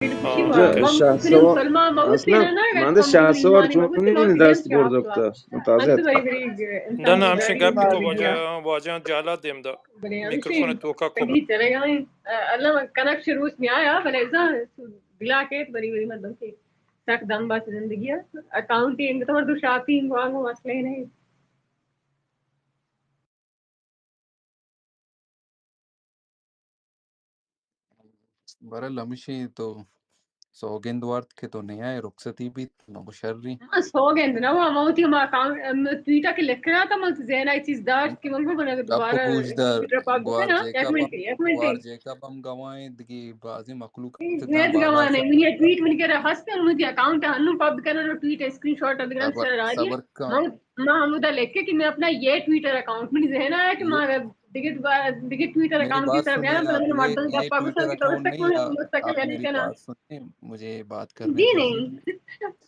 ہاں۔ شاہ سوار، اصلاً من شاہ سوار چونی منی دست برد کتا، متازہ اتکا۔ نہ، نہ، ہمشی گپ تو واجہ، واجہ جالا دیم دا۔ میکروفون توکا کو۔ اللہ کنکشن روچ می آیا، بلے ازا بلا کیت، بری بری مردم کے سک دم باس زندگی ہے۔ اکاؤنٹ انگت مردم شاپنگ وانگو مسئلہ نہیں۔ بہرحال ہمشی تو سوگند وارت کہ تو نیائے، رخصتی بیت، نو شری۔ ہاں، سوگند نہ ہوا، ما وتی ہما کام، ام، ٹویٹا کہ لکھنا تھا، من تو ذہن آئی چیز داشت کہ من کو بنا گپ دوبارہ گوش دار، ٹویٹر پاک گوار بکنا۔ جیکب ایک منٹ، ہم، ایک منٹ۔ گوار جیکب ہم گواہیں، دگی بازی مخلوق اے، تے زید گواہ نہیں، منی ٹویٹ منی کرا ہست، منی اکاؤنٹ ہنو پب کنن، ٹویٹ اسکرین شاٹ ادگران صبر، سر راجی۔ صبر کن۔ من، من ہمودا لکھے کہ میں اپنا یہ ٹویٹر اکاؤنٹ منی ذہن آیا کہ یہ، میں دگہ دوبارہ، دگہ ٹویٹر میری اکاؤنٹ کی بات طرف سنیں گیا، آپ، تو میں یہ، مردم یہ گپا ٹویٹر گوشاں کہ تو اکاؤنٹ سکو نہیں، آپ، مستقل آپ ہے میری کنا۔ بات سنیں، مجھے بات کرنے دیں۔ جی نہیں۔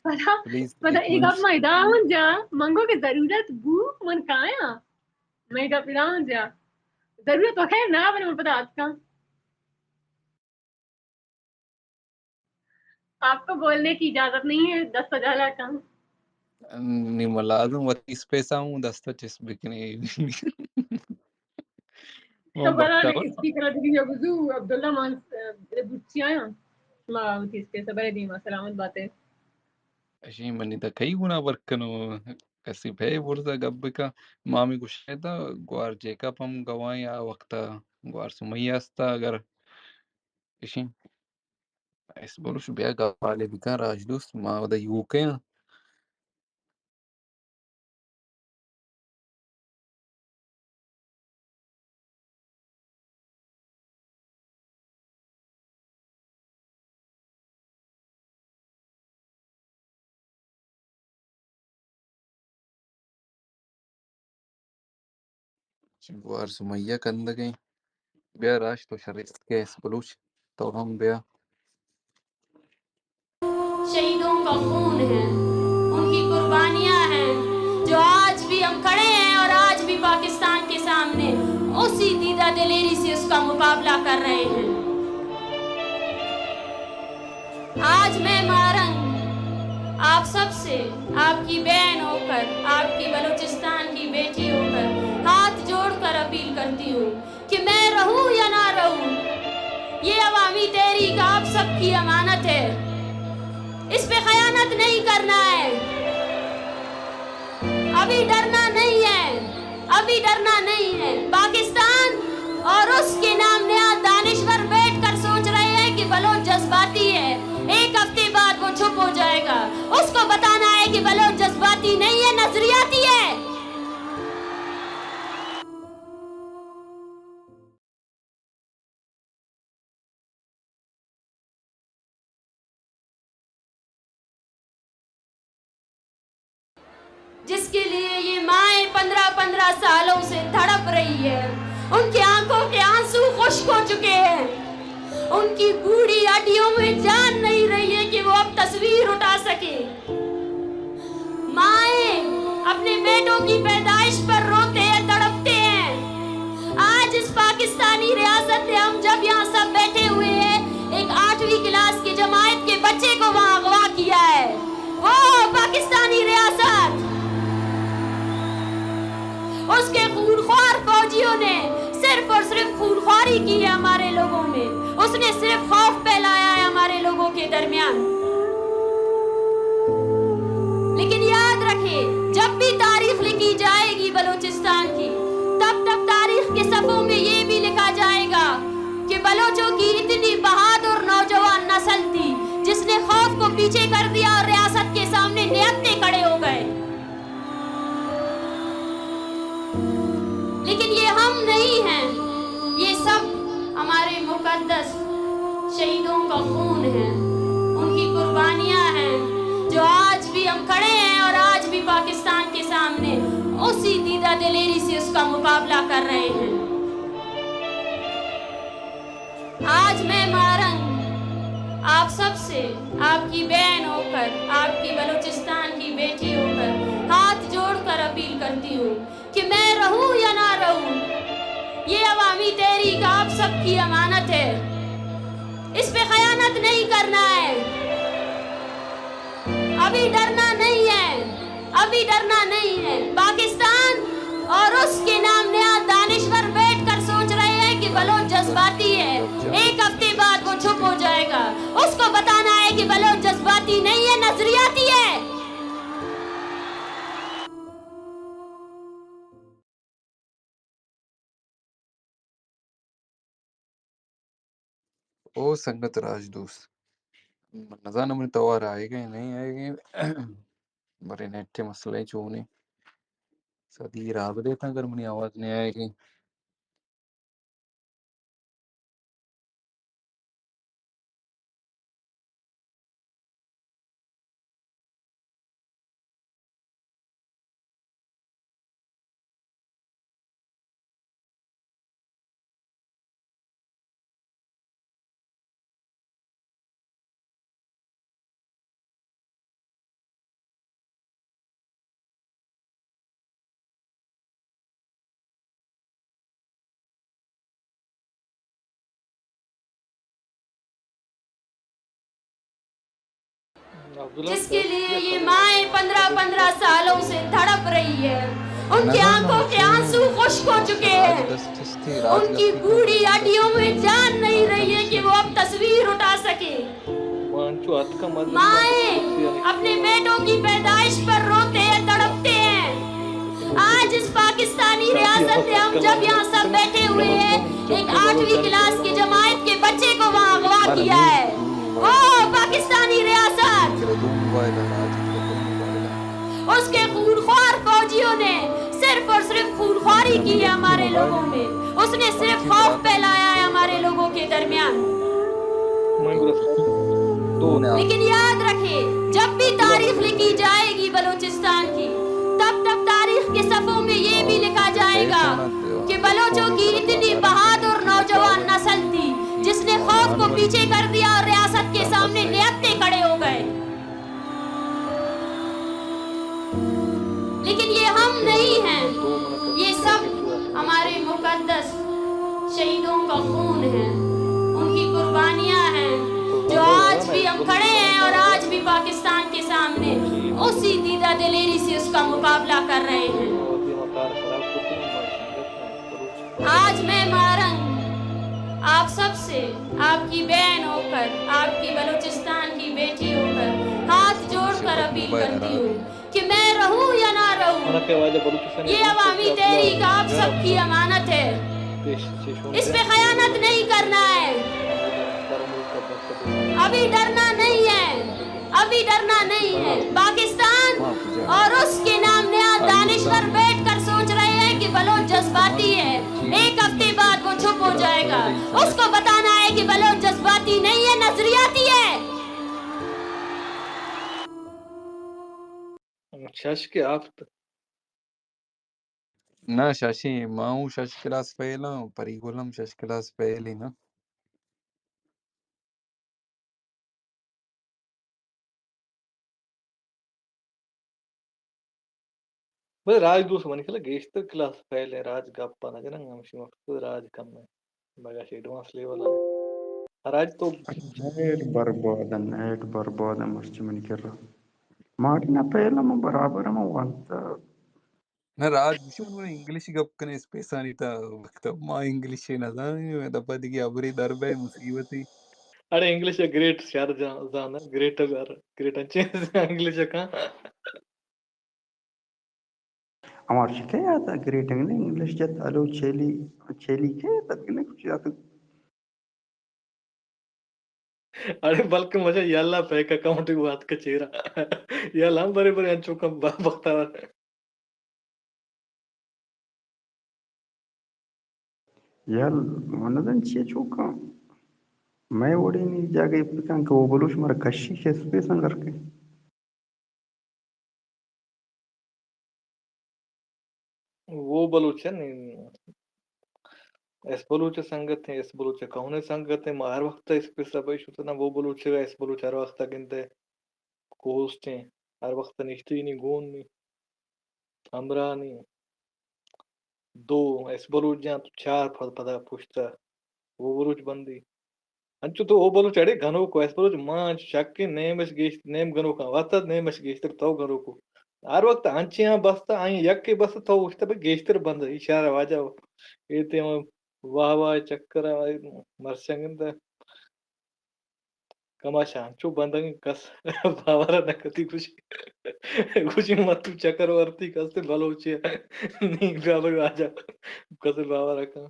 پدا، پلیز، پدا ایک ایک منٹ۔ گپ میں داون جا، منگو کہ ضرورت بو، من کایا۔ میں گپ داون جا۔ ضرورت تو ہے نا، بلے من پدا آتکاں۔ آپ کو بولنے کی اجازت نہیں ہے، دست جہلا کن۔ نی ملازم وتی اسپیس ءَ ہوں دست ءَ چست بکنی۔ تو برا نے اسپیکر ءَ دیگی یا بزو عبداللہ مان، اے، بوچی آیا۔ ما وتی اسپیس ءَ برے دیما سلامت باتے۔ اشی منی تہ کئی گنا ورک کنو، کسی پہ برزا گپ بکا۔ ما ہمیں گوشتا گوار جیکب ہم گواہیں آ وقتا، گوار سمیہ استا اگر اشی۔ اس بلوچ بیا گالے بکن راج دوست، ما اودا یوکے آں۔ گوار سمیہ کندگیں۔ بیا راج تو شریست کے اس بلوچ، تو ہم بیا۔ شہیدوں کا خون ہے، ان کی قربانیاں ہیں، جو آج بھی ہم کھڑے ہیں اور آج بھی پاکستان کے سامنے اسی دیدہ دلیری سے اس کا مقابلہ کر رہے ہیں۔ آج میں مارنگ آپ سب سے، آپ کی بہن ہو کر، آپ کی بلوچستان کی بیٹی ہو کر، ہاتھ جوڑ کر اپیل کرتی ہوں کہ میں رہوں یا نہ رہوں، یہ عوامی تحریک آپ سب کی امانت ہے، اس پہ خیانت نہیں کرنا ہے۔ ابھی ڈرنا نہیں ہے، ابھی ڈرنا نہیں ہے۔ پاکستان اور اس کے نام نہاد دانشور بیٹھ کر سوچ رہے ہیں کہ بلوچ جذباتی ہے، ایک ہفتے بعد وہ چپ ہو جائے گا۔ اس کو بتانا ہے کہ بلوچ جذباتی نہیں ہے، نظریاتی ہے۔ جس کے لیے یہ مائیں پندرہ پندرہ سالوں سے تڑپ رہی ہے، ان کی آنکھوں کے آنسو خشک ہو چکے ہیں، ان کی بوڑھی ہڈیوں میں جان نہیں رہی ہے کہ وہ اب تصویر اٹھا سکے۔ مائیں اپنے بیٹوں کی پیدائش پر روتے ہیں، تڑپتے ہیں۔ آج اس پاکستانی ریاست نے، ہم جب یہاں سب بیٹھے ہوئے ہیں، ایک آٹھویں کلاس کی جماعت کے بچے کو وہاں اغوا کیا ہے۔ وہ پاکستانی ریاست، اس کے خونخوار فوجیوں نے صرف اور صرف خونخواری کی ہے ہمارے لوگوں میں، اس نے صرف خوف پھیلایا ہے ہمارے لوگوں کے درمیان۔ لیکن یاد رکھیں، جب بھی تاریخ لکھی جائے گی بلوچستان کی، تب تک تاریخ کے صفوں میں یہ بھی لکھا جائے گا کہ بلوچوں کی اتنی بہادر نوجوان نسل تھی جس نے خوف کو پیچھے کر دیا اور ریاست کے سامنے نہتے کھڑے ہو گئے۔ لیکن یہ ہم نہیں ہیں، یہ سب ہمارے مقدس شہیدوں کا خون ہے، ان کی قربانیاں ہیں، جو آج بھی ہم کھڑے ہیں اور آج بھی پاکستان کے سامنے اسی دیدہ دلیری سے اس کا مقابلہ کر رہے ہیں۔ آج میں مارنگ آپ سب سے، آپ کی بہن ہو کر، آپ کی بلوچستان کی بیٹی ہو کر، ہاتھ جوڑ کر اپیل کرتی ہوں کہ میں رہوں یا نہ رہوں، یہ عوامی تحریک آپ سب کی امانت ہے۔ اس پہ خیانت نہیں کرنا ہے۔ ابھی ڈرنا نہیں ہے، ابھی ڈرنا نہیں ہے۔ پاکستان اور اس کے نام نہاد دانشور بیٹھ کر سوچ رہے ہیں کہ بلوچ جذباتی ہے۔ ایک ہفتے بعد وہ چپ ہو جائے گا۔ اس کو بتانا ہے کہ بلوچ جذباتی نہیں ہے، نظریاتی ہے۔ او سنگت راج دوست، من نزاناں منی توار آئیگ ءَ نئیں آئیگ ءَ، بارے نیٹ ءِ مسئلہ چونیں، سدی رابطہ اتاں اگر منی آواز نئیں آئیگ ءَ۔ جس کے لیے یہ مائیں پندرہ پندرہ سالوں سے تڑپ رہی ہے، ان کی آنکھوں کے آنسو خشک ہو چکے ہیں، ان کی بوڑھی ہڈیوں میں جان نہیں رہی ہے کہ وہ اب تصویر اٹھا سکیں۔ مائیں اپنے بیٹوں کی پیدائش پر روتے ہیں، تڑپتے ہیں۔ آج اس پاکستانی ریاست نے ہم جب یہاں سب بیٹھے ہوئے ہیں، ایک آٹھویں کلاس کی جماعت کے بچے کو وہاں اغوا کیا ہے۔ وہ پاکستانی ریاست اس کے خونخوار فوجیوں نے صرف اور صرف خونخواری کی ہے ہمارے لوگوں میں۔ اس نے صرف خوف پھیلایا ہے ہمارے لوگوں کے درمیان۔ لیکن یاد رکھے، جب بھی تاریخ لکھی جائے گی بلوچستان کی، تب تب تاریخ کے صفوں میں یہ بھی لکھا جائے گا کہ بلوچوں کی اتنی بہادر نوجوان نسل تھی جس نے خوف کو پیچھے کر دیا اور ریاست کے سامنے نیکتے کھڑے ہو گئے۔ لیکن یہ ہم نہیں ہیں، یہ سب ہمارے مقدس شہیدوں کا خون ہے، ان کی قربانیاں ہیں، جو آج بھی ہم کھڑے ہیں اور آج بھی پاکستان کے سامنے اسی دیدہ دلیری سے اس کا مقابلہ کر رہے ہیں۔ آج میں مارنگ آپ سب سے، آپ کی بہن ہو کر، آپ کی بلوچستان کی بیٹی ہو کر ہاتھ جوڑ کر اپیل کرتی ہوں کہ میں رہوں یا نہ رہوں، یہ عوامی تحریک آپ سب کی امانت ہے، اس پہ خیانت نہیں کرنا ہے۔ ابھی ڈرنا نہیں ہے، ابھی ڈرنا نہیں ہے۔ پاکستان اور اس کے نام نہاد دانشور بیٹھ کر سوچ رہے ہیں کہ بلوچ جذباتی ہے، ایک ہفتے بعد وہ چپ ہو جائے گا۔ اس کو بتانا ہے کہ بلوچ جذباتی نہیں ہے، نظریاتی ہے۔ شش کہ ہفت۔ نہ ششیں، ما اوں شش کلاس فیل آں، پری گل ہم شش کلاس فیل ایں نا۔ بلے راج دوست منی خیال ءَ گیشتر کلاس فیل ایں، راج گپ ءَ نہ جناں، ہمشی وقت راج کم ایں، بگاش ایڈوانس لیول ءَ۔ راج تو نیٹ برباد ایں، نیٹ برباد ایں مرچی منی کرا۔ ماری نہ فیل ایں، من برابر ایں، من وانتا۔ نہ، راج گوشی من انگلش گپ کنے اسپیسانی تا وقت ما انگلش نہ زانیں، دپا دگہ ابری در بے مصیبتی۔ اڑے انگلش گریٹ شر جان، زان گریٹ، گریٹ انچے انگلش کا۔ ہمار شکے آتا گریٹ انگلش، انگلش جت الو چیلی، چیلی کے تک نے کچھ جات۔ اڑے بلکہ مجھے یلا فیک اکاؤنٹ ہی بات کا چیرا۔ یلا ہم برے برے انچو کم با-، بختاور۔ یل، من نزان چی چوکاں۔ مئے وڑینی جاگہ بکن کہ وہ بلوچ مارا کشی کہ اسپیس انگر کے۔ وہ بلوچ ہے نہیں، ایس بلوچ سنگت ہیں، ایس بلوچ کہنے سنگت ہیں، ما ہر وقت اسپیس بھائی شتنا، وہ بلوچ ہے، ایس بلوچ ہر وقت گندے۔ کوسٹ ایں، ہر وخت نشتگینی گون نی، ہمراہ نی، دو ایس بلوچ جاں تو چار پد پدا پشتا وہ بلوچ بندی۔ انچو تو او بلوچ اڑے گنوک کو، ایس بلوچ ما انچو شک کہ نیمش گیشت، نیم گنوکاں وت ات، نیمش گیشتر تو گنوکو۔ ہر وقت انچیاں بستا، آئی یکے بستا تو گوشتا بھئی گیشتر بند، اشارہ واجہ۔ اے تے ہم واہ واہ چکر ء مرچنگ انت۔ کماشاں انچو بندگ کس باور نہ کتی، گوشی، گوشی من تو چکر ورتی کس بلوچی نی بیا بھئی واجہ کس باور کن۔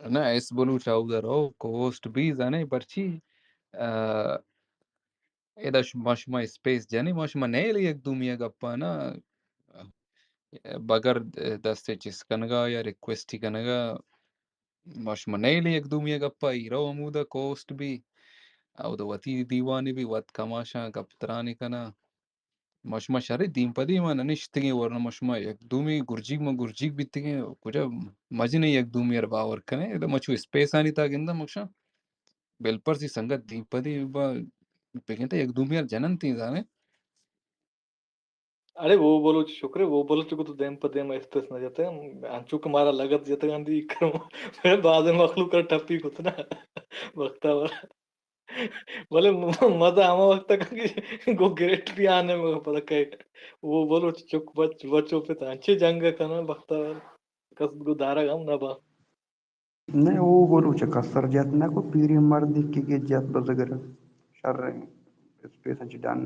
نہ، ایس بلوچ اودا رو، کوسٹ بی زانے پرچی، آ، ادا ش-، ما شما اسپیس جنی، ما شما نیلی یک دومی ء گپانا، بگر دست چست کنگا یا ریکویسٹ کنگا، ما شما نیلی یک دومی ء گپا، ای رو ہمودا کوسٹ بی، اودا وتی دیوانے بی، وت کماشاں گپ ترانے کنا۔ ما شما شرے دیم پہ دیم ء نہ نشتگیں، ورنہ ما شما یک دومی گرجیگ ما گرجیگ بیتگیں، کجا مجنیں یک دومی ء را باور کنیں؟ ادا ما چو اسپیسانی تہا گنداں مکشاں، بلپرسی سنگت دیم پہ دیم با بگنداں یک دومی ء را جننت ایں زانیں۔ اڑے وہ بلوچ شکرے، وہ بلوچ کو تو دیم پہ دیم اسپیس نہ جتے، انچو کہ مارا لگت جتگاں دی کرم بعض مخلوق ء ٹپی کت نا وقتا۔ بلے م-، مزہ ہما وقت تک کہ گو گریٹ بھی آنے مگا پتہ کئے۔ وہ بلوچ چک بچ، بچو پہ تانچے جنگ کنن بختاور۔ کس گو دارگ ہم نہ با۔ نہ، وہ بلوچ کسر جت نہ کو، پیری مرد کہ کہ جت بزگر۔ شر اسپیس انچ ڈن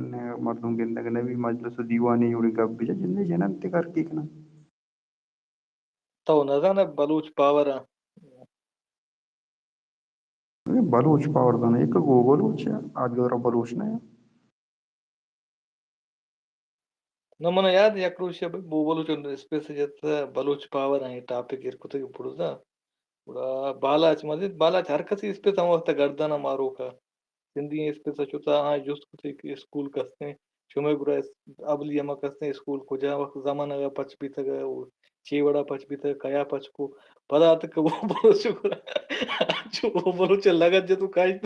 مردم گندگ نہ بی، مجلس و دیوانی جوڑی گپ بجا، جندے جنن تے کر کی کنن۔ تو نزانئے بلوچ پاور ء؟ اے بلوچ پاور زانئے، ایک گو بلوچ ء، آ دگہ را بلوچ نہ ء۔ نہ، من یاد یک روچے بو بلوچ اسپیس ء جت، بلوچ پاور ء ٹاپک ایر کتگ پڑوزا۔ گڑا بالاچ مزید، بالاچ ہر کسی اسپیس ہم وقت گردن ء ماروک ء۔ سندھی اسپیس ء شتا، آں جست کتے کہ اسکول کستیں، شمئے گڑا اس-، ابلی ہمک کستیں اسکول کجا وقت زمانگ ء پچ بیتگ ء، چے وڑا پچ بیتگ، کیا پچ کو، پدا اتک وہ بلوچ گڑا، چو وہ بلوچ لگت جتو کائیت۔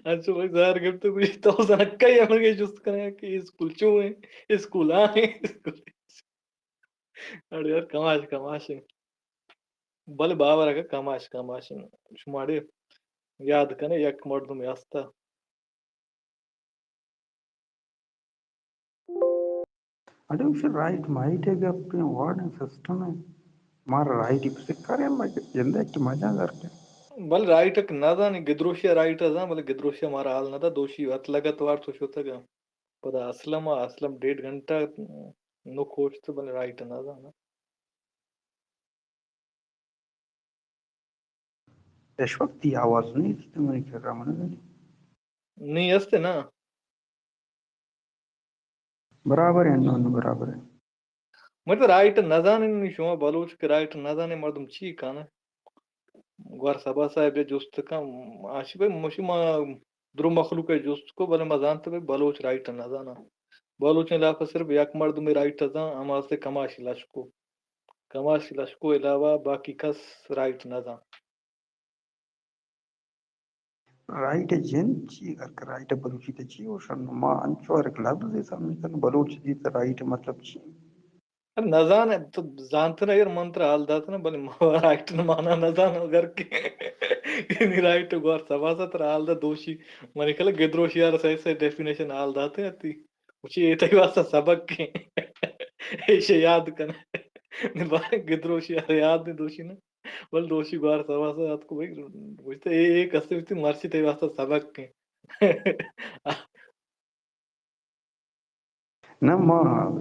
انچو بھائی زہر گپت گوشی تو زنکا ہی ہمیں جست کریں کہ اسکول چو ہیں، اسکول آ ہیں، اسکول۔ اڑے یار کماش، کماش ہیں۔ بلے باور اگہ کماش، کماش ہیں۔ شما اڑے یاد کنے یک مردم ہستا۔ اڑے اسے رائٹ مائٹ ہے گپ ہیں، وارڈ ہیں، سسٹم ہے۔ مار رائٹ ہی پسے کریں، میں جندے کہ مجاں گھر کے۔ بل رائٹ اک نہ زانی، گدروشیا رائٹ ء زان، بلے گدروشیا مارا حال نہ دا، دوشی وت لگت وارت و شتگ۔ پدا اسلم ء، اسلم ڈیڑھ گھنٹہ نوک اوشت، بلے رائٹ ء نہ زان۔ اش وقت تئی آواز نیست، منی کرا من زانی۔ نی است نا۔ برابر ہے، انو، انو برابر ہے۔ مطلب رائٹ نہ زانن، شما بلوچ کہ رائٹ نہ زانن، مردم چی کانا؟ گوار سبا صاحب ء جست کن، آشی بھائی مشی ما درو مخلوق ء جست کو، بلے ما زانت بھائی بلوچ رائٹ نہ زانا۔ بلوچیں علاقہ صرف یک مردم رائٹ زان، ہما سے کماشی لشکو۔ کماشی لشکو علاوہ باقی کس رائٹ نہ زان۔ رائٹ ء جند چی؟ اگر کہ رائٹ ء بلوچی ء چی گوشن؟ ما انچو ہر یک لبز ء سمجھ کن، بلوچ دیت رائٹ ء مطلب چی؟ نہ زان تو زانت نہ، اگر من ترا حال دات نہ، بلے ما رائٹ نہ مانا نہ زان، اگر کہ یعنی رائٹ گوار سبا سا ترا حال دا دوشی، منی کلا گدروشی یار صحیح صحیح ڈیفینیشن حال داتے اتی۔ اچی اے تئی واسطہ سبق کے ایشے یاد کن۔ نہ بارے گدروشی یار یاد نہیں دوشی نا۔ بل دوشی گوار سبا سا اتکو بھئی، گوشتے اے، اے کسے بیتی مرچی تئی واسطہ سبق کیں۔ نہ، ما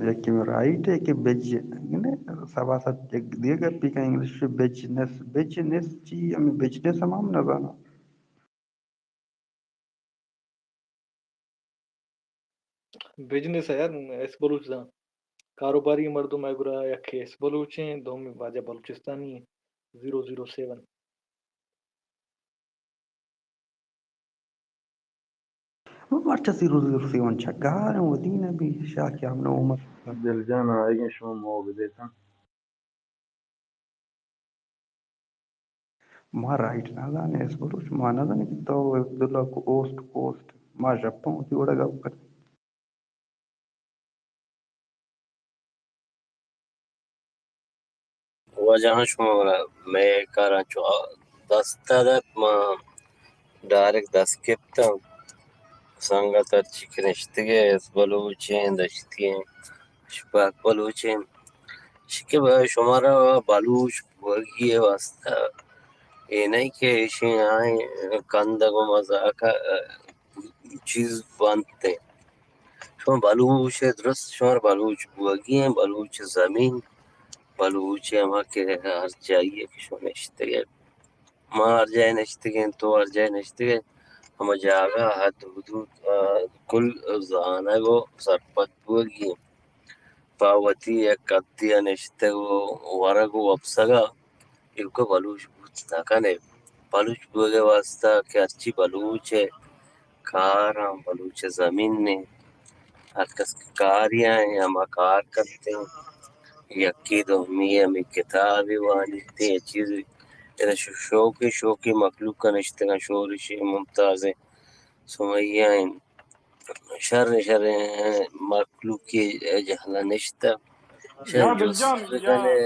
یکے رائٹ ہے کہ بج، یعنی سبا سا یک دیگہ گپی کا انگلش بجنس، بجنس چی؟ ہمیں بجنس ہم، ہم نہ زانا۔ بزنس ء یار ایس بلوچ زان۔ کاروباری مردم ء گرا یکے ایس بلوچ ایں، دومی واجہ بلوچستانی ایں، زیرو زیرو سیون۔ مرچا زیرو زیرو سیون چگار ایں، ودی نہ بی شاہ قیام نہ عمر۔ دل جان آئیگیں شما موہ بدیتاں۔ ما رائٹ نہ زانیں، ایس بلوچ، ما نہ زانیں کہ تو عبداللہ کو اوسٹ کوسٹ، ما ژپاں وتی وڑا گپ کنیں۔ واجہ شما مئے کاراں چو دست ءَ دات، ما ڈائریکٹ دست گپتاں۔ سنگت ہرچی کہ نشتگے، بلوچ ایں، دشتی ایں، اشپاک بلوچ ایں۔ شکیب، شمارا بلوچ بوگی ءِ واستہ اے نہ کہ ایشی آئیں کندگ و مزاک ءَ چیز بنت ایں۔ شما بلوچ ءِ، درست شمارا بلوچ بوگی ایں، بلوچ زمین، بلوچ ہما کہ ہر جائی ءَ کہ شما نشتگے، ما ہر جاہ نشتگیں، تو ہر جاہ نشتگے، ہما جاگہ، حد حدود، آ، کل زانگ و سرپد بوگی ایں۔ پہ وتی یک حدے ءَ نشتگ و ورگ و وپسگ ءَ ایوک ءَ بلوچ بوت نہ کن ئے۔ بلوچ بوگ ءِ واستہ کہ ہرچی بلوچ ءِ کاراں، بلوچ ءِ زمین ایں، ہر کس کہ کاری ءَ ایں، ہما کار کنت ایں، یکے دومی ءِ ہمے کتابے وانیت ایں، چیزے، ادا شو-، شوقیں، شوقیں مخلوق ءَ نشتگاں، شورشیں، ممتازیں، سمیہ ایں، شریں، شریں مخلوقے جہل ءَ نشتہ، شر یا جست دلجان، یا بکن ئے۔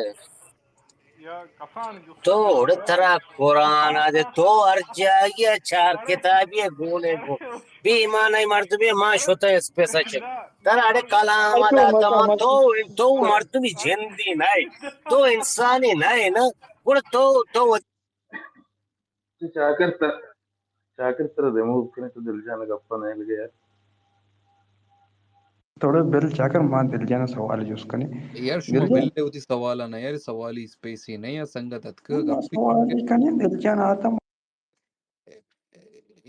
تو اڑے ترا قرآن ءَ دے، تو ہر جاگہ ءَ چار کتابی ءَ گون ئے گون۔ بے ایمان ءِ مردمے، ما شتہ اسپیس ءَ چہ۔ ترا اڑے کلام ءَ داتہ ما، تو، تو مردمی جندی نہ ئے، تو انسانی نہ ئے نا۔ گڑا تو، تو چاکر تر-، چاکر ترا ریموو کنے، تو دلجان ءِ گپ ءَ نئیلگے یار۔ توڑے بل چاکر، ما دلجان ءَ سوال جست کنیں۔ یار شما دلجان۔ بل ءَ وتی سوال ءَ نہ یار، سوالی اسپیس ءَ نہ یا، سنگت اتکہ نہ، گپے سوال کنگ۔ کنیں دلجان آتا۔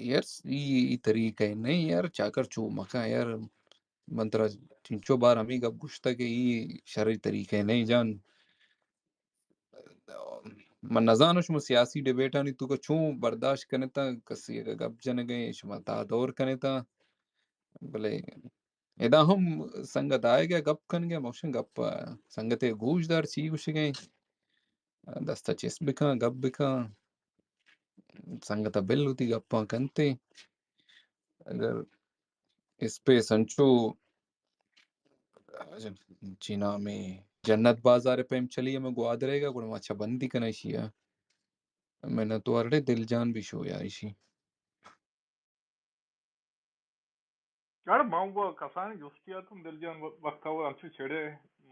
یار ای، ای طریقہ نہ یار، چاکر چو مکن یار، من ترا چنچو بار ہمے گپ گوشتہ کہ ای شریں طریقہ نہ جان۔ من نزاناں شما سیاسی ڈیبیٹانی توکا چون برداشت کنتاں، کسی اگہ گپ جنگ ءَ شما تا دور کنتاں، بلے ادا ہم سنگت آئیگ ءَ گپ کنگ ءَ، موشن گپ ءَ سنگت ءَ گوش دار چی گوشگ ءَ، دست ءَ چست بکن، گپ بکن، سنگت ءَ بل وتی گپاں کنت۔ اگر اسپیس انچو چی نامے جنت بازار ءِ پیم چلی ہمے گوادر ءَ گڑا ما چہ بندی کناں ایشی ءَ۔ منت وارڈے دلجان بھی شو یا ایشی۔ یار، من و کسانیں جستی اتم دلجان و-، بختاور انچو چڑے۔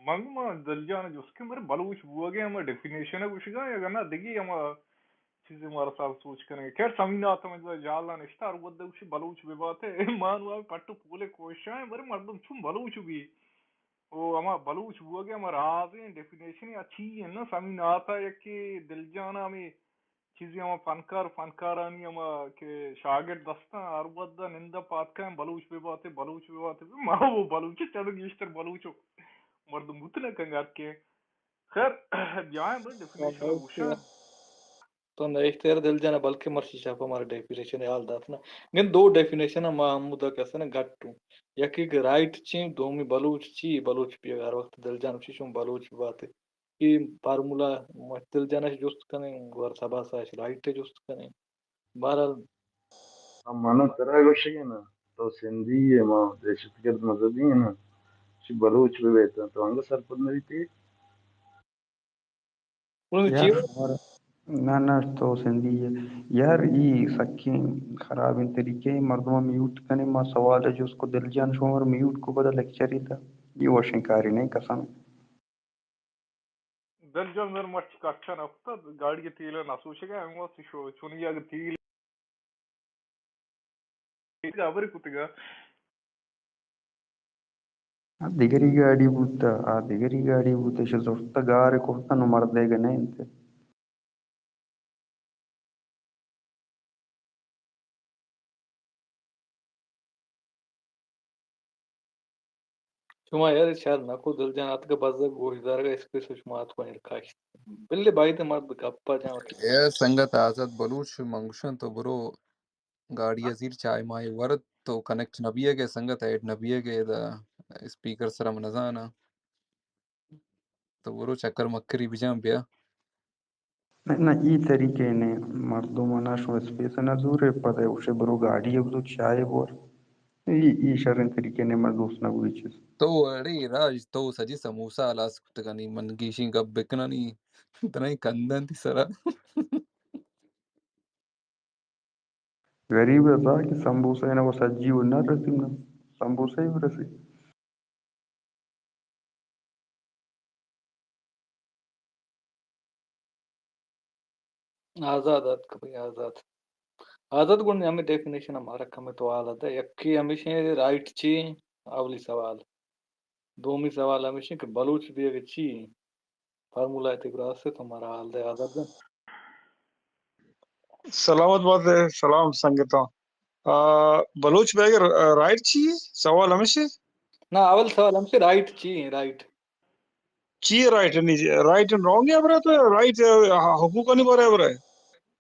من گو ما دلجان جست کہ مرے بلوچ بوگے ہما ڈیفینیشن گوشگا یا نہ دگی ہما چیزے مارا سر سوچ کنگے۔ خیر، سمینات ہم جہلا نشتہ، ہر وھد گوشی بلوچ بباتے۔ مان و پٹ و پولے کوشاں، مرے مردم چون بلوچ بی؟ او ہما بلوچ بوگے ہما رازیں ڈیفینیشن یا چی ہے نا، سمینات یکی دلجان ہمیں چیزی ہما فنکار، فنکارانی ہما کہ شاگرد دستاں، ہر وھد ءَ نند ءَ پاد کایں، بلوچ بہ باتے، بلوچ بہ باتے، ما وہ بلوچ چلو گیشتر بلوچ مردم بوت نہ کنگ ہر کے۔ خیر، بیائیں بس ڈیفینیشن گوشاں۔ تو نوشتہ یار دل جانا، بلکہ مرشی شاپا مارا ڈیفینیشن حال دات نا۔ گن دو ڈیفینیشن ما ہمودا کسے نا گٹ ہوں۔ یکی کہ رائٹ چی، دومی بلوچ چی، بلوچ پیغار وقت دل جان چی شون بلوچ باتے۔ اے فارمولا مشتل جنش جست کنیں، گور سبا ساش رائٹ جست کنیں۔ بہرحال۔ من ترا گوشگے نا، تو سندھی ئے، ما دہشت گرد مذہبی ہیں نا، چی بلوچ بہ بیت، تو انگا سرپد نہ بیتے۔ یار، نہ، نہ، تو سندھی ئے۔ یار، ای سکیں خرابیں طریقے، مردم میوٹ کنے، ما سوال جست کو دل جان شومر میوٹ کو پدا لیکچر ہی تا۔ یہ وشیں کاری نہیں قسم۔ دل جان مر مرچی کچا نہ کتگ، گاڑی ءِ تیل ءَ نہ سوچگ ءَ، ہم واسطے شو، چونی اگہ تیل ءَ ہبر کتگ ءَ۔ آ دگری گاڑی بوت، آ دگری گاڑی بوت، ایش زرت گار کرت، نو مردیگ نہ انت۔ شما یار شر نکو، دل جان آتکہ بزگ گوش دارگا، اسپیس شما آتکو ایر کاشت۔ بلے باید مرد گپا جان۔ اے سنگت آزاد بلوچ، من گوشاں تو برو گاڑی ءَ زیر، چائے مائے ورد، تو کنیکٹ نہ بیئگ ئے، سنگت ایڈ نہ بیئگ ئے، ادا اسپیکر سرا من نزاناں۔ تو برو چکر مکری بجان بیا۔ نہ، نہ، ای طریقے نے، مردم انا شو اسپیس نہ زورے، پد اوشے برو گاڑی ءَ بدو چائے بور۔ ای، ای شریں طریقے نے، من دوست نہ بوئی چیز۔ تو اڑے راج، تو سجی سموسہ ہلاس کتگانی، من گیشیں گپ بکنانی۔ ترا اے کنداں تئی سرا۔ غریب ءَ زا کہ سمبوسہ ءَ نہ، وہ سجی وہ نہ رسی نا، سمبوسہ ہی برسی۔ آزاد اتک بھئی، آزاد۔ آزاد گوں ہمیں ڈیفینیشن ہمارا کمے تو حال دے۔ یکی ہمیشیں رائٹ چی؟ اولی سوال۔ دومی سوال ہمیشیں کہ بلوچ بیگ چی؟ فارمولا تے گڑا است تو ہمارا حال دے، آزاد جان۔ سلامت بات ئے، سلام سنگتاں۔ آ، بلوچ بیگ ر-، رائٹ چی ئے؟ سوال ہمیش ئے؟ نا، اول سوال ہمیش ئے، رائٹ چی ئے؟ رائٹ۔ چی ئے رائٹ؟ نی، رائٹ اینڈ رانگ ءِ ہبر ءَ تو رائٹ، آ، حقوقانی بارے ہبر ءَ؟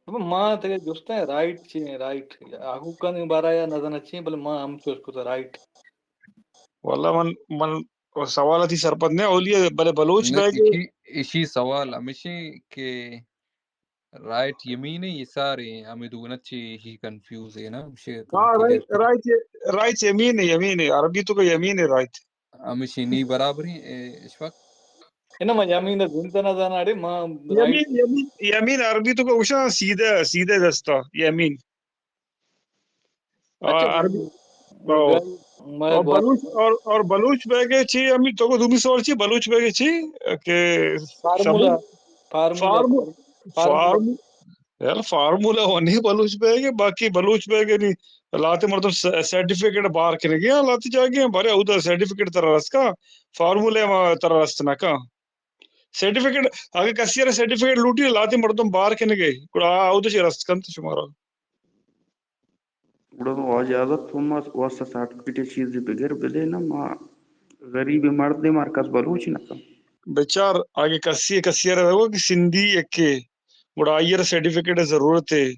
ما تگہ جست ءَ رائٹ چی ئے؟ رائٹ حقوقانی بارے یا نزاناں چی ئے، بلے ما ہم چوش کتا رائٹ۔ واللہ من، من سوال ءَ تئی سرپد نہ، اولی ءَ، بلے بلوچ نہ، بیگ ءَ ایشی، ایشی سوال ہمیش ئے کہ رائٹ یمین ئے، یسار ئے، ہمے دوگنا چی ایشی کنفیوز ئے نا، ہمیش ئے تو ہاں، کہ رائٹ، جست ئے۔ رائٹ، رائٹ یمین ئے، یمین ئے، عربی توکا یمین ئے رائٹ۔ ہمیش ئے نی برابر ئے، اے، اشفاق؟ اناں ما یمین ءَ زند نہ زاناں، اڑے ما رائٹ یمین، یمین، یمین عربی توکا گوشاں سیدھا، سیدھا دستا، یمین۔ اچھا، عربی۔ او۔ مئے اور گوا-، بلوچ، اور، اور بلوچ بیگ ءَ چی، ہمیں تو کو دومی سوال چی، بلوچ بیگ ءَ چی کہ فارمولا، شبو-، فارمولا، فارمو-، فارمولا۔ فارمو-، یار، فارمولا و نی بلوچ بیگ ءَ، باقی بلوچ بیگ ءَ نی، لاتے مردم س-، سرٹیفکیٹ بار کنگے، ہاں، لاتے جاگے ہیں، بارے اودا سرٹیفکیٹ ترا رست کا، فارمولا ما ترا رست نہ کا۔ سرٹیفکیٹ، اگہ کسی را سرٹیفکیٹ لوٹی، لاتے مردم بار کنگے، گڑا اودا چی رست کنت شمارا۔ گڑا واجہ آزاد تو ما واسطہ سرٹیفکیٹ چیزے بگر بدے نا، ما غریب مردے، مار کس بلوچ نہ کن۔ بچار، اگہ کسی، کسی را بگو کہ سندھی یکے، گڑا آئی را سرٹیفکیٹ ضرورت ہے۔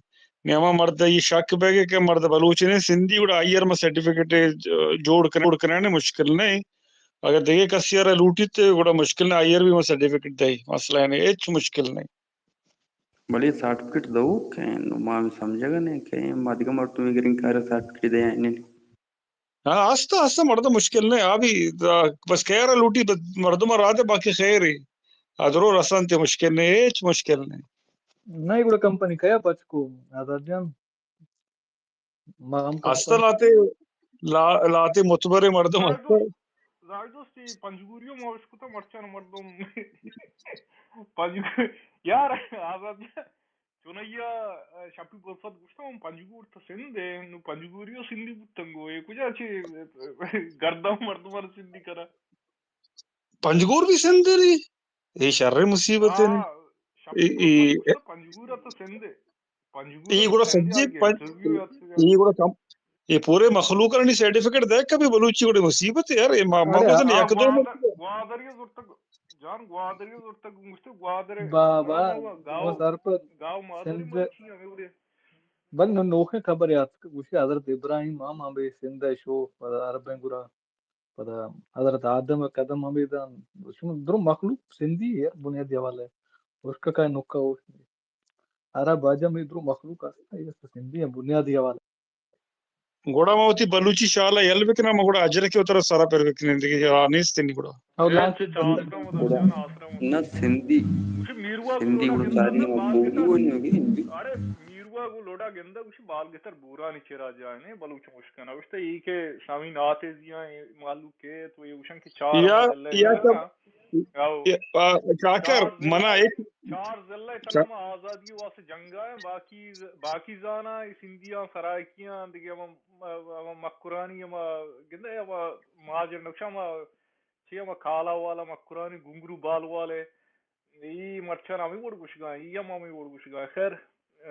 نی ہما مرد یہ شک بیگے کہ مرد بلوچ نے سندھی، گڑا آئی را ما سرٹیفکیٹ جوڑ کنے، جوڑ کنے مشکل نہیں۔ اگہ دیگه کسی را لوٹیت، گڑا مشکل نہیں، آئی را بھی ما سرٹیفکیٹ دے، مسئلہ نہیں، ہچ مشکل نہیں۔ بلے سرٹیفکیٹ دئوک کئے انت؟ نوں ما ہمے سمجھگ ءَ نہ ایں کئے ما دگہ مردمے گریں کار ءَ سرٹیفکیٹ دئے آں۔ ہاں، ہست، ہست، مردم مشکل نہ ایں۔ آ بھی، آ، بس خیر ءَ لوٹی، بس مردم ءَ راہ دے، باقی خیر ایں۔ آ درو رسانتے مشکل نہ ایں، ہچ مشکل نہ ایں۔ نہ، گڑا کمپنی کیا پچ کو، آزاد جان؟ ما ہم است کمپنی۔ لاتے، لا-، لاتے متبر مردم است۔ زاہد دوست، اے پنجگوری ءَ ما اشکتا مرچاں مردم۔ پنجگور-، یار، آزاد، چونیا، شپی برفت گوشتا، من پنجگور تا سندھ ہے، نو پنجگوری و سندھی بوتنگو، اے کجا چے گردم مردمان سندھی کرا؟ پنجگور بھی سندھ ہے نی؟ اے شر مصیبت ہے نی۔ ہاں، شپی اے، اے، برفت گوشتا، پنجگور تا سندھ ہے۔ پنجگور اے گڑا سجی پنج، اے گڑا کم، اے پورے مخلوق ءَ نی سرٹیفکیٹ دے کبھی بلوچی گڑا مصیبت ہے یار، اے ما، ما ارے گوزن ہاں، یک دو گوادر، گوادر یہ زرتگ، جان گوادر یہ زرتگ، گوشتے گوادر، بابا، گاؤ، گاؤ، سرپد، گاؤ مادری سندھ، مرچی ہمیں گڑے۔ بل نو نوخیں خبر یات گوشی حضرت ابراہیم ہم ہمیں سندھ شو، پدا عربیں گڑا۔ پدا حضرت آدم ءِ قدم ہمے دان، شما درو مخلوق سندھی یار بنیادی حوالہ ءَ۔ اشککا نکا ہوش۔ عرب عجم اے درو مخلوق است، اے است سندھی ءِ بنیادی حوالہ ءَ۔ گڑا ما وتی بلوچی شال ءَ یل بکناں، ما گڑا اجرک ءَ وترا سرا پر بکنیں، دگہ راہ نیست نی گڑا۔ او لاسٹ بندہ۔ نہ سندھی، سندھی گڑا تاریخ ما بوگی ونی ہوگی ہندی۔ ارے میروا گو لوڈا گندا گوشی بال گتر بورانی چرا جائے نے بلوچ مشکل۔ کنا گوشتہ، اے کہ سامین آتے زیاں، اے مالو کے تو اے گوشن کہ چار یا، مزلہ یا جانا۔ چاکر، چار ضلع، منا ایک چار ضلع چا- تمام آزادی واسطے جنگا ہیں، باقی، باقی زانا اے سندھیاں، سرائیکیاں، دیگه ہم، ہم مکرانی، ہم گندے، ہم ماجر نقشہ، ہم چی، ہم کالا والا مکرانی، گنگرو بال والے، اے مرچاں ہمے وڑ گوشگا، اے ہم ہمے وڑ گوشگا۔ خیر،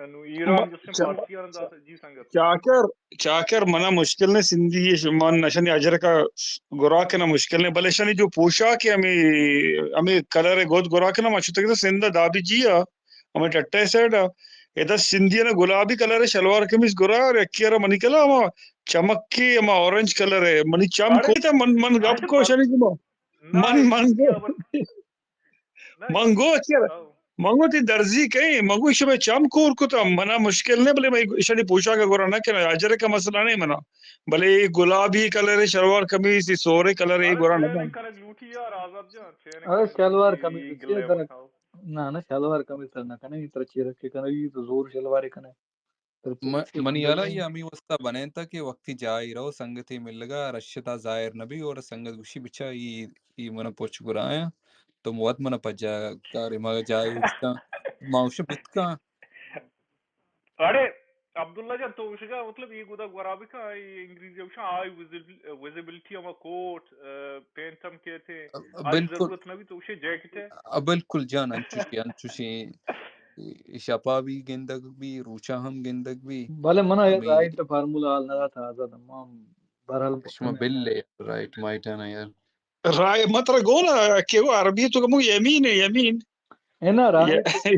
نو ایران جستیں پارٹیاں دات، جی سنگت۔ چاکر، چاکر، منا مشکل نے سندھی، من اشانی اجرکا گرا کنا مشکل نے، بلے اشانی جو پوشاک ہے ہمیں، ہمیں کلر ہے گود گرا کنا، ما چتگ سندھ دابی جی آ، ہمیں ٹٹے سائڈ آ، ادا سندھی نا گلابی کلر ہے شلوار قمیص گرا، اور یکی ارا منی کلا ہما چمکی ہما اورنج کلر ہے، منی چم کو تا من، من گپ کو اشانی کو من، من گو۔ من گو، اچھا، من گو تئی درزی کئے، من گو شمئے چم کور کتا، منا مشکل نہ، بلے من ایشانی پوشاک گورا نہ کنا، اجرک مسئلہ نہیں منا، بلے گلابی کلر شلوار قمیص، سورے کلر گورا نہ کنا۔ ارے شلوار قمیص، نہ، نہ، شلوار کمیس سر نہ کنے، ترا چیرک کے کنے، تو زور شلوار کنے۔ ترا چیرک کے منی حالا یہ ہمیں واسطہ بنے تا کہ وقتی جائی رہو، سنگتے ملگا، رشتا ظاہر نبی اور سنگت گوشی بچا یہ، یہ من پوچ گرایا، تو موت من پجا کارے ما جائی اتکا، ما وش بیتکا۔ اڑے عبداللہ جان، تو وشگا مطلب یہ گودا گورا بکا، یہ انگریزی وشا آئی ویزیبل-، ویزیبلٹی ہما کوٹ، آ، پینٹ ہم کہتے ہیں، آئی بالکل۔ ضرورت نہ بھی تو وشے جیکٹ ہے۔ آ، بالکل جان، انچوشی، انچوشی، شپا بھی گندگ بھی، روچا ہم گندگ بھی۔ بلے منا یہ ہمیں رائٹ فارمولا حال نہ تھا، آزاد ما بہرحال شما بل لے، رائٹ مائٹا نا یار۔ رائے مت را گونا کہ وہ عربی تو کمو یمین ہے، یمین۔ اے نا، رائٹ۔ یہ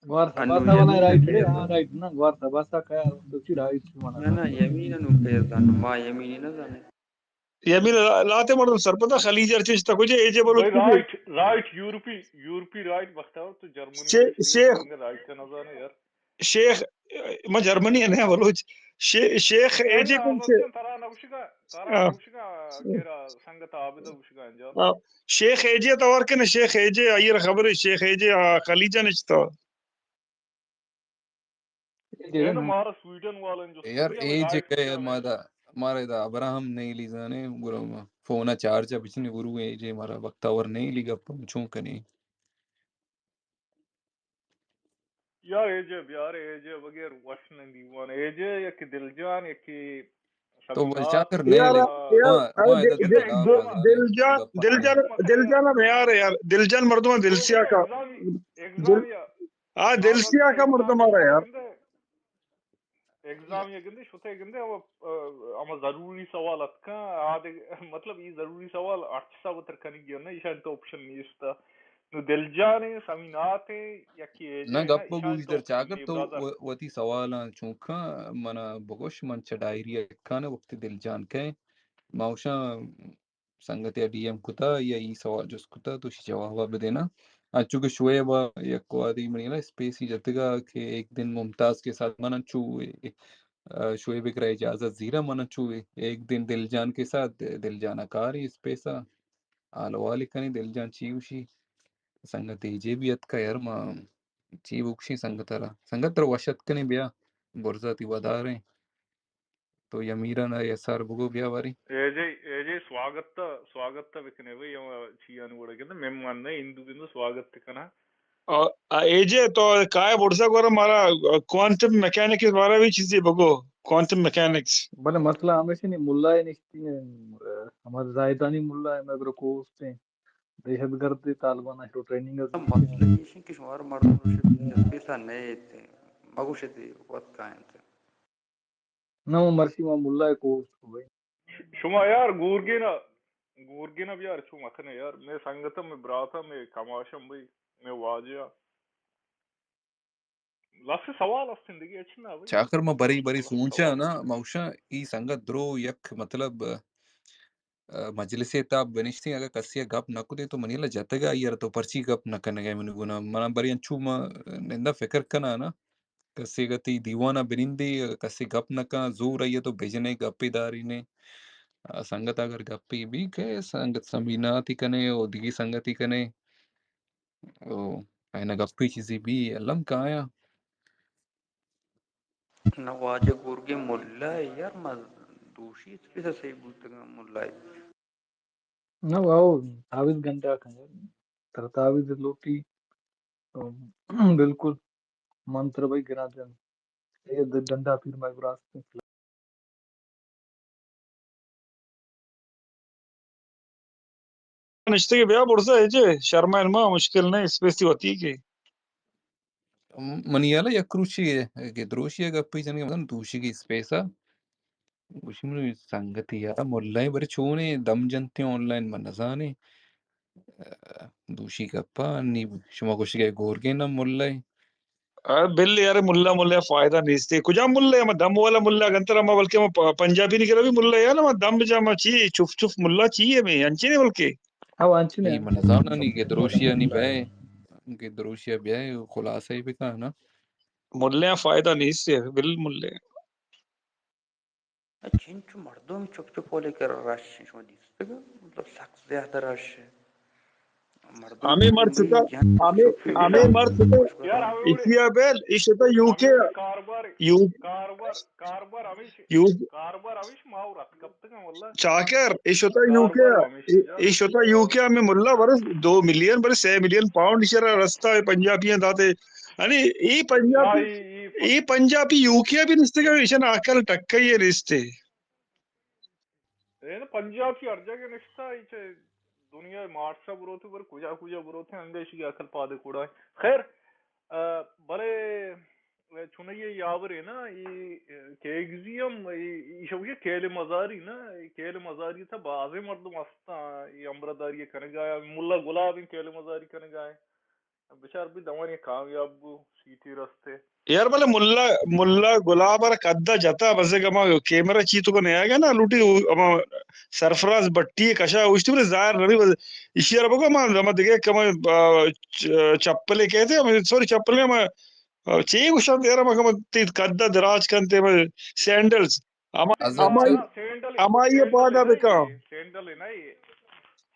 گوار سباسا والا رائٹ ہے، ہاں، رائٹ نا، گوار سباسا کا تو چی رائٹ منا۔ نہ، نہ، یمین نو کہ زان، ما یمین نہ زانے۔ یمین لا-، لاتے مردم سرپدا خلیج ارچش تا کجے ایجے بلوچ بھائی، کجے؟ رائٹ، رائٹ، یورپی، یورپی رائٹ بختاور تو جرمنی شے-، شیخ۔ رائٹ نہ زانے یار۔ شیخ، من جرمنی ء نہ بلوچ۔ شے-، شیخ ایجے کن سے۔ ترا نوشگا، ترا نوشگا، کیرا سنگت عابد وشگا انجام۔ شیخ ایجے توار کن، شیخ ایجے، آئیر خبر ہے، شیخ ایجے، آ، خلیجہ نشتا۔ مارا سویڈن والن جو یار، ایجے کہ ما دا، مارا دا ابراہم نہیں لیزانے، گرو فونا چارجا بچنے گرو ایجے مارا وقت اور نہیں لیگا، چون کنے۔ یار ایجے بیار، ایجے بغیر وش نہ دیوان، ایجے یکی دلجان، یکی تو سمینا۔ چاکر نہیں یار، لے۔ یار، ما، ما دل-، دل-، دلجان، دلجان، دلجان ہم یار، یار، دلجان مردم دل سیا کا۔ ایگزام، ایگزام دل، یا-، ہاں، دل سیا کا مردم آ رہا ہے یار۔ ایگزام یہ گندے، شتے گندے، ہما، آ، ہما ضروری سوال اتکاں، آ دے، مطلب، یہ ضروری سوال ہرچ سا وتر کنگی ہے نا، ایشان تو آپشن نیستا۔ نو دلجان ہے، سمینات ہے، یکی ایجے نہ ہے، گپ ایشان گوش تو در آپشن چاکر نہیں، تو برادر۔ و-، وتی سوالاں چونکا منا بگوش، من چہ ڈائری کانے وقتی دلجان کئے، ما اوشاں سنگتے ء ڈی ایم کتا یا ای سوال جست کتا تو اشی جواب ء بدینا۔ انچو کہ شعیب ء یک وہدی منی نا اسپیسی جتگا کہ ایک دن ممتاز کے ساتھ من انچو، ا، شعیب ء کرا اجازت زیرا من انچو ایک دن دل جان کے ساتھ، دل جان ء کاری اسپیس ء حال حوال کنی، دل جان چی گوشی۔ سنگت ایجے بھی اتکا یار، ما چی بکشی سنگت را، سنگت را وش اتکنی بیا برزا تی وداریں۔ تو یمیران ء ایس آر بگو بیا باری۔ ایجے، ایجے سواگت تا، سواگت تا بکنے بھئی، ہم چیان وڑا کنے، مہمان نے ہندو بندو سواگت کنا۔ آ، آ، ایجے تو کائے برزا گورا مارا کوانٹم میکینکس بارا بھی چیزیں بگو، کوانٹم میکینکس۔ بلے مسئلہ ہمیشہ نہیں، ملا ہے نشتی ہیں، ہمارے زاہدانی ملا ہے، مگر کوسٹ ہیں، دہشت گرد ہے، طالبان ہے، ٹریننگ ہے۔ مسئلہ یہ ہے کہ شمار مردم پیسہ نہیں تھے، مگوشتے وقت کائیں تھے۔ نہ، من مرچی ما ملا ء کورس کو بھائی۔ ش-، شما یار گورگینا، گورگینا بیار چو مکنے یار۔ مے سنگتم، مے براتم، مے کماشم بھائی، مے واجہ۔ لس سوال استن دیگه اچ نہ بھائی۔ چاکر ما بری بری سوچا نا، ما گوشاں ای سنگت درو یک مطلب ء، مجلسے تہا بنشتیں، اگاں کسے ء گپ نہ کتیں تو منی اللہ جتگ ء آئی ء را تو پرچی گپ نہ کنگ ء منی گناہ۔ منا برے انچو ما ننداں فکر کناں نا، کسے گتی دیوان ء بنندے، اگاں کسے گپ نہ کن، زور آئی ء تو بجنے گپے دارینے۔ آ، سنگت اگر گپے بی کہ سنگت سمیناتی کنے او دگی سنگتی کنے او اینا گپے چیزے بی الم کایاں۔ نہ واجہ گورگیں ملا ء یار، ما دوشی اسپیس ء سہی بوتگاں ملا ء۔ نہ واو، تعویذ گنڈا کن یار۔ ترا تعویذ لوٹی تو بالکل منتر بھائی گرا جن۔ اے د-، ڈنڈا پیر مئے گراست۔ نشتگے بیا برزا ایجے، شرمائن ما، مشکل نہ، اسپیس تی وتی کے۔ منی حالا یک روچے کہ دروشی ء گپے جنگ مزن دوشی کے اسپیس ء گوشی منی سنگتی یار ملائیں برے چونے دم جنتے آن لائن من نزانے۔ دوشی گپا نی شما گوشگے گورگے نہ ملائیں۔ آ، بل یار، ملا، ملا فائدہ نیست۔ کجام ملا؟ ہما دم والا ملا گنتر ہما، بلکہ ہما پ-، پنجابی نی کرا بھی ملا یار، ہما دم جا ہما چی، چف چف ملا چی ہے میں، انچی نے بلکہ۔ ہاں، انچی نے۔ من زانا نی کہ دروشیا نی بے، کہ دروشیا بے، خلاصہ ہی بکا نا۔ ملا فائدہ نیست، بل ملا۔ چنچو مردم چپ چپ ولے کہ رش شما دیستگ، مطلب سک زیادہ رش۔ ہمے مرد شتا، ہمے، ہمے مرد شتا، یار، ہمے وڑے، ایشی ءَ بیل، ایش شتا یو کے، ہمے وڑے کاربار، یو، کاربار، کاربار ہمیش، یو، کاربار ہمیش ما اور رت کپتگاں واللہ۔ چاکر، ایش شتا یو کے، کاربار ہمیش، ایش شتا یو کے ہمے ملا برس دو ملین، برس سے ملین پاؤنڈ ایشی ءَ را رستا ہے پنجابیاں داتے۔ یعنی، ای پنجابی، ہاں، ای، ای، ای پنجابی یو کے بھی نستے کہ ایشان عقل ٹکئی ہے نستے۔ اے نا پنجاب کی ہر جگہ نشتہ، اے چہ دنیا مارچا بروت، بر کجا کجا بروت، انگا ایشی عقل پادے کوڑا۔ خیر، آ، بلے چنئی یاورے نا، ای کیگزی ہم، ای، ای شوی کیل مزاری نا، ای کیل مزاری تا بازیں مردم ہستاں، ای امبرداری کنگا، ملا گلاب کیل مزاری کنگا۔ بچار بی دوانی کامیاب بو، سیٹی رستے۔ یار بلے ملا، ملا گلاب ءَ را کدا جتا، بزگ ہما کیمرہ چی تو کو نیاگا نا، لوٹی ہما سرفراز بٹی کشا اوشتی، بلے ظاہر نبی، بس ایشی ءَ را بگو، ہما، ہما دگہ کما، آ، چ-، چپلے کہتے، ہما، سوری، چپلے ہما، آ، چی گوشنت یار، ہما کما تی کدا دراج کنتے، ہما سینڈلز۔ ہما، ہمائی، ہمائی پادا بکن۔ سینڈل ہے نا یہ۔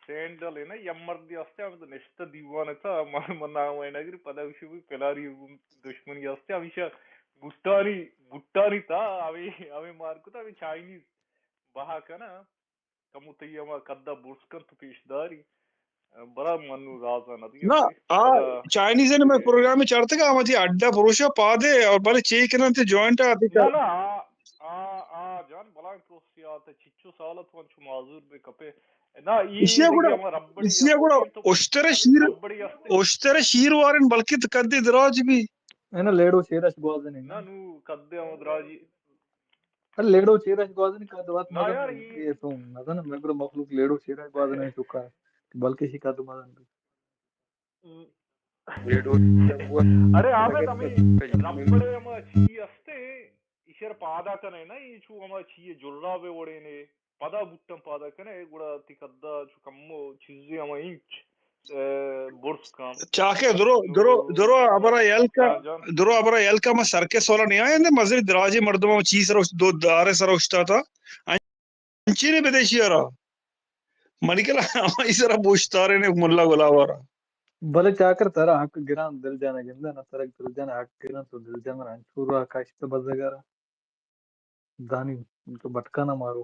سینڈل ہے نا، یہ مردی ہستے، ہم تو نشتہ دیوان تا، من، من نام ہے نگری، پدا اسی بھی پلاری دشمنی ہستے، ہمیشہ بوٹانی، بوٹانی تا، ہمیں، ہمیں مار کو تا، ہمیں چائنیز بہا کنا، کمو تئی ہما کدا برز کن تو پیش داری۔ برا من نو راز نہ دیاں۔ نہ، آ، پدا چائنیز نے میں پروگرام چارتگا، ہم وتی اڈا پروشا پادے اور بلے چے کنن تے جوائنٹ آتے۔ نہ، نہ، آ، آ، آ، جان بلائیں پروسی آتے، چچو سالت وان چو معذور بے کپے۔ نہ، ای ایشیا گڑا، ہما ربڑی ایشیا گڑا تو اشتر شیر، ربڑی ہستے۔ اشتر شیر وارن بلکہ تو کدے دراج بھی۔ ہے نا، لیڑو شیرش گوازنے۔ نہ، نو کدے ہم دراجی۔ ارے لیڑو چیرا گوازن کا دوات نہ مزن یار، ای اے تو مزن مگر مخلوق لیڑو چیرا گوازن ہے چکا، بلکہ شی کا تو مزن۔ لیڑو۔ ارے عابد، ہمیں ربڑے ہما چی ہستے، ایشر پادا کنے نا، ای چو ہما چی جرا بے وڑے نے، پدا بوٹن پادا کنے، گڑا تی کدا چو کمو چیزے ہما انچ۔ اے، برز کن۔ چاکہ درو، درو، درو ہبرا یل کا، ہاں جان۔ درو ہبرا یل کا، ما سر کے سولا نہیں آئے، اندے مزید دراجی مردم چی سر اش-، دو دارے سر اشتا تھا۔ انچی نے بدیشی آرا۔ منی کلا ہمائی سر بوشتارے نے ملا گلاب آرا۔ بلے چاکر ترا حق گران دل جانا گندا نا، ترا دل جانا حق گران تو دل جانا انچو را کاشت بزگارا۔ دانی تو بٹکانا مارو۔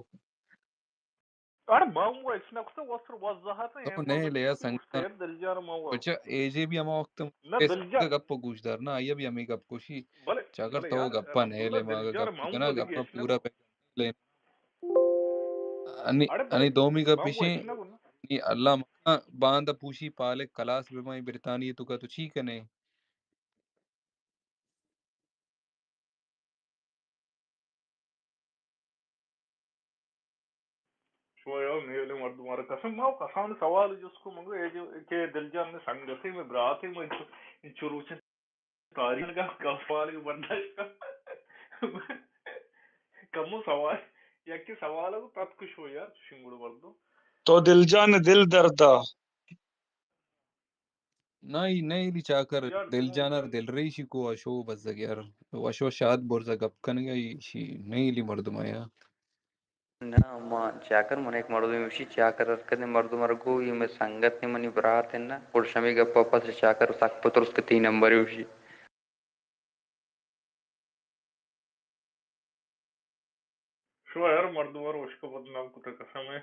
اڑ ما ہوں اچ نہ کتا وسر وضاحت ہے، تو نے لیا سنگت۔ دل جان ما ہوا۔ بچا اے جے بھی ہما وقت نہ دل جان۔ گپ گوش دار نا، آیا بھی ہمیں گپ گوشی۔ بلے، چاکر بلے تو یار، گپا نے لے ما گپ کنا گپا پورا پہ لے۔ انی، انی دومی گپ پیشیں، نی اللہ ما باند پوشی پالک کلاس بہ مائی برطانیہ تو کا تو چی کنے؟ شما یو میل مردم آرا قسم ما کسان سوال جس کو منگو اے جو کہ دل جان میں سنگتے میں براتے میں انچو، انچو روچ تاریخ کا سوال کے برداشت کا کمو سوال یا کہ سوال کو پت کچھ ہو یار شنگڑ مردم۔ تو دل جان دل دردا۔ نہ، ای نہ ایلی چاکر یار، دل جانر دل ریشی کو اشو بزگ یار۔ وشو شاد برزا گپ کنگا، ایشی نہ ایلی مردم یار۔ نہ، ما چاکر من ایک مردم وشی چاکر ہر کدے مردم ار گو، یہ میں سنگت نے منی برات ہے نا، اور شمی گپ پس چاکر سک پترس کے تین نمبر وشی۔ شما یار مردم ءَ را اشکا بدنام کتگ قسم ءَ۔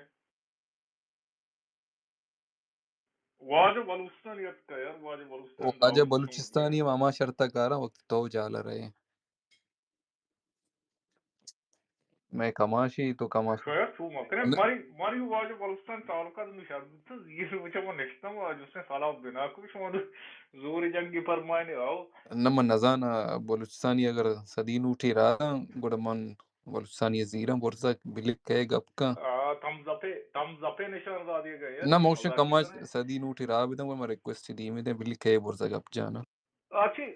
واجہ بلوچستانی اتکا یار، واجہ بلوچستانی واجہ دعوت بلوچستانی ہم ہما شرطا کاراں وقت تو جالا رہے۔ میں کماشی تو کماش۔ شاید تو مکرے، ماری، ماری واجہ بلوچستان تعلقات میں شرط تو زیر مجھے من نشتم واجہ سے سلام بنا کو شما زور جنگی فرمائنے آؤ۔ نہ من نزاناں بلوچستانی اگر صدی نوٹی راہ داں، گڑا من بلوچستانی زیراں برزا بلے کئے گپ کن۔ آ، تمز اپے، تمز اپے نشان را دیگا ہے۔ نہ، موشن کماش صدی نوٹی راہ بدن، گڑا من ریکویسٹ دیمی دیں، بلے کئے برزا گپ جانا۔ اچھی،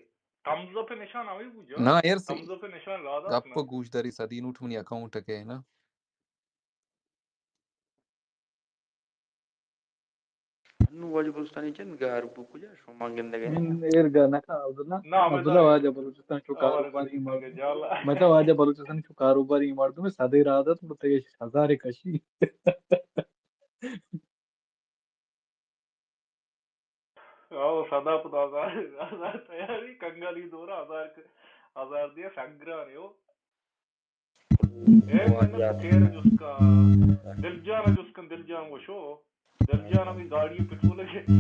تمز اپے نشان ہمیں بوجا۔ نہ، یار، تمز اپے نشان را دا گپ گوش داری صدی نوٹ منی اکاؤنٹ کے نا۔ انو واجہ بلوچستانی چند گار بو کجا شما گندگ ءَ؟ من ایر گار نہ کن عبداللہ۔ نہ، عبداللہ واجہ بلوچستان چو کاروباری مردم۔ مطلب واجہ بلوچستان چو کاروباری مردم صدے را دات، مطلب ہزار کشی۔ او سدا پدا ہزار، ہزار تیاری کنگالی دورا ہزار ک-، ہزار دیا سنگرانے ہو۔ اے من تو تیر جسکا، دل جان جسکن، دل جان وشو، دل جان ہمیں گاڑی پٹرول کے۔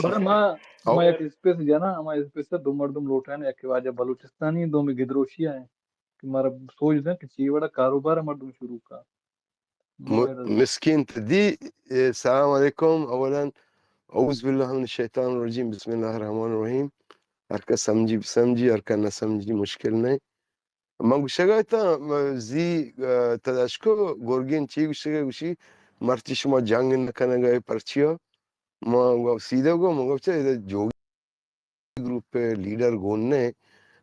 بلے ما، ما یک اسپیس جنا، ہما اسپیس دو مردم لوٹانے، یکے واجہ بلوچستانی، دومی گدروشی آئے کہ مارا سوچ دیں کہ چی وڑا کاروبار مردم شروع کا۔ م-، مسکین تدی، اے، السلام علیکم۔ اولاً اعوذ باللہ من الشیطان الرجیم، بسم اللہ الرحمن الرحیم۔ ہر کس سمجھی بسمجھی، ہر کس نہ سمجھی مشکل نہیں۔ من گوشگا تا، م-، زی، آ، تداشکو گرگین چی گوشگا گوشی، مرچی شما جنگ نہ کنگا پرچیا؟ ما گو سیدھا گو، من گو چا ادا جوگی گروپ ءِ لیڈر گون نہ،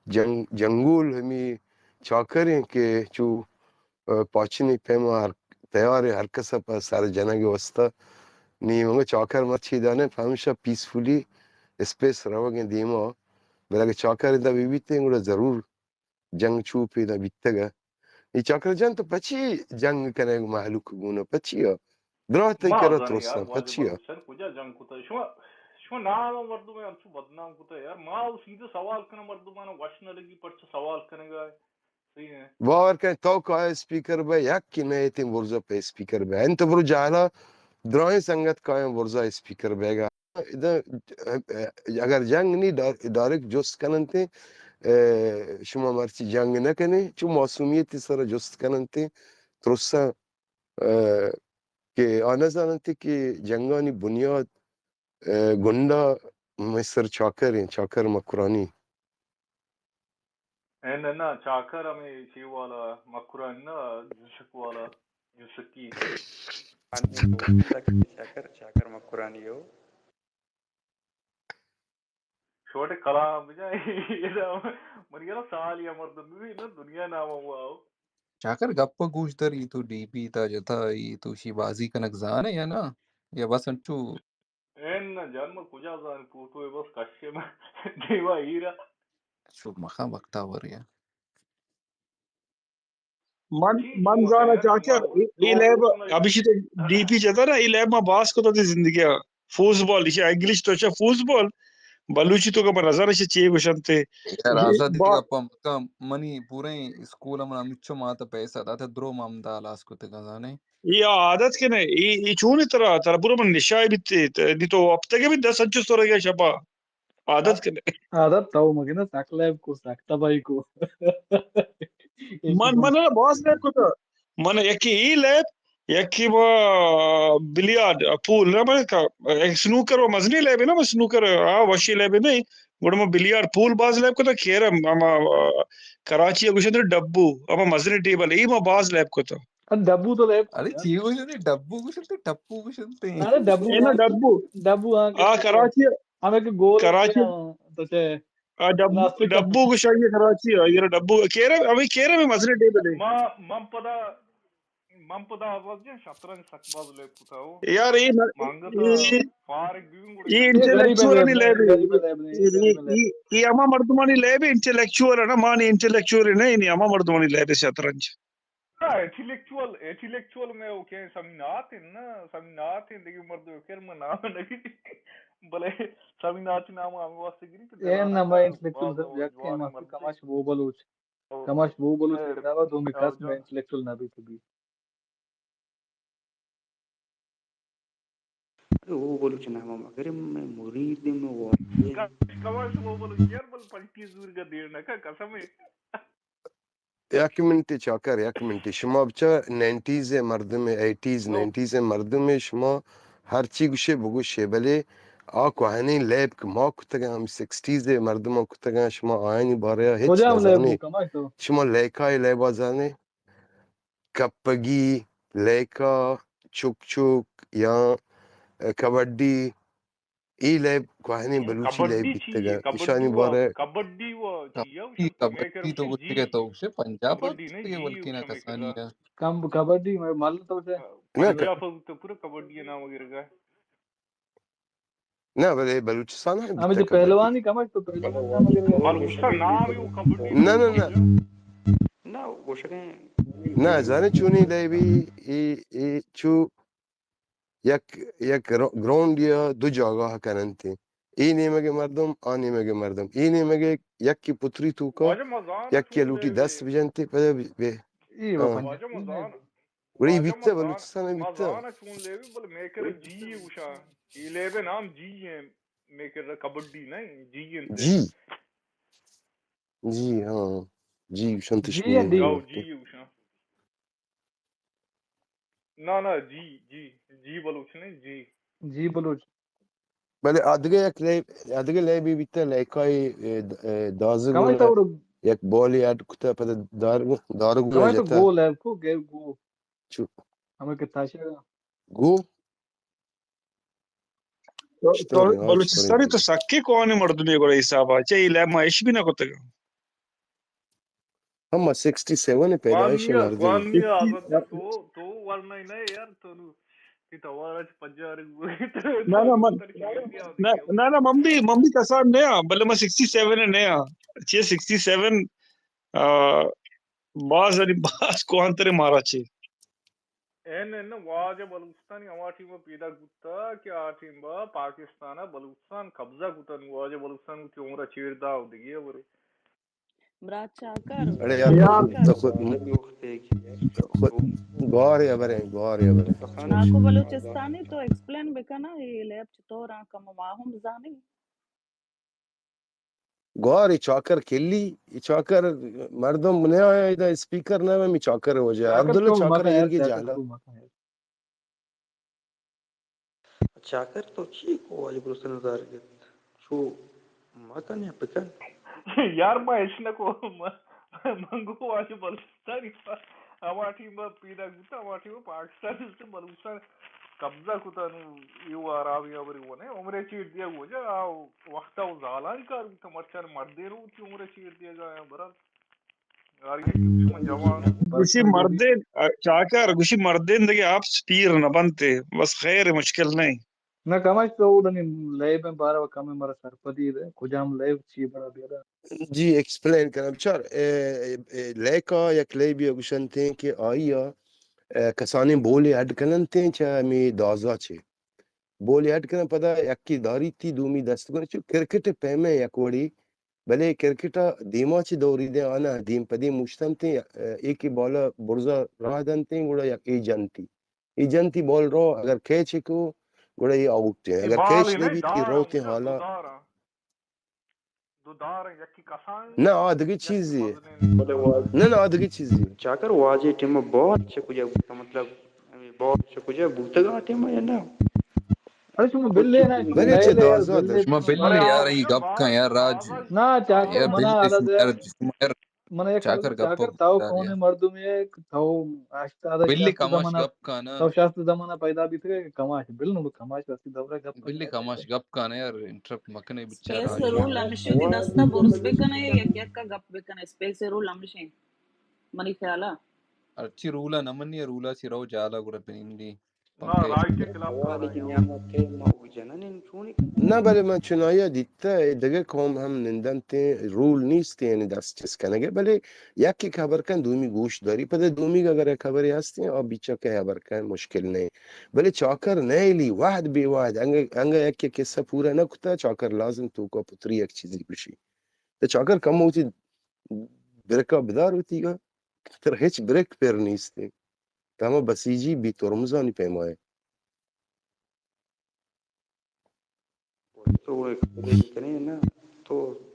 جنگ-، جنگول ہمے چاکر ایں کہ چو، آ، پاچنی پیما ہر، تیار ایں ہر کس ءَ پہ سر جنگ ءِ واسطہ۔ نی انگا چاکر مرچی دانے، پمیشا پیسفلی اسپیس روگ ایں دیما۔ بلے اگہ چاکر ادا بہ بیتیں گڑا ضرور جنگ چو پیدا بیتگ۔ اے چاکر جان، تو پچی جنگ کنئے مہلوک گون؟ پچی ءَ؟ دراہ تئی ما کرا زانیں یار، ترساں، واجہ پچی ءَ؟ بلوچ سر کجا جنگ کتا؟ شما، شما نام مردم انچو بدنام کتا یار۔ ما او سیدھے سوال کناں، مردمانا وش نہ لگی، پرچہ سوال کنگا؟ صحیح ہے۔ باور کن تو کائے اسپیکر بے، یک کی نہ ایتیں برزا پہ اسپیکر بے۔ انت برو جہلا دراہیں سنگت کائیں برزا اسپیکر بیگا۔ ادا، اگر جنگ نی ڈا-، ڈائریکٹ جست کننتے، اے، شما مرچی جنگ نہ کنے، چو معصومیتی سر جست کننتے، ترساں، اے، کہ آ نہ زاننتے کہ جنگانی بنیاد، اے، گنڈا مئے سر چاکر ایں، چاکر مکرانی۔ اے نہ، نہ، چاکر ہمیں چی والا، مکرانی نہ، جسک والا، جسکی۔ چاکر، چاکر مکرانی ہو۔ چھوٹے کلام بجا، ادا منی یارا سال یا مردم بھی نہ دنیا نام ہوا ہو۔ چاکر گپ گوش در، ای تو ڈی پی تا جتا، ای تو شی بازی کنک زانے یا نا؟ یا بس انچو؟ اے نہ جان، من کجا زان، فوٹو بس کشے من دیوا ہیرا۔ چو مخا وقتا وریا۔ من، من زانا چاکر، اے، اے لیب، ابھی شی تو ڈی پی جتا نا، اے لیب ما باز کتا تئی زندگی ءَ۔ فوس بال، ایشی انگلش تو چا فوس بال، بلوچی تو کا من نزانا ایشی چی گوشنتے۔ یار، آزادی با- گپا مکن، منی پوریں اسکول من ہمچو ماتا پیسہ داتا، درو ما ہم دا ہلاس کتگا زانے۔ اے عادت کنے، اے، اے چونی ترا، ترا پورا من نشہ بیتے، ت-، نی تو ہفتگے بھی دس انچو سورگے شپا۔ عادت کنے۔ عادت تو مگنا سک لیب کو، سک تباہی کو۔ من، من باز لیب کو تا۔ من یکی ای لیب، یکی با بلیارڈ، پول، نہ من کا، ایک سنوکر و مزنی لیب ہے نا، بس سنوکر، آ، وشی لیب نہیں۔ گڑا ما بلیارڈ پول باز لیب کو تا، کیرم، اما، کراچی گوشن ڈبو، اما مزنی ٹیبل، ای ما باز لیب کو تا۔ ڈبو تو لیب۔ ارے چی گوشنتے؟ ڈبو گوشنتے، ٹپو گوشنتے؟ ارے ڈبو اے نا، ڈبو۔ ڈبو، ہاں، آ، کراچی۔ ہمیں کہ گول کراچی۔ تو چے آ، ڈب-، پلاسٹک ڈبو گوشائی کراچی، آ، یہ ڈبو۔ کیرے، ابھی کیرے میں مزنے ڈے بلے۔ ما، من پدا، من پدا آواز جان شطرنج سک باز لیب کتا ہو۔ یار، اے م-، مانگتا اے، فارغ بیون گڑا اے شطرنج۔ انٹلیکچوئل غریب ہے، نہیں لیب۔ غریب ہے، اے، غریب ہے۔ اے، اے، اے ہما مردمانی لیب، انٹلیکچوئل ہے نا، مان انٹلیکچوئل ہے نہیں، ہما مردمانی لیب شطرنج۔ نا، انٹلیکچوئل، انٹلیکچوئل میں وہ کہ سمینات ہیں نا، سمینات ہیں، دیکھیں مردم خیر میں نام نہیں، بلے سمینات نام ہمیں واسطے گری کہ اے دلانا نہ، میں انٹلیکچوئل باز سبجیکٹ کے جوان مردم۔ کماش وہ بلوچ۔ او۔ کماش وہ بلوچ اے، کتابا دومی او کس جو۔ میں انٹلیکچوئل نہ بھی تو بھی۔ ارے او بلوچ نام مگر میں مرید میں وہ۔ کماش وہ بلوچ یار، بل پنٹی زور کا دیر نہ کا قسم ہے۔ یک منٹے چاکر، یک منٹے۔ شما بچا نائنٹیز ءِ مردم ءِ، ایٹیز، او۔ نائنٹیز ءِ مردم ءِ، شما ہر چی گوشے بگوشے، بلے آ کوہنیں لیب کہ ما کتگاں، ہم سکسٹیز ءِ مردماں کتگاں، شما آیانی بارے ءَ ہچ کجام لیب نزانے۔ کماش تو؟ شما لیکا ءِ لیبا زانے؟ کپگی، لیکا، چک چک یا کبڈی، اے لیب کوہنیں بلوچی لیب بیتگ۔ ایشانی بارے کبڈی و چیا؟ کبڈی تو گوشتگ تو گوشے پنجاب ءَ بلکیں کسانی ءَ۔ کم کبڈی مل تو گوشے۔ نہ، پنجاب ءَ تو پورا کبڈی نام گرگا۔ نہ، بلے بلوچستان ءَ ہمیں جو پہلوانی کماش تو پہلوانی نام گرگا۔ نہ، نہ، نہ۔ نہ، گوشگیں۔ نہ، زانے چونی لیبی، اے، اے چو یک، یک گرا-، گراؤنڈ یا دو جاگہ کننتے۔ اے نیمگ مردم، آ نیمگ مردم۔ اے نیمگ یکی پتری توکا، واجہ ما زان یکی چون لوٹی لیبی۔ دست بجنتے، پدا بی-، بی-، اے ہاں۔ وطن واجہ ما زان، گڑا اے واجہ بیتا، ما زان، بلوچستان ما بیتا۔ زان چون لیبی، بل میکر جی اے گوشا۔ اے لیب نام جی اے، میکر کبڈی نہیں، جی اے۔ جی۔ جی، ہاں۔ جی گوشنتش جی اے۔ او، جی اے گوشا۔ نا، نا، جی، جی، جی بلوچ نہیں، جی۔ جی بلوچ۔ بلے آدگہ یک لے-، آدگہ لیبی بیتا، لیکائی، اے، د-، اے، دازگ کمائی گونا تو یک بالی اڈ کتا، پدا دارگ، دارگ گونا کمائی تو جتا۔ گو لیب کو، گے گو۔ چو۔ ہمیں کتا شگا۔ گو؟ تو، تو بلوچستانی تو سکیں کوہنیں مردمے گڑا حسابا، چہ اے لیب ما اش بھی نہ کتگ۔ ہم سکسٹی سیون پیدائش مردم۔ گوانیا، آزاد جان، تو، تو ورنہ نہ یار، تو نو، کہ توارا چ پجارگ بوگی۔ نہ، نہ، من، نہ، نہ، من بھی، من بھی کسان نیا، بلے من سکسٹی سیون نیا۔ چہ سکسٹی سیون، آ، باز، یعنی باز کوہنتریں مارا چہ۔ اے نہ، نہ، واجہ بلوچستانی ہما ٹیم ء پیداک بوتا کہ آ ٹیم ء پاکستان ء بلوچستان قبضہ کتا، نوں واجہ بلوچستان وتی عمر ء چیر دا و دگہ ہبرے۔ مراد چاکر۔ اڑے یار، یار۔ تو خود، خود گوار ہبرے، گوار ہبرے۔ ناکو بلوچستانی تو ایکسپلین بکنا، اے لیب چطور آں، کم ما ہم زانی۔ گوار اے چاکر کلی، اے چاکر مردم نہ آیا، ادا اسپیکر نہ، ہمیں چاکر وجہ۔ چاکر عبداللہ تو چاکر مکن یار، ایرگی چاکر جالا۔ تو مکن یار۔ چاکر تو چی کو واجہ بلوچستان زار گت؟ چو مکن یا بکن؟ یار ما اش نہ کو، ما، من گو واجہ بلوچستانی ہما ٹیم ء پیداک بوتا، ہما ٹیم ء پاکستان است، بلوچستان قبضہ کتا، نوں اے وار آ بھی ہبری ونے، عمرے چیر دیگ وجہ، آ وقت ء زالانی کار بوتا، مرچان مردے رو وتی عمرے چیر دیگ آیا برات۔ آ، گوشی مردین، چاکر، گوشی مردین دگہ آپ پیر نہ بنتے، بس خیر، مشکل نہیں۔ نہ کماش تو اوڈنی لیب ء بارہ ء کمے مارا سرپدی دے، کجام لیب چی بڑا بیدا؟ جی، ایکسپلین کنم۔ بچار، اے، اے، اے، لیکا یک لیبی گوشنتیں کہ آئی ء، اے، کسانیں بولے اڈ کننتیں چہ ہمیں دازا چے۔ بولے اڈ کنن پدا یکی داریتی دومی دست کنن چو کرکٹ پیمیں یک وڑی، بلے کرکٹ ء دیما چہ دوری دے آنا دیم پہ دیم موشتنتیں، اے کہ بالا برزا راہ دنتیں گڑا یک اے جنتی۔ اے جنتی بال رو، اگر کیچ کو، گڑا اے آؤٹ ایں۔ اے اگر بال کیچ اے نہ نہیں، بیت، اے دار روت ایں ایں، حالا۔ دو دار ایں۔ دو دار ایں، یکی کسان ایں، نہ، آ دگہ یکی چیزی ایں۔ مزنیں۔ نہ، نہ، آ دگہ چیزی ایں۔ چاکر واجہ ٹیم بال چہ کجا بوتا، مطلب، ہمیں بال چہ کجا بوتگ آ ٹیم یا نہ؟ ارے شما بلے نا، شما بلے چہ نئیلے یار، دازا بلے۔ شما بلے یار، اے گپ کن یار، راج۔ نہ، چاکر یار، منا بلے عادت شما ہے۔ یار، من یک چاکر گپ چاکر تاو کون مردم ہے، تاو ہشتاد بلے شصت کماش زمانہ، گپ کانا۔ تاو شصت زمانہ پیدا بیتگے کہ کماش، بل نو کماش وقتی دورہ گپ بلے کانا۔ کماش گپ کانا یار، انٹرپٹ مکنے بچارا۔ اسپیس رول ہمیشہ دی دستا برز بکنے، یک یک کا گپ بکنے، اسپیس رول ہمیشہ منی خیالا۔ ہرچی رولا نہ منی، رولا چی رو جالا گڑا بنندی۔ نہ، رائٹ کلاف۔ نہ، بلے من چنایا دیتا، اے دگہ قوم ہم نندنت، رول نیست، یعنی دست چست کنگے، بلے یک یک خبر کن، دومی گوش داری، پدا دومی اگر یک خبرے ہستیں، آ بیچا کہ خبر کن، مشکل نہیں۔ بلے چاکر نیلی، وحد بے وحد، انگا، انگا یک یک قصہ پورا نہ کتا، چاکر لازم توکا پتری یک چیزی گوشی۔ تو چاکر کم ہوتی برکا بدار ہوتی گا، تر ہچ بریک پر نیست۔ تو ہما بسیجی بی ترمزانی پیما ہے۔ تو ایک کنے نا، تو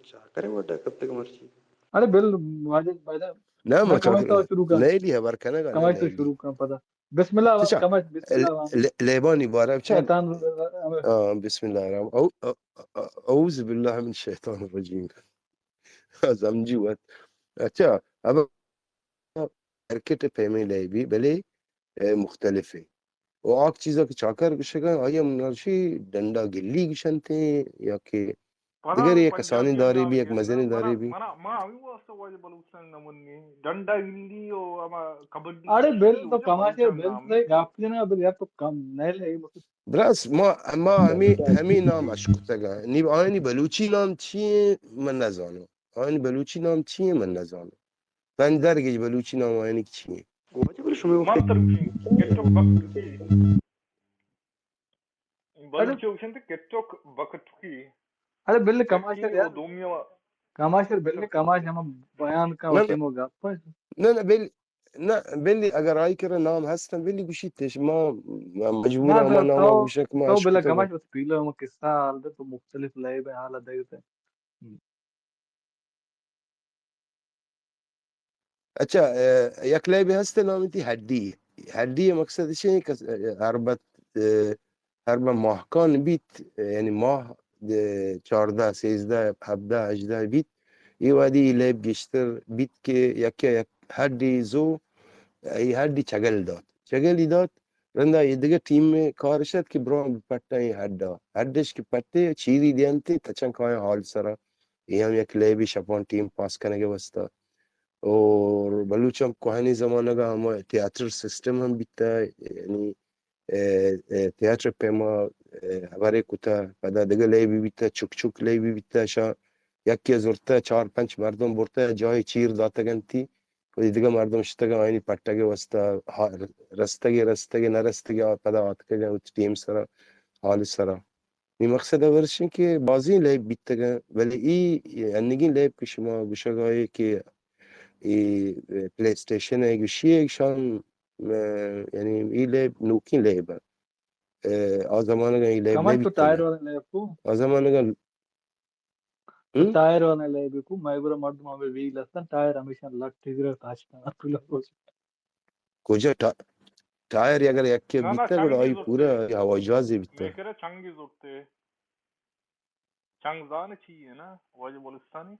چاکرے وڈا کپتگ مرچی۔ ارے بل واجد پیدا۔ نہ، ما کماش تو شروع کر۔ نہیں لی خبر کنگا، کماش تو شروع کر پدا۔ بسم اللہ، اچھا، کماش بسم اللہ۔ لے-، لیبانی بارہ، اچھا۔ شیطان، ہاں، بسم اللہ الرحمن۔ او-، او-، او-، اعوذ باللہ من الشیطان الرجیم۔ سمجھی وت۔ اچھا، اب کرکٹ پیمیں لیبی، بلے، اے، مختلف ایں۔ و آ چیزا کہ چاکر گشگا، آئی ہم نرشی ڈنڈا گلی گشنتیں، یا کہ دگر یک کسانی دارے بی، یک مزنیں دارے بی۔ منا، ما ہمیں واسطہ واجہ بلوچستان نمنی، ڈنڈا گلی و ہما کبڈی اڑے گلی بل و تو کماشے بل تو گپ جنا بل یا تو کم نہ لے۔ براس، ما، ما ہمیں، ہمیں نام اشکتگا۔ نی آیانی بلوچی نام چی ایں؟ من نزانو۔ آیانی بلوچی نام چی ایں؟ من نزانو۔ پندر گیج بلوچی نام آیانی چی ایں؟ واجہ بلے شما وقت من تر گٹو بک۔ بلوچی گوشنت کٹک بکٹکی۔ اڑے بل کماشر یار، دومی کماشر بل کماش ہم بیان کا نہ، ہوتے مو گپ۔ نہ، نہ، بل، نہ، بل اگر آئی کرا نام ہستن، بل گوشیت، ما مجبور نہ، ہما تو، نام تو، گوشک ما تو بل کماش بس پیلو ہم قصہ حال دے تو مختلف لئے بے حال دے تے۔ اچھا، اه، یک لیبے ہست نام تی ہڈی۔ ہڈی مقصد اش کہ ہر بت، اه، ہر بہ ماہکان بیت، یعنی ماہ، اه، چاردہ، سیزدہ، ہبدہ، ہژدہ بیت، اے وہدی اے لیب گیشتر بیت کہ یکے یک ہڈی زو، اے ہڈی چگل دات۔ چگلی دات، رندا اے دگہ ٹیم کارش ات کہ بران پٹا اے ہڈا۔ ہڈش کہ پٹے چیری دینتے تچن کایاں حال سرا۔ اے ہم یک لیبی شپان ٹیم پاس کنگ واسطہ۔ اور بلوچاں کوہنی زمانگ ء ہما تھیاتر سسٹم ہم بیتا، یعنی، اے، اے، تھیاتر پیما، اے، ہبرے کتا، پدا دگہ لیبی بیتا، چک چک لیبی بیتا، شا یکی زرتا، چار پنچ مردم برتا، جاہے چیر داتگ انتی، وتی دگہ مردم شتگ آیانی پٹگ واسطہ، ہا-، رستگے رستگے نہ رستگے، آ پدا آتکگ وتی ٹیم سرا، حال سرا۔ نی مقصد ورش انت کہ بازیں لیب بیتگ انت، بلے ای انگیں لیب کہ شما گوشگ ء کہ ای پلے اسٹیشن ء گوشی ء شان، اه، یعنی ای لیب نوکیں لیب انت۔ اه، آ زمانگ ء ای لیب کمال تو نبیتگ ٹائر انت۔ والا لیب کو؟ آ زمانگ ء تو ہم؟ ٹائر والا لیب کو، مئے گورا مردم ہمے ویل ہستن، ٹائر ہمیشہ لٹ ٹگر تاچ کنن، پورا روچ۔ کجا ٹا-، ٹائر اگر یکے نہ، نہ، بیتہ، گڑا چنگی آئی زرتے۔ پورا ہوائی جہازے بیتہ۔ مئے کرا چنگی زرتے۔ چنگ زان چی ہے نا، واجہ بلوچستانی؟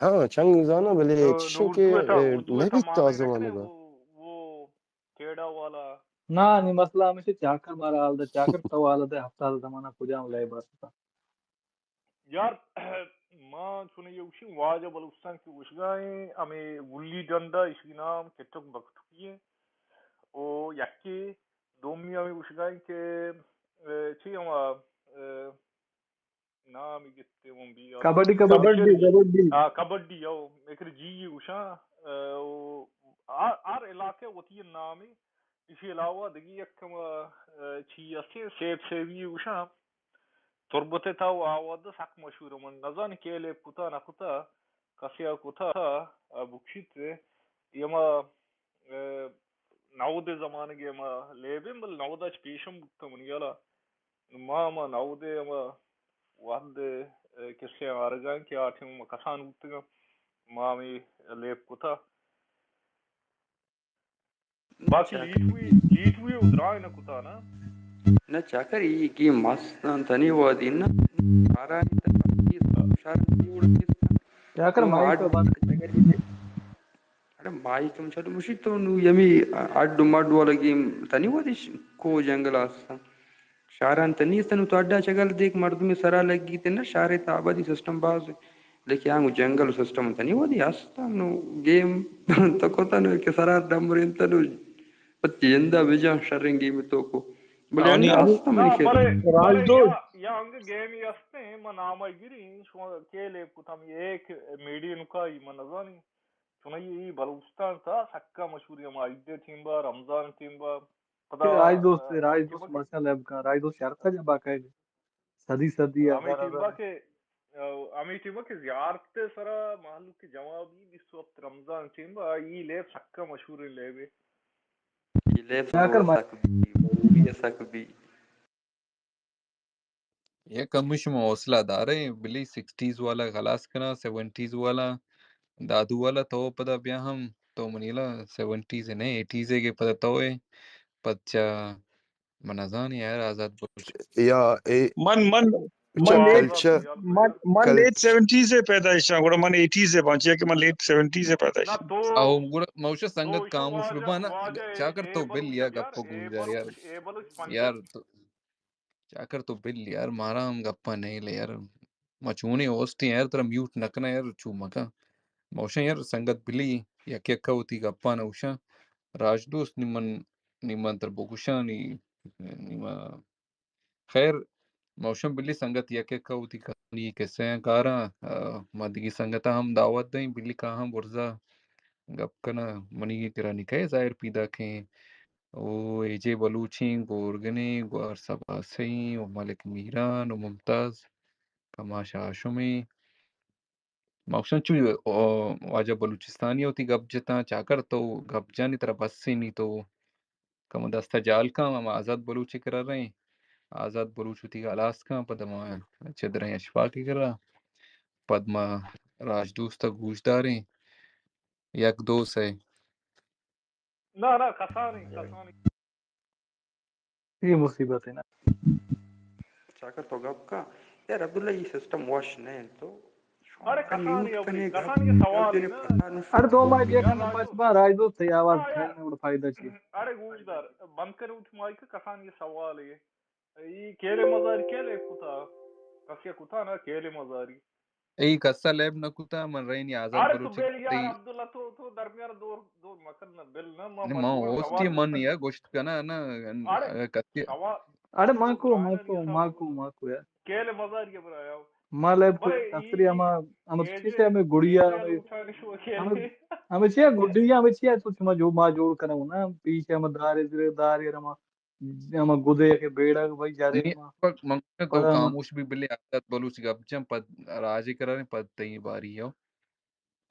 ہاں، چنگ زاناں، بلے تو چشیں نور کہ، تو ایسا اے، اردو نہ ایسا بیت معنی تازہ رکھنے، وانگا۔ وہ، وہ ٹیڑا والا۔ نہ، نی مسئلہ ہمیشہ چاکر مارا حال دے، چاکر تو حال دے، ہفتاد زمانہ کجام لئے بات تھا۔ یار، ما چون یہ وشی واجہ بلوچستان کی وشگائیں، ہمیں گلی ڈنڈا، اشی نام کٹک بکٹکی ہے۔ او یکی دومی ہمیں وشگائیں کہ، اے، چی ہم، اے، نامی گپتے من بی کبڈی، کبڈی۔ کبڈی، کبڈی۔ آ، کبڈی، او، میکر جی گوشاں، اے، او، آ، ہر علاقے وتی نامی۔ اسی علاوہ دگی یک ہم، اے، چی اسے، سیب سیبی گوشاں۔ تربت ء تہا و آ وہد ء سک مشہور ء۔ من نزانی کئے لیب کتا نہ کتا، کسے ء کتا، ء بکشیت۔ اے ہما، ء، نود ء زمانگ ء ہما لیب انت، بلے نود ء چہ پیش ہم بوتگ منی ہیال ء۔ ما ہما نود ء ہما وہد ء کسے آرگاں کہ آ ٹیم ما کسان بوتگاں، ما ہمے لیب کتا۔ باقی چاکر۔ لیٹوی، لیٹوی ادرائے نہ کتا نا؟ نہ چاکر، ای گیم مست انت، تنی وادی نا۔ شارانی ترقی، شارانی جوڑ نیست۔ چاکر، تو مائک اڈ تو بند۔ اڑے مائک تم چلو مشی تو نو یمی اڈ مڈ والا گیم تنی وادی ش-، کو جنگل آستا۔ شاران تہ نیست نو تو اڈا چگل دیک مردم سرا لگی تے نہ شارے تہ آبادی سسٹم باز ہے۔ لیکن آنگو جنگل سسٹم تہ نی ودی ہست نو گیم تہ کتا نو کہ سرا ڈمرین تہ نو پتی جندا بجا شرین گیم تو کو۔ بلے آنی ہست منی خیر۔ بلے، راج بلے دوست۔ یا، یا انگہ گیمی ہستیں، من نامہ گری، شما کے لیب کتم، ایک میڈی نکائی، من نزانی۔ چونائی ای بلوچستان تہ سکا مشہوری ہم عید ٹیم با، رمضان ٹیم با، پدا، راج دوست، آ، راج دوست، ماشاءاللہ، اب کا راج دوست شرط ہے جب باقاعدہ صدی صدی ہمیں ہزار ٹیم با ہزار۔ کہ، آ، ہمیں ٹیم با کہ زیارت سرا مہلوک جمع بی، بیست و ہفت رمضان ٹیم با، ای لیب سکا مشہور لیب ہے۔ ای لیب کیا کر مار- سک بی، ضروری ہے سک بی۔ یک ہمیش ما حوصلہ دارے، بلی سکسٹیز والا خلاص کنا، سیونٹیز والا، دادو والا تو پدا بیا ہم، تو منی لا سیونٹیز نے، ایٹیز کے پدا تو ہے، پد چا من نزانی یار آزاد بلوچ۔ یا اے من، من، من چا لیٹ، کلچر، من، من کل- لیٹ سیونٹیز پیدائش ہاں، گڑا من ایٹیز بانچیا کہ من لیٹ سیونٹیز پیدائش۔ او گڑا موشا سنگت تو کاموش واجہ، ببانا، واجہ چاکر اے تو بل بلوچ یا یار، گپ اے گوش دار یار۔ بلوچ، اے بلوچ پنجاب۔ یار تو چاکر تو بل یار، مارا ہم گپا نئیل یار۔ ما چونیں ہوسٹیں یار، ترا میوٹ نہ کناں یار، چو مکن۔ موشن یار، سنگت بلی، یک یکا وتی گپاں نہ گوشاں۔ راج دوست، نی من، نی من تر بگوشاں، نی، نی ما، خیر، موشن بلی سنگت یک یکا وتی کہانی قصہ کاراں، آ، ما دگی سنگتاں ہم دعوت دئیں، بلی کاہاں برزا گپ کناں، منی گرانی کئے ظاہر پیداکیں۔ او اے جے بلوچیں، گورگنیں، گوھر سباسئیں، او ملک میران، او ممتاز، کماش ھاشمیں۔ ما گوشاں چو، او، واجہ بلوچستانی ءَ وتی گپ جتاں، چاکر تو گپ جنئے ترا بس ایں، نی تو کمو دست ءَ جھل کن، ھما آزات بلوچ ءِ کرا رئیں۔ آزات بلوچ وتی ھلاس کن، پدا ما چہ درائیں اشفاق ءِ کرا، پد ما راج دوست ءَ گوش داریں۔ یک دو سے۔ نہ، نہ، کسانیں، کسانیں۔ اے مصیبت ایں نا۔ چاکر تو گپ کن۔ یار عبداللہ، اے سسٹم وش نہ ایں تو۔ اڑے کسانیں، کسانیں سوال ایں نا۔ اڑے دو مائک یک کن، پچ با، راج دوست ءِ آواز کھائے نا، اڑے فائدہ چی؟ اڑے گوش دار، بند کر اٹھ مائک، کسانیں سوال ایں۔ اے کیلے مزاری کیلے کتا؟ کسے کتا نا کیلے مزاری؟ اے کسا لیب نہ کتا، من رئینی آزاد بلوچ ءِ۔ اڑے تو بل یار عبداللہ، تو، تو درمیان دور، دور مکن نہ، بل نہ، ما، نہ، ما اوستی من یا گوشت کنا نا، اڑے کسے۔ اڑے ما کو، ما کو، ما کو، ما کو یار۔ کیلے مزاری برا یار۔ ما لیب کو، بھائی، اصلی ھما، ھما چیز ایں، ھمے گڑیا، ھمے، ھمے چیا گڑیا، ھمے چیا تو شما جو ما جوڑ کنو نا، پیش ھمے دارے، دارے ھما ھما گدے کہ بیڑگ بھائی جارے نی، ما۔ من تو خاموش بی، بلے آزاد بلوچ گپ جن، پد راج ءِ کرا رئیں، پد تئی باری ھو۔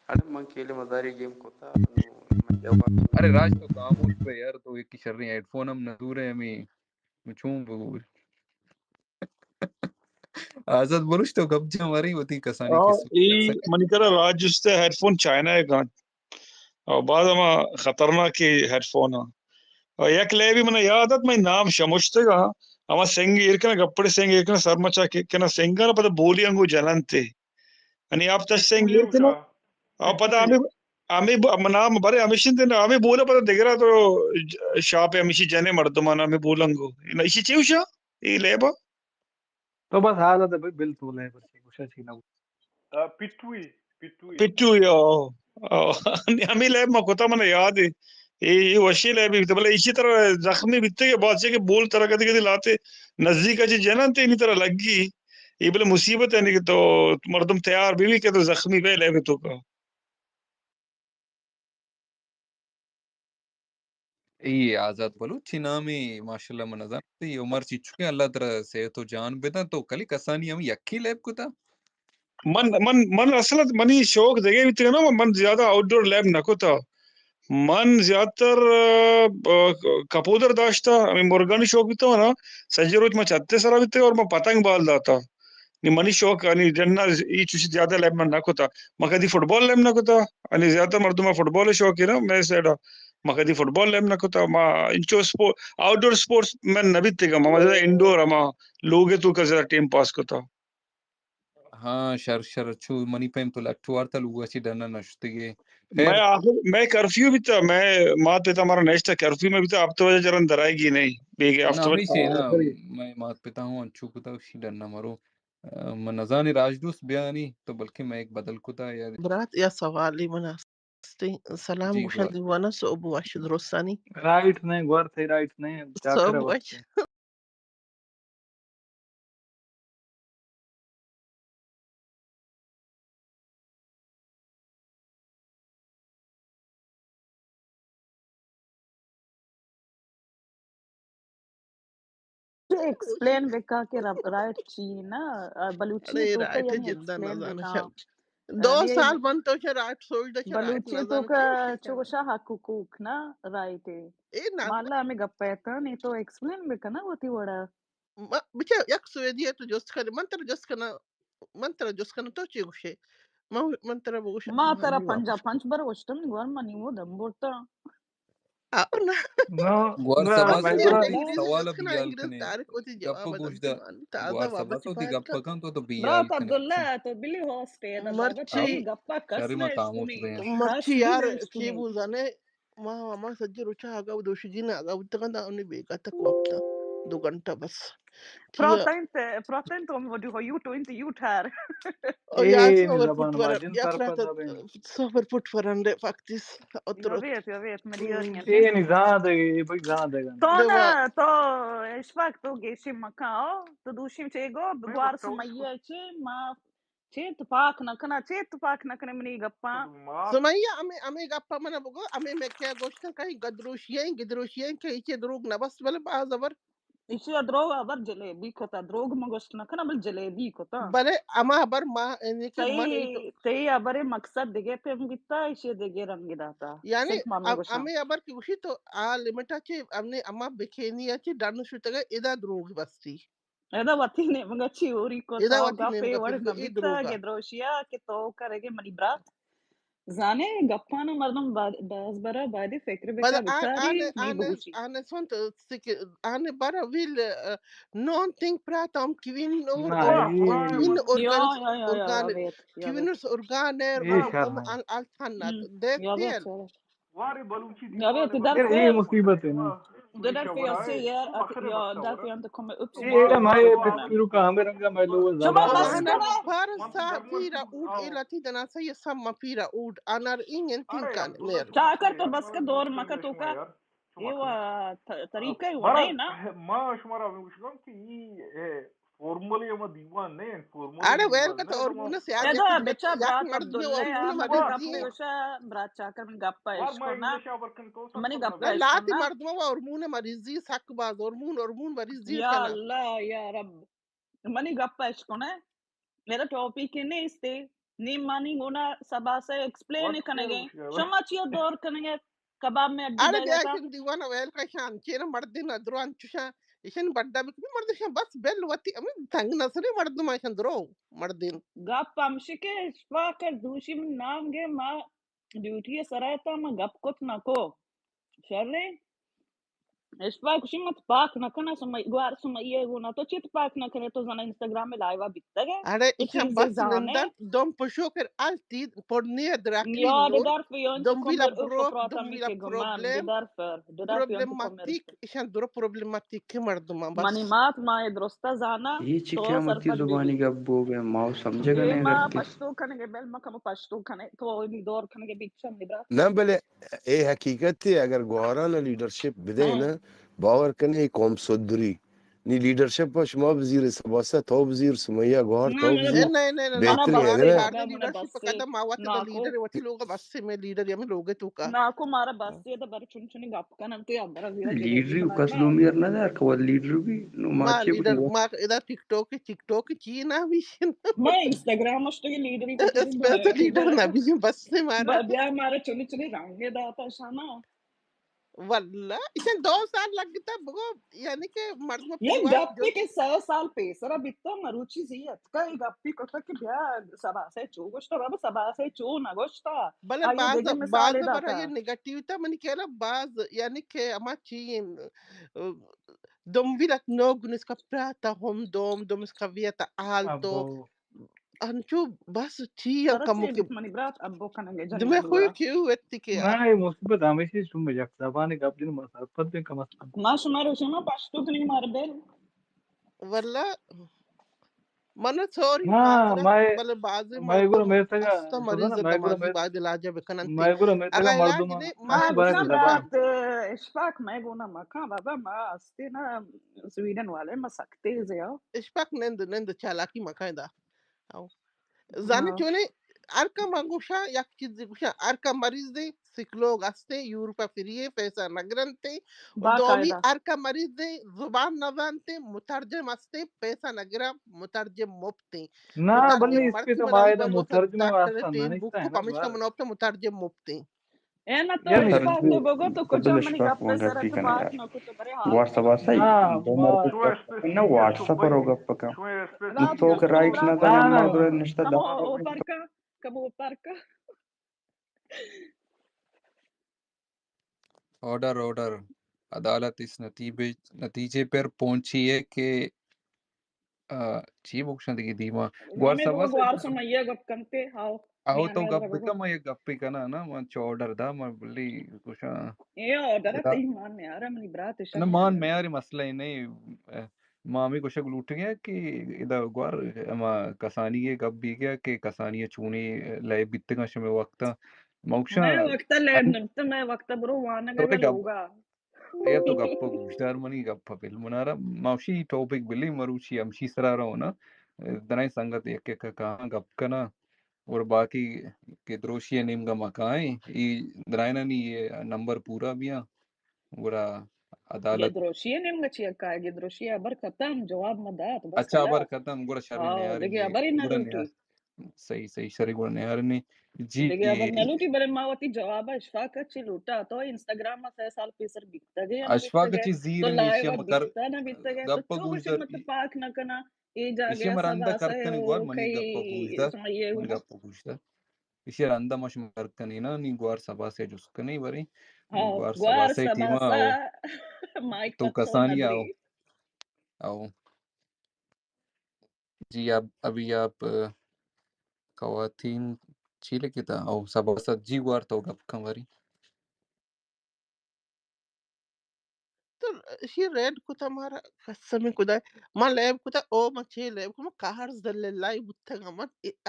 اڑے من کیلے مزاری گیم کتا، نو من جواب۔ اڑے راج تو خاموش بے یار، تو یک شریں ھیڈ فون ھم نہ دور ئے، ھمے چون بگو۔ آزاد بلوچ تو گپ جن، مارے وتی کسانی آ، کسے۔ اے منی کرا راج جست ءِ ھیڈ فون چائنا ءِ گاں۔ او باز ھما خطرناکیں ھیڈ فون آں۔ او یک لیبے منا یاد ات، منی نام شمشتگ آں۔ ھما سنگ ایر کناں، گپڑے سنگ ایر کناں، سر مچا کہ-، کناں سنگاں، پدا بولی انگو جننت ئے۔ یعنی آپ تش سنگ ایر کناں۔ او پدا ھمے، ھمے ب-، نام برے ھمیش اِنت نا، ھمے بولا پدا دگرا تو ج-، شاپ ھمیشی جنے مردمان ھمے بولنگو۔ ایشی چے گوشاں؟ اے لیبا؟ تو بس حالت ءَ بل، بل تو لے بس، گوشا چی نہ۔ آ، پٹوئی، پٹوئی۔ پٹوئی، او، او۔ ھمے لیب ما کتا، من یاد ایں۔ اے، اے وشیں لیبے بیت، بلے ایشی ترا زخمی بیتگ ئے، باز چہ کہ بول ترا کدی کدی لاتے نزدیک ءَ چہ جننت ئے، نی ترا لگی۔ اے بلے مصیبت ایں کہ تو مردم تیار بہ بی کہ تو زخمی بے لیب توکا۔ اے آزات بلوچ چی نامے، ماشاءاللہ، من نزانت۔ اے عمر چیچکیں، اللہ ترا صحت و جان بدنت۔ تو کلی کسانی ھم یکے لیب کتا؟ من، من، من اصل ءَ منی شوق دگہ بیتگ نا، من زیادہ آؤٹ ڈور لیب نہ کتا۔ من زیادہ تر، آ، کپودر داشتا، ھمے مرگانی شوق بیتا نا، سجے روچ ما چھت ءِ سرا بیتگ اور ما پتنگ بال داتا۔ نی منی شوق، یعنی ڈن ءَ اے چوشی زیادہ لیب من نہ کتا۔ ما کدی فٹبال لیب نہ کتا۔ یعنی زیادہ تر مردم فٹبال ءِ شوقین نا، مئے سائیڈ ءَ۔ ما کدی فٹبال لیب نہ کتا۔ ما انچو اسپو-، آؤٹ ڈور اسپورٹس مین نہ بیتگاں۔ ما زیادہ انڈور، ھما لوگ ءِ توکا زیادہ ٹائم پاس کتا۔ ھاں، شر، شر، چو منی پیم تو لٹ وارتا، لوگ ءَ چہ ڈن ءَ نہ شتگے۔ خیر۔ مئے آخر، مئے کرفیو بیتا، مئے مات پتا مارا نشتا، کرفیو مئے بیتا، ھپت بجہ چہ رند درائگی نہ ایں، بیگہ ھپت بجہ۔ ھمیشی نا، مئے مات پتا ھوں انچو کتا، اشی ڈن ءَ مرو۔ من نزانیں راج دوست بیانی تو بلکیں مئیک بدل کتا یا۔ برات، یا سوالے من است۔ سلام، جی، گوشاں گوار۔ دیواناں، سوب وش درستانی۔ رائٹ نہ ایں، گوار تئی رائٹ نہ ایں، چاکر سوب وش۔ ایکسپلین بکا کہ رب-، رائٹ چی نا، آ، بلوچی اڑے توکا رائٹ یعنی جدا ایکسپلین نزاناں بکا۔ شم۔ دو آ، یہ سال من تو چہ رائٹ سوچ دا چہ رائٹ بلوچی نزاناں توکا چی چو گوشا حق حقوق نا رائٹ اے۔ اے نا۔ مالا ھمے گپ ءَ تاں، نی تو ایکسپلین بکنا وتی وڑا۔ ما، بچار، یک سویدی ءَ تو جست کن، من ترا جست کناں، من ترا جست کناں، تو چے گوشے؟ من، من ترا بگوشاں۔ ما ترا پنجاہ پنچ بر گوشتم، گوار منی وہ دم برتا۔ آ، نہ۔ نہ، گوار نہ، سبا من تو ترا وتی انگریزی سوال جست کناں، بیال انگریز کنے۔ تارک وتی گپ جواب گوش دنت دا۔ من تازہ گوار سبا وابا تو وتی گپ کن۔ کن تو، تو بیال برات کنے۔ عبداللہ، تو بلی ہوسٹ ئے، دا مرچی۔ بابا تئی گپا کس شرم نہ خاموش اشکنی۔ بے۔ مرچی کس یار، نہ اشکنی۔ چی بوزانے؟ ما، ما سجے روچا آگا دوشیگین آگا بوتگاں، داں انی بیگا تک وپتاں دو گھنٹہ بس۔ پراتین تے، پراتین تو مجھے ہو یو ٹوئنٹی یو ٹھار۔ او یار، اے صبر زبان پٹ ورن، ماجن یا سرپد پرات، ابیں۔ صبر پٹ ورن دے فاکتیس۔ اتر۔ یو ویت، یو ویت، مری یو نیت۔ اے نی زان دے، اے بھائی زان دے گا۔ تو نا، تو اشفاق تو گیشی مکا او، تو دوشی چے گو، بگوار سمیہ چے، ما چے تو پاک نہ کنا، چے تو پاک نہ کنے منی گپاں؟ سمیا، ہمے، ہمے گپا منا بگو، ہمے میں کیا گوشتن کہیں گدروشی ہیں، گدروشی ہیں کہ ایچے دروگ نہ بست، بلے باز ابر۔ ایشی دروگ ابر جلیبی کتا، دروگ من گوشت نہ کنا، بل جلیبی کتا۔ بلے ہما ابر ما، یعنی کہ من تئی، تئی ابر مقصد دگے پیم گتا، ایشی دگے رنگ داتا۔ یعنی صرف ما ہم-، گوشاں۔ ہمے ابر کہ گوشی تو آ لمٹا چے، ہمنے ہما بکینی چے ڈن شتگا، ادا دروگ بستی۔ ادا وتی نیمگا چی ہوری کو ادا تو وتی گپے نیمگا وڑ چی نہ اے بیتا دروگا۔ گدروشیا کہ تو کرگے منی برات۔ زانے گپانا مردم با-، باز برا باید فکر بکا بچاری نی بگوشی۔ آنے سنت سک-، آنے برا ویل، آ، نون تنگ پراتام کیوین اور، نا، اور، اے کیوین اورگانس، یا، یا، یا، اورگان-، یا، ویت، یا، کیوین ویت۔ اورگانر، اے اور، شر اور، نہ۔ آل، آل تھنا۔ ہم۔ دے یا، تیل۔ ویت، یا، ویت۔ وارے بلوچی ابے دیوان تو در یار، اے مصیبت ہے نا۔ دو در پہ اسے یار، یا در پہ انت کم اپس اے مارا ما یہ پھر کا ہمیں رنگا میں لوگ زیادہ۔ شما بس کرو۔ پر سا پیرا اوڈ اے لتی دنا سا یہ سم پیرا اوڈ انار اینگ انتین کن میر۔ چاکر تو بس کا دور مکا تو کا۔ یہ وا طریقہ ہی ہونا ہے نا۔ ما شمارا ہمیں گوشگم کہ یہ فارملی ہما دیوان نہ انت، فارملی اڑے ویل دیوان کت نہ انت، ہما اورمون سیاست ادا بچا یک برات مردم عبداللہ اورمون احمد مریضی گپ انت۔ گوشا، برات چاکر من گپا بار ما اشکنا۔ انگلش آور کن کو سب منی پر گپا مزید۔ لاتی اشکنا۔ مردم و اورمون مریضی سک باز، اورمون، اورمون مریضی یا کنا۔ اللہ یا رب۔ منی گپا اشکنا۔ میرا ٹاپک نیستے۔ نی مانی گونا سبا سے ایکسپلین وقت کنگے۔ شما چیا دور کنگے؟ کباب میں اڈی اڑے دے بیا گا۔ ایشن دیوان ویل کشان، چیر مردین ادرو انچوشان، ایشن بڈا بک، مردشان بس بل وتی، امی تنگ نسری مردم ایشن درو، مردین۔ گپ ہمشی کہ اشفاق دوشی من نام گے ما ڈیوٹی سرا تا ما گپ کت نہ کو۔ شرے؟ اشفاق گوشی، من پاک نہ کناں، سمئی، گوار سمئی ء گونا تو چت پاک نہ کنے، تو زنا انسٹاگرام ء لائیو ء بیتگ ئے۔ اڑے تو ایشاں چیزے بس زانے۔ نندن، دم پشو کر التی، پر نی ادراکی یا نور، ددار فیون دم تو بیلا کمر اف پرو-، پراتم دم بیلا کے گمان، پرابلم، ددار فر، ددار فیون تو کمر پرابلماتیک، اف۔ ایشاں درو پرابلماتیک کے مردم بس۔ منی مات ما درستا زانا، یہ چی تو قیامتی سرپد زبانی بی۔ گپ بوگ ء، ما سمجھگ اے نہیں ما کرتے۔ پشتو کنگے، بل ما کم پشتو کنے، تو نی دور کنگے بیچن نبرا۔ نہ بلے اے حقیقت ہے، اگر گواران لیڈرشپ بدے ہاں۔ نا، باور کنے اے قوم سدری۔ نی لیڈرشپ شما بزیر، سباسا تو بزیر، سمیا گوار تو بزیر۔ نہ، نہ، نہ، نہ، بہترین ہے نا۔ لیڈرشپ قدم آوات لیڈر وتی لوگ بس میں لیڈر یا میں لوگ تو کا۔ نہ کو مارا بس یہ تو بر چن چنی گپ کنن تو یا بر لیڈری کس لومیر نہ دار کو لیڈر بھی نو ما ما چی لیڈر ما ادا ٹک ٹاک، ٹک ٹاک چی نہ بیشن۔ ما انسٹاگرام اش تو لیڈری کو اسپیشل لیڈر نہ بیشن بس سے مارا۔ بیا مارا چنی چنی رنگ داتا شانا۔ واللہ، ایشاں دو سال لگتا بگو، یعنی کہ مردم یہ گپی کہ سہ سال پیسرا بیتا، مروچی زی اتکا، یہ گپی کتا کہ بیا سبا سے چو گوشتا، بابا سبا سے چو نہ گوشتا۔ بلے آئی باز، دیگه مثال باز داتا۔ برای نگیٹیو تا منی کہنا باز، یعنی کہ اما چی، ا، دم ویلت نوگ نسکا پراتا ہم دوم، دم اسکا ویتا آل تو۔ ابو۔ انچو بس چی یا سرت کمو سے کہ بیت منی برات ابو کنگے جنگل دمے خوی ورا۔ کیو وتی کے نہ، یہ مصیبت ہمیشہ شما یک زبان گپ دین ما سرپد بین کم از کم۔ ما شما رو شما پشتو کنی مار بل۔ واللہ من سوری ہاں، مارا مائے، بلے بازی مائے گورا مردم میرے تگا، استا مریض مائے گورا دماغی میرے، باید علاج بکنن تے۔ مائے گورا میرے تگا اگر مردم علاج نے، ما ہاں، بسم اللہ۔ تے اشفاق مائے گونا مکان بابا ما استے نا سویڈن والے ما سکتے زیا۔ اشفاق نند، نند چالاکی مکان دا۔ او۔ زانے ہاں۔ چونے، ہر کم گوشا، یک چیزی گوشا، ہر کم مریض دے، سکلوگ ہستے، یورپ فری ہے، پیسہ نگرنتے۔ دومی، باقاعدہ۔ ہر کم مریض دے، زبان نزانتے، مترجم ہستے، پیسہ نگرا، مترجم مفتے۔ نہ، مترجم بلے اس پہ تو ماہے مفتے، مترجم ڈاکٹر واسطہ ٹیم نہیں بک ہے کو نا، پمیشا بار۔ منوپتا مترجم مفتے۔ اے نہ تو یار، اشفاق تو بگو تو کجا منی گپ سر تو بات نہ کو تو برے حال۔ گوار سبا سہی۔ ہاں، دو مرد گپ نہ واٹس ایپ پر گپ کا۔ تو کہ رائٹ نہ زانے، ما گرے نشتہ کمو دا۔ اوپر کا، کمو اوپر کا۔ Order, order. عدالت اس نتیجے، نتیجے پر پہنچی ہے کہ آ، چی بگوشاں دگہ دیما؟ گوار ہمیں سبا گوار سمیا گپ کنتے، ہاو۔ آہو تو گپ بکن، من یک گپے کناں نا، من چو آرڈر دا، من بلی گوشاں۔ اے آرڈر تئی مان میارا، منی برات نہ، مان میاری مسئلہ ہی نہیں۔ ما ہمیں گوشگ لوٹگے کہ ادا گوار، ہما کسانی گپ بیگا کہ کسانی چونی لئے بیتگاں شمے وقتا۔ ما گوشاں، میں وقتا لئے نبتا، میں وقتا برو وانگا لوگا۔ اے تو گپ ء گوشدار منی گپ ء بل منارا۔ ما وشی ٹاپک بلی مروچی ہمشی سرا رہو نا۔ درائیں سنگت یک یک کاں گپ کناں، اور باقی کہ دروشی ءِ نیمگا ما کائیں، ای درائنانی یہ نمبر پورا بیاں، گڑا عدالت۔ دروشی ءِ نیمگا چیا کائے؟ دروشی ءِ ہبر ختم، جواب ما دات، بس اچھا، ہبر ختم، گڑا شریں، ہاں، نیاریں دگہ ہبرے نہ لوٹی۔ صحیح، صحیح، شریں، گڑا نیاریں۔ جی، دگہ ہبر نہ لوٹی، بلے ما وتی جواب اشفاق ءَ چی لوٹا؟ تو انسٹاگرام ءَ سہ سال پیسر بیتگے یا نہ اشفاق بیتگے؟ چی زیر تو لائیو ءَ بیتا نہ بیتگے؟ تو گپ چو گوش گوشی دار مت پاک نہ کنا۔ اے جاگہ ایشی ءَ ما رندا کر کنیں، گوار منی گپ ءَ گوش دار، منی گپ ءَ گوش دار۔ ایشی ءَ رندا ما شما کر کنیں نا، نی گوار سبا سے جست کنیں، باریں۔ ہاں، گوار سبا سے ٹیما۔ تو کسانی آؤ۔ آؤ۔ جی، اب، ابھی آپ، آ، خواتین چی لکھتا؟ او، سبا سے جی گوار تو گپ کن باریں۔ تو ایشی ریڈ کتا مارا، قسم خدا، ما لیب کتا، او ما چے لیب کتا، ما قہر ذل اللہ بوتگا، من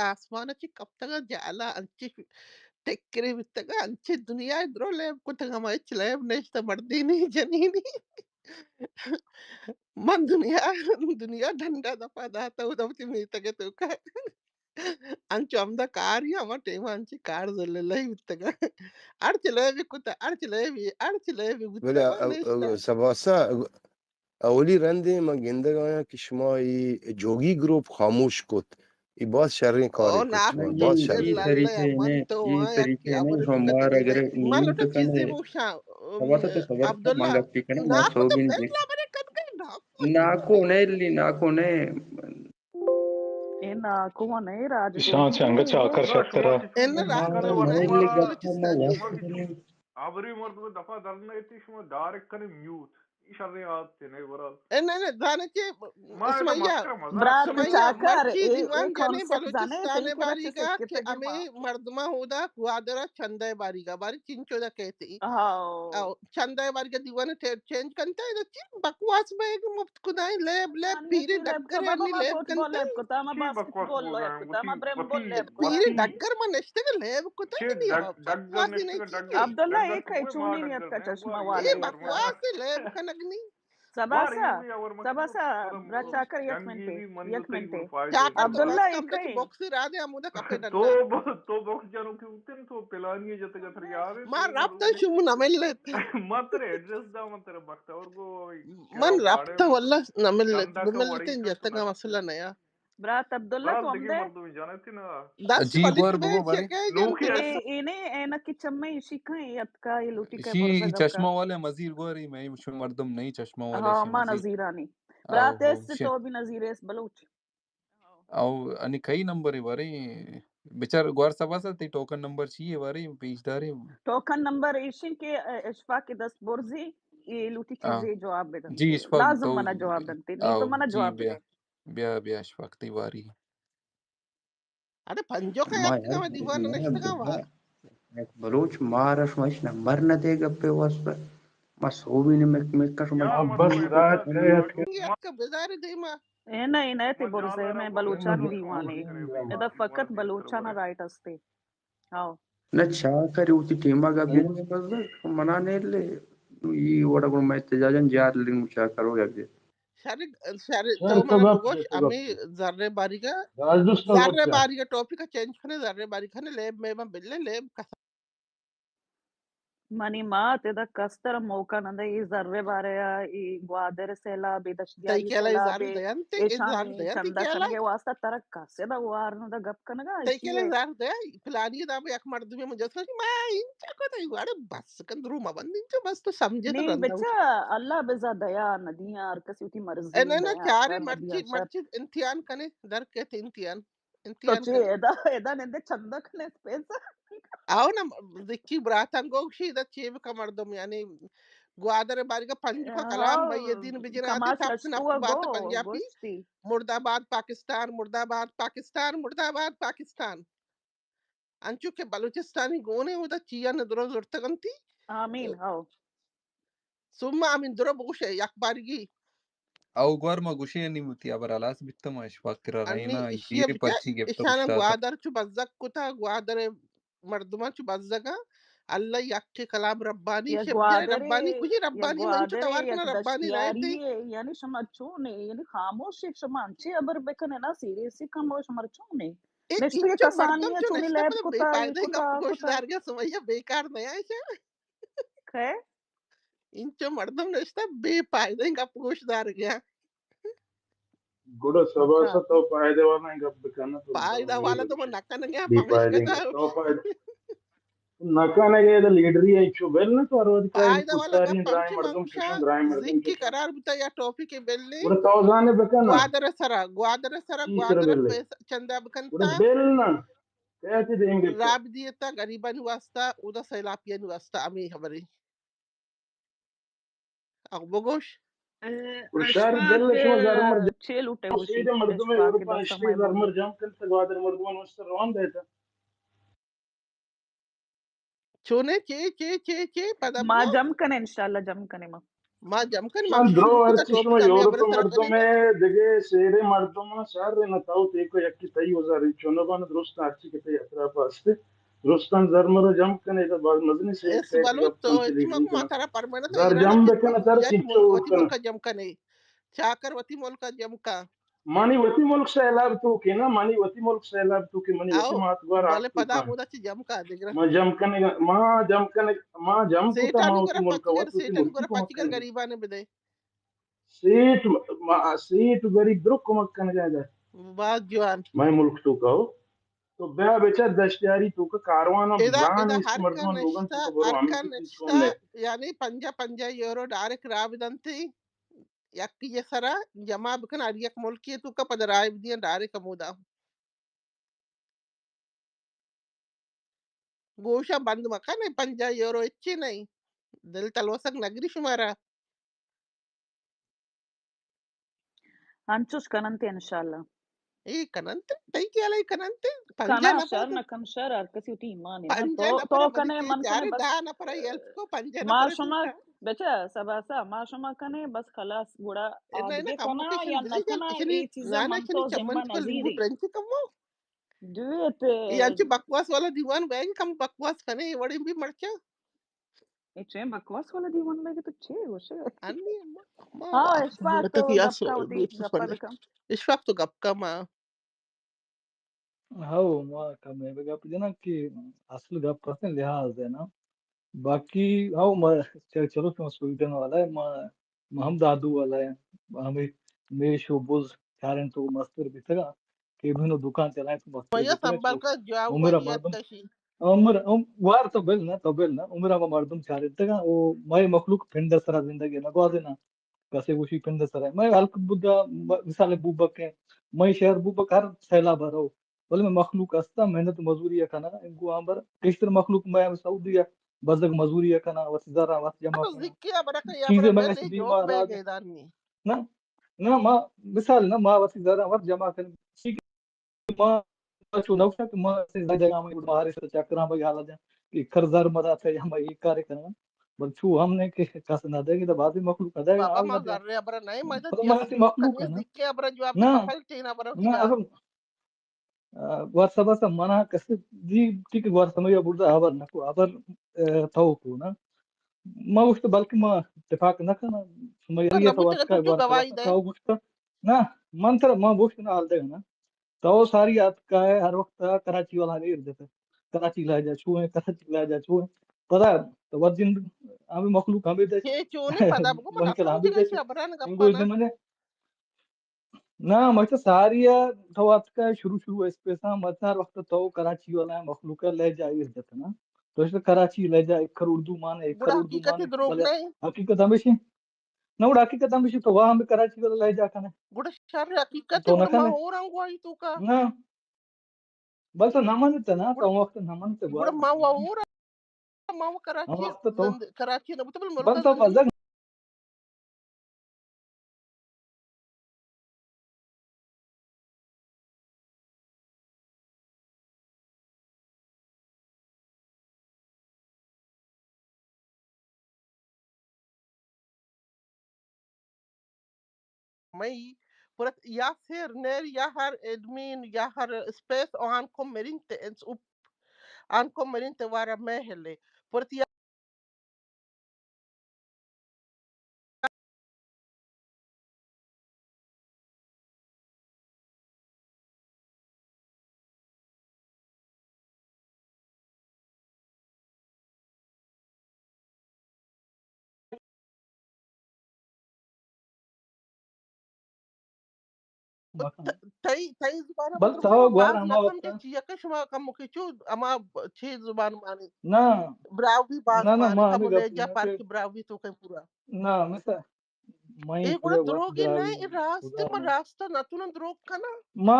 آسمان چی کپتگا، جالا انچی ٹکری بوتگا، انچی دنیا درو لیب کتگا، ما ہچ لیب نشتا، مردینی جنینی۔ من دنیا، دنیا ڈنڈا دپا داتا، او دپتی میتگے توکا۔ انچو ہمدا کار یا، ہما ٹیما انچی کار ذل اللہ بوتگا۔ ہر چلے بھی کتا، ہر چلے بھی، ہر چلے بھی بوتا، بلے من اب، اب نشتا۔ سباسا، اولی رندے من گندگ آیاں کہ شما اے جوگی گروپ خاموش کت، اے باز شریں کارے کت شما، باز شریں۔ اے طریقے نے، اے طریقے نے، شما مار اگر نیوز کنے، سبا تو، تو سبا تو عبداللہ، من گپ کنے، ما سوبین دے۔ ناکو نے لی، ناکو نے۔ اے ناکو نے راج ایشاں چہ انگت چاکر شترا۔ اے نہ راج نے لی گپ ما واسطے۔ آبری مردم دفعہ در نہ ایتی، شما ڈائریکٹ کنے میوٹ۔ ای شریں عادتے نئے برال۔ اے نہ، نہ، زانے چے، ما سمیا، مسکرا مزاق برات سمیا، چاکر، مرچی اے، دیوان اے جنے کانسپٹ زانے، بلوچستان تئی کرا چے باریگا سکتے کہ جی ہمیں ما۔ مردماں ہودا گوادرا چندے باریگا، باری چنچو دا کہتے۔ ہاؤ۔ او، چندے باریگا دیوان ٹے-، چینج کنتا ہے، چی بکواس بے کہ مفت خدائیں لیب، لیب، پیری ڈکر ہے، لیب کنتا۔ لیب کتا، ما چی باسکٹ بکواس بال بول لیب رہا ہے؟ کتا، ما وتی، برم بال وتی، لیب کتا۔ پیری وتی ڈکر ما نشتے کہ لیب کتا چی کہ نہیں، ڈگ-، ڈگر بکواس نشتے نہیں کہ چی ڈگر، کہ۔ عبداللہ، ڈگر ایک ہے کپوے ما چونی ڈگر نیت کا نے، چشمہ والے۔ اے بکواس ہے، لیب کنگ نہیں۔ سباسا، سباسا، برا چاکر، یک منٹ، یک منٹ۔ عبداللہ، ایک ہے۔ بکس را دے ہمودا کپے ڈنڈا۔ تو ب-، تو بکس جانو کہ اتن تو پلانی جتگا تر یار۔ ما رابطہ شمو نہ ملت۔ ما ترے ایڈریس دا، ما ترے بخت اور گو۔ من رابطہ واللہ نہ ملت، ملتیں جتگا مسئلہ نیا۔ برات عبداللہ، تو ہم دے۔ دس جی، بلوچ بگو، بارے۔ اے، اے نے، اے نہ کہ چمے ایشی کھائیں، اتکا، اے لوٹی کا، ایشی برزا گپا۔ چشمہ والے مزیر گوری، میں شو مردم نہیں چشمہ والے، ہاں، ایشی ما مزیر۔ نزیرانی۔ آو، برات، اس تو بھی نزیر اس بلوچ۔ او، انی کئی نمبر ہے بارے؟ بچار گوار سباسا، تی ٹوکن نمبر چی ہے بارے؟ پیش دارے۔ ٹوکن نمبر ایشن کہ، اے، اشفاق کے دست برزی، اے لوٹی چیزے جواب بدن۔ جی، اشفاق لازم تو، منا جواب دنتے، نہیں تو منا جواب دے۔ بیا، بیا، اشفاق تئی واری۔ اڑے پنجو کا ما یار دیوان نشتگا وا۔ یک بلوچ مارا شما ہچ نمبر نہ دے گپے واسطہ۔ ما سوبی نے مک، مک کا شما۔ بس رات ہے۔ یک بزار دیما۔ اے نہ، اے نہ، تی برزے میں بلوچانی دیوانے۔ ادا فقط بلوچانا رائٹ استے۔ ہاؤ۔ نہ چاکر وتی ٹیما گپ جنی بس منا نے لے۔ ای وڑا گڑ میں احتجاجاں جار لین چاکر ہو یک جے۔ شر، شر، تو منا بگوش، ہمیں زر باریگا، زر باریگا ٹاپک چینج کنے، زر باریگا کنے، لیب میں بلے، لیب کسا۔ منی مات ادا کستر موقع نہ دے، ای زر بارے، ای گوادر سیلاب، ای دشتیاری سیلاب، ای چندہ کنگے واسطہ ترک کس ادا وار نہ دا گپ کنگا، تئی کلا زر دے، پلانی دا یک مردمی مجسمہ، ما انچا کو تئی وڑ بس کن درو مبند انچا بس تو سمجھے تو نہیں رندا۔ بچا، اللہ بزا دیا ندیاں، ہر کسی وتی مرضی اے نہ، نہ، دیا، چارے مرضی مرچی، مرچی امتحان کنے، در کیت امتحان، تو امتحان چے کنے۔ ادا، ادا نندے چندہ کنے پیسہ۔ آو نا، ذکی براتاں گوشی ادا چے بکا مردم، یعنی گوادر باریگا پنجو کا کلام بھائی دین بجنا تے کماش تپس لشکو نفس بات گو پنجابی۔ گوشتی۔ مردہ باد پاکستان، مردہ باد پاکستان، مردہ باد پاکستان۔ انچو کہ بلوچستانی گون ء اودا چیان درو زرتگ انتی۔ آمین، ہو۔ سوما آمین درو بگوش یک بارگی۔ او گور ما گوشے انی وتی ابر ہلاس بیتم، اشفاق کرا انی رہینا، ایشی پیری بچا پرچی گپت اشانا گوشتاتا۔ گوادر چو بزگ کتا، گوادر مردمان چو بزگا، اللہ یک کلام ربانی، یک شبیر گوادرے، ربانی، کجی یک ربانی، من چو گوادرے، توار یک کنا ربانی نہ دشتیاری انت۔ یے، یعنی شما چون اے، یعنی خاموش اے، شما انچے ہبر بکنے نا، سیریسی کم ہو، شما چون اے؟ اے نشتگے انچو کسانی مردم چو چونی نشتہ لیب پدا بے کتا، اے پائدہ گپ کتا، گوش کتا۔ دارگا سمیا بیکار نیا شا۔ کئے؟ انچو مردم نشتہ بے پائدہ گپ گوش دارگا۔ گڑا سبا اچھا۔ سا تو پائدہ والا گپ بکنا تو پائدہ والا تو من نکنگا، بے پائدہ گپ۔ تو پائدہ نہ کنگ ء، ادا لیڈری ء چو بل نہ تو ہر وقت کا پائدہ والا پشداری گپ درائیں ہمچی مردم منگوشاں، چشم درائیں مردم زنکی چشم۔ قرار بوتا یا ٹاپک ء بل نہ۔ گڑا تو زانے بکن نا۔ گوادر سرا، گوادر سرا، چی سر گوادر بل نہ۔ پیسہ چندہ بکن گڑا تا۔ بل نہ۔ کیا تی دیم گپتا۔ راب دیتا غریبانی واسطہ، اودا سیلاپیانی واسطہ، ہمیں خبریں۔ اخ بگوش۔ اے، گڑا شہر اشفاق دل شما زرمر جم-، چے لوٹے گوشی؟ سید مردم اشفاق اروپا دست اشتے مئے زرمر بولو۔ جم کنت گوادر مردمان واسطہ روان دیتا۔ چونے چے، چے، چے، چے، پدا ما بگو۔ جم کنے، انشاءاللہ جم کنے ما۔ ما جم کنے، ما من درو شروع کتا ہرچی ٹاپک شما ہمیں یورپ خبر سر مردم کنے۔ ہے، دگہ سیرے مردم شہر نہ تاو تیکو یکی تئی وزاری چونو بان درست ہرچی کہ تئی اطراف ہستے۔ درستان زر مرا جم کنے، ادا باز مزنی سے ایس سیٹ بلو گپ تو کن چلی چما گئی کو ما کنا۔ ترا پرمانا تو زر ایران جم چی بکن، تر یک چیچو ملک وتی کنا۔ ملک جم کنے۔ چاکر وتی ملک جم کا۔ مانی وتی ملک سیلاب تو کے نا، مانی وتی ملک سیلاب تو کے، منی وتی آؤ، مات گوار بلے آپ پدا تو مودا چی جم کا دگرا۔ ما جم کنے، ما جم کنے، ما جم کو تا سیٹانی ما وتی گورا ملک پچ گر، وتی سیٹانی ملک گورا کو پچ گر مکن۔ غریبانے بدے۔ سیٹ، ما، سیٹ غریب درو کمک کنگا جا۔ باز جوان۔ مئے ملک تو کہو۔ تو بیا بچار دشتیاری تو کہ کاروان ہم ادا، زان ادا است ہر مردمان کن لوگان تو نشتا، کہ برو ہر ہمیں کن تو چون نشتا، نے۔ یعنی پنجاہ، پنجاہ یورو ڈائریکٹ راب دنتی، یک یہ سرا جمع بکن، ہر یک ملکی تو کہ پد رائے بدیاں ڈائریکٹ ہمودا۔ گوشاں بند مکن، اے پنجاہ یورو ہچی نہیں۔ دل تلوسگ نگری شمارا۔ انچوش کننت انشاءاللہ۔ اے کننت، تئی خیال اے کننت؟ پنجاہ کنا نفر شر تو نہ کن شر، ہر کسی وتی ایمان ہے نا۔ پنجاہ تو، نفر تو بلے کنے، چے من چارے کنے، بس، دہ نفر ہیلپ کو، پنجاہ ما نفر شما، تو بچا، سبا سا، ما شما کنے، بس خلاص، گڑا اے نہ، نہ، آدگے کم کنا کشن یا نہ بلے جان کنا، کشنی، اے چیزا نہ، نہ، من کشنی تو چمن ذمہ کل نظیر بو ہے۔ پرنچ کمو۔ دوئے تے۔ اے انچو بکواس والا دیوان بہ کہ کم بکواس کنے، اے وڑیں بھی مرچا۔ اے چے بکواس والا دیوان بہ کہ تو چے گوشے؟ انی ما، ما ہاں، اشفاق تو گپ کا وتی گپا بکن۔ اشفاق تو گپ کا ما۔ ہاؤ، ما کمے بہ گپ جناں کہ اصل گپ ہستیں لحاظ ہے نا۔ باقی ہاؤ، ما چل-، چلو شما سویڈن والا ہے، ما، ما ہم دادو والا ہے، ہمیں میش و بز چاریں تو مستر بیتگا کہ بھنو دکان چلائیں تو مستر بھیا بیتگا سنبھل چو کر جاؤ عمر وہی مردم، اتشی۔ عمر، عم-، وار تو بل نا، تو بل نا، عمر ہم مردم چارتگا، او مئے مخلوق پنڈ سرا زندگی نہ گوازے نا۔ کسے گوشی پنڈ سرا۔ مئے ہلک بودا، م-، مثال بوبک ہے۔ مئے شہر بوبک ہر سیلاب رو۔ بلے مئے مخلوق ہستا، محنت مزوری کنا۔ انگو آمبر، گیشتر مخلوق مئے ہم سعودی ہے۔ بزگ مزوری کنا، وت زرا، وت جمع کنا۔ چیزے مئے بیمار آ۔ نہ، نہ، ما، مثال نہ، ما وت زرا، وت جمع کن۔ ما چو نہ گوشاں کہ ما سے جگہ ہمے گڑا مارے سر چکراں بھائی حالا جان کہ کر زر مدا تھے ہم یہ کارے کرنا۔ بل چو ہم نے کہ کس نہ دے کہ بعضی مخلوق نہ دے بابا، ما زر ابرا نہیں، ما تو ما سی مخلوق ہے نا۔ سکے ابرا جواب نہ، پکل چینا برا نہ، اصل، آ، وار سبا سا منا کس دی ٹھیک وار سمجھ بردا خبر نہ کو، خبر، آ، تو کو نا۔ ما گوشت بلکہ ما اتفاق نہ کنا، سمجھ رہی ہے تو تو گواہی دے۔ تو گوشت نہ، من تر ما گوشت نہ حال دے نا۔ تو ساری آتکا ہے، ہر وقت کراچی والا ایر دیتا۔ کراچی لہجہ چو ہے، کراچی لہجہ چو ہے۔ پدا تو ودن ہمیں مخلوق ہمیں دے۔ یہ چو نہیں پدا بگو، من مخلوق ہمیں دے۔ انگو دے منے۔ نہ، مچ ساری ہے، تو آتکا ہے، شروع شروع اسپیسا، مچ ہر وقت تو کراچی والا ہے، مخلوق ہے، لہجہ ایر دیتا نا۔ تو اس کراچی لہجہ ایک کروڑ دو مان ہے، ایک کروڑ دو مان ہے۔ حقیقت دروغ نہیں۔ حقیقت ہمیشہ نہ، گڑا حقیقت ہمیشی تو واہ ہمیں کراچی والا لہجہ کنے۔ گڑا شر حقیقت تو نہ کنے۔ اور انگواہی تو کا۔ نہ۔ بس نہ منتے نا، تو وقت نہ منتے گڑا۔ ما وا اور ما وا کراچی وقت تو زند-، کراچی نہ بوتا بل ملک بل تو زندگی۔ بزگ مئی پرت یا سیر نیر یا ہر ایڈمین یا ہر اسپیس آنکو مرینتے انس اپ آنکو مرینتے وارا مہلے۔ پرتی تئی، تئی زبان بل تو گوار ہما وقت چی یک شما کم کے چو اما چی زبان مانی؟ نہ۔ براہوئی باز نہ، نہ، مانی، ما ہمو ہمیں گپ لہجہ نہ پار کہ کہ براہوئی تو کہیں پورا۔ نہ، مثال، ما اے گڑا دروگی نہ، اے راست، ما راست نہ تو نہ دروگ کنا۔ ما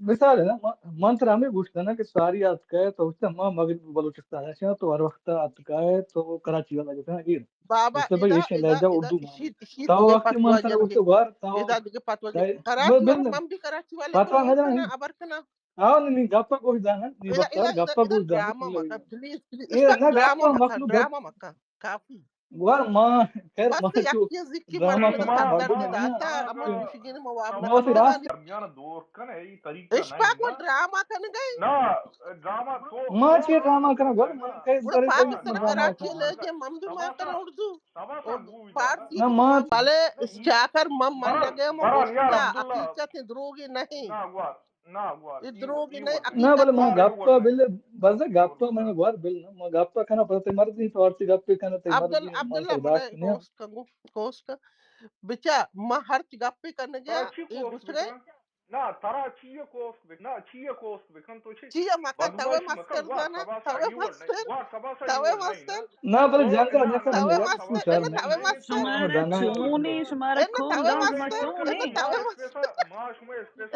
مثال ہے نا، ما، من ترا ہمیں گوشت نا کہ ساری آتکا ہے تو اس ما مغرب بلوچستان ہے، تو ہر وقت آتکا ہے تو کراچی والا جتنا گیر۔ بابا، اس بھائی ادا، ایشی ادا، لہجہ ادا، اردو مانے۔ شید، شید تو وقت من ترا گوشت گوار، تو ادا دیگه پتوا جن۔ کراچی والا، من بھی کراچی والے پتوا نہ جانے۔ ابر کنا۔ ہاں، نہیں، نہیں، گپا گوش دانا، نہیں، ادا، بتا، ادا، گپا ادا، گوش دانا، ڈرامہ مکا، پلیز، پلیز، اے، اس پر نہ، ڈرامہ گپا مکا، مخلوق ڈرامہ مکا، کافی۔ گوار ما، خیر، بس ما یک چو چیز کی ڈرامہ مردم کا سر درد داتا، اما گوشگین ما واب نہ ما وتی راست۔ درمیان دور کن ہے، یہ طریقہ اشفاق، ما ڈرامہ کن گئے۔ نہ، ڈرامہ تو ما چے ڈرامہ کرا، گوار من کئی گڑا طریقے پاکستان ڈرامہ کراچی کرا۔ لے جے من بھی ما کن اردو۔ فارسی نہ، ما بلے چاکر من من لگے، ما گوشتا حقیقت دروگی نہیں۔ نہ، گوار۔ نہ، گوار۔ اے دروگ نہ، بلے ما گپ تو بل، بس گپ تو من گوار بل نہ، ما گپ تو کنا، پر تے مرضی تو ہر چی گپ کنا، تے عبدال، مرضی، عبداللہ، من برداشت نہیں۔ کوس کا گو، کوس کا۔ بچا، ما ہر چی گپ کنا گیا، اے گوشت گئے۔ نہ، ترا چی ہے کوس بکن، نہ، چی ہے کوس بکن، تو چی؟ چی ہے مکن، توے مستر زانا، توے مستر، توے مستر۔ نہ، بلے جنگا نہ کن، توے مستر، توے مستر۔ شمارا چونی، شمارا کون دام ما چونی۔ توے مستر۔ ما شما اسپیس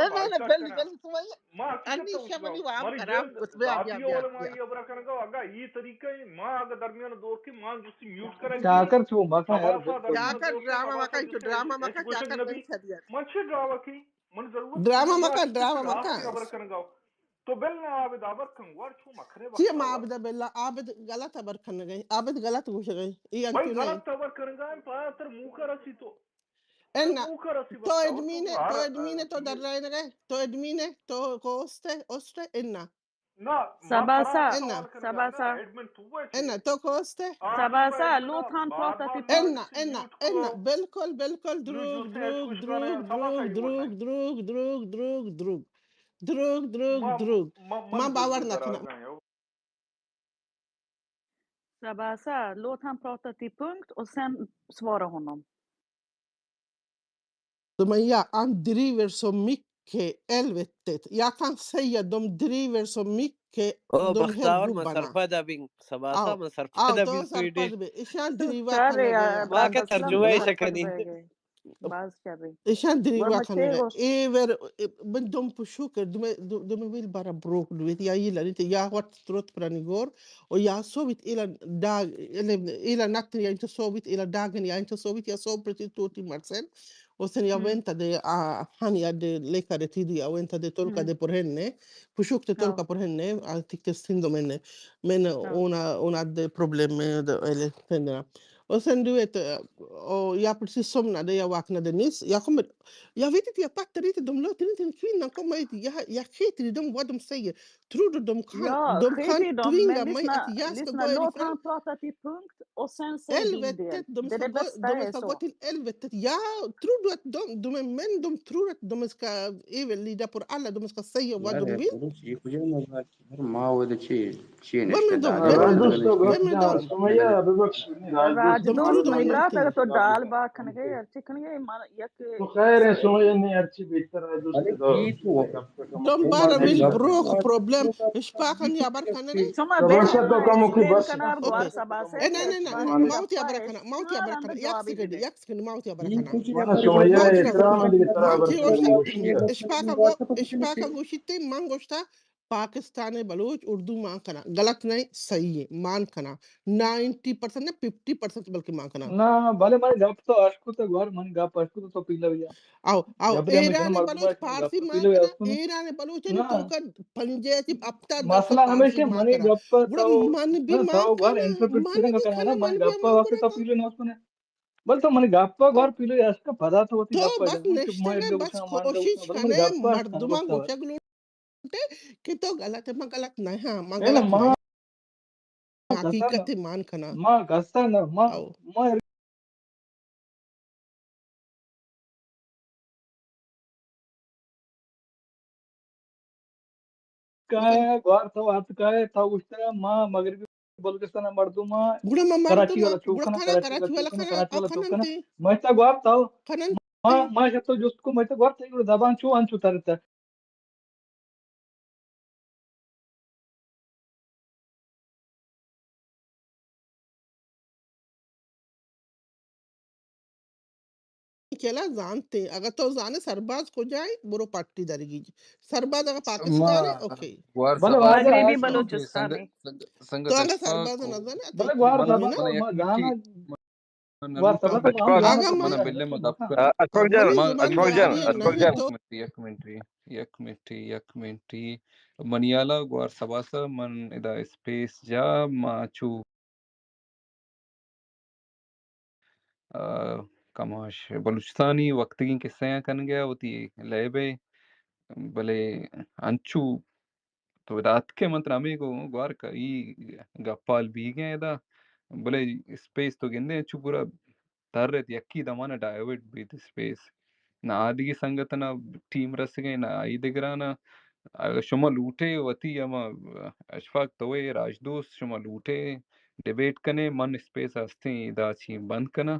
بل، بل، سمائی۔ ما کی انی شمنی واب خراب کت بیا، بیا، بیا، بیا۔ علماء یہ برا کنگا، اگا یہ طریقہ ہے، ما اگا درمیان دور کے مان جسی میوٹ کرے۔ چاکر چو مکن یار۔ چاکر ڈرامہ مکن، چو ڈرامہ مکن، چاکر بل شدیت۔ من چھ ڈرامہ کی؟ من ضرورت ڈرامہ مکن، ڈرامہ مکن۔ خبر کنگا۔ تو بل نہ عابد، ابر کن، گوار چو مکھنے وقت چی ما عابد بل، عابد غلط ابر کنگے، عابد غلط گوشگے۔ ای بھائی انتو نہیں۔ غلط ابر کنگا، پایا تر موکا رسی تو۔ انا۔ تو ایڈمین ہے، تو ایڈمین ہے، تو در رہے نگے، تو ایڈمین ہے، تو کوسٹ ہے، اوسٹ ہے، انا۔ نہ، سباسا، سباسا۔ انا، تو کوسٹ ہے؟ سباسا، لوتھان پروت تی پنت۔ انا، انا، انا، بالکل، بالکل، دروگ، دروگ، دروگ۔ دروگ، دروگ، دروگ۔ من باور نکنم۔ سباسا، لوتھان پروت تی پنت و سن سوارا ہونم۔ دمیا آن دری ورسو میک کہ ایل وتت۔ یا کان سیا دم دری ورسو میک کہ او دم ہیل بختاور، گروپ من بنا۔ سرپد ابین، سباسا، او، من سرپد او، تو ابین سویڈش۔ سرپد بے۔ ایشان دری وا کنگے۔ ما کہ ترجمہ ایش کنی۔ باز شر۔ ایشان دری وا کنگے۔ اے ور، اے، من دم پشو کر، دم، دم ویل بارا بروک لویت، یا یہ لنیت، یا وقت تروت پرانی گور، او یا سوبیت ایلا ڈاگ، ایلا، ایلا نتن یا انت سوبیت، ایلا ڈاگن یا انت سوبیت، یا سوب پرتی توتی مرسن۔ و سن یا وینتا دے، آ، ہن یا دے لیکا دے تیدی یا وینتا دے تولکا دے پرہن نے، پشوک تے تولکا پرہن نے، آ، تیک تے سندو من نے، من اونا، اونا دے پرابلم میں دے، ایلے سندنا۔ و سن دویت، او، یا پرسی سومنا دے، یا واکنا دے نیس، یا کم، یا ویتی تی یا پتری تے دم لو تری تے کین نہ کم ایتی، یا، یا کھیتری دم ودم سیے۔ ترو دو دم کان، یا، دم کان خیتی دم، توینگا مئے اتیاس کا گوئری کان۔ لوتھان پروت تی پنت و سن سیدی دیر۔ دم سا گو، دم سا گوتین ال وتت۔ یا ترو دو دم، دم من دم ترو دم اس کا ایول لیدا پر اللہ دم اس کا سیہ و دم ویل۔ ما ود چی، چی نشتہ دار۔ دوست گپ جان، سمیا ببخش۔ راج دوست، منی برات، اگر تو ڈال با کنگے، ہرچی کنگے، من یک تو خیر ہے، سمیا نہیں، ہرچی بہتر ہے، دوست۔ تو بارا ویل بروک پرابلم، اشپاکن یا بر کنگے۔ شما بس تو کم کی بس۔ کنار گوار سبا سے۔ اے، نہ، نہ، نہ، ما وتی ابرا کنا، ما وتی ابرا کنا، یک سیکنڈ، یک سیکنڈ، ما وتی ابرا کنا۔ سمیا احترام دی طرح ابرا کنا۔ اشپاکا گو، اشپاکا گوشیتے، من گوشتا، پاکستان ء بلوچ اردو مان کناں، غلط نہ، صحیح ء مان کناں، نائنٹی پرسنٹ نہ، ففٹی پرسنٹ بلکہ مان کناں۔ نہ، بلے منی گپ تو اشکت، گوار منی گپ اشکت تو پیلو یا۔ او، او، ایران ء بلوچ فارسی مان کناں، ایران ء بلوچ نی توکا پنجاہ تی ہفتاد درصد مسئلہ ہمیشہ منی گپ تو من بھی مان کناں، انٹرپریٹ کرنگا، من بھی گپ مان کناں۔ بل تو منی گپ گوار پیلو یا اشکت، پدا تو وتی گپ بس نشتنے، بس کوشش کنے مردماں گوشگ لوٹ کہ تو غلط ئے، من غلط نہ آں، من غلط نہ آں۔ حقیقت مان کناں۔ ما کسا نہ، ما، او۔ ما کائے، گوار تو ات کائے، تو گوشتہ ما مغربی بلوچستان مردم، گڑا ما مردم کراچی والا چوک گڑا کنا، کنا کراچی والا کراچی والا چوک کنا، کنا، کراچی والا چوک کنا۔ مچا گوار تو، ما، ما شتو جست کو، مچا گوار تو، گڑا زبان چو انچو ترتا۔ کلا زانتے، اگہ تو زانے سرباز کجائے، برو پارٹی درگیج۔ سرباز اگہ پاکستان ہے، ما اوکے۔ گوار بلے سبا واجہ مغربی آج بلوچستان سنگت، ہے۔ سنگت، سنگت تو اگہ اشفاق سرباز کو نہ زانے، تو اتو گوار من، سبا من یک ما مٹھی، گانا من، من گوار سبا نوکا تو ما پچ کاں، گانا من بلے ما گپ کن۔ اشفاق جان، ما اشفاق جان، اشفاق جان۔ یک منٹ، یک منٹ، یک منٹ۔ منی حالا گوار سبا سا من ادا اسپیس جا ما چو آ، کماش بلوچستانی وقتگیں کسہ آں کنگ ءَ وتی لیب ءَ، بلے انچو تو ادا اتکے من ترا ہمے گوں گوار ک-، ای گپال بیگ ءَ ادا، بلے اسپیس تو گندے انچو پورا تر ایت، یکی دمان ءَ ڈائیورٹ بیت اسپیس۔ نہ آ دگہ سنگتاں ٹیم رسگ ءَ، نہ آئی دگران ءَ۔ اگہ شما لوٹے وتی ہما اشفاق توئے راجدوست، شما لوٹے ڈیبیٹ کنے، من اسپیس ہستیں ادا چی بند کناں۔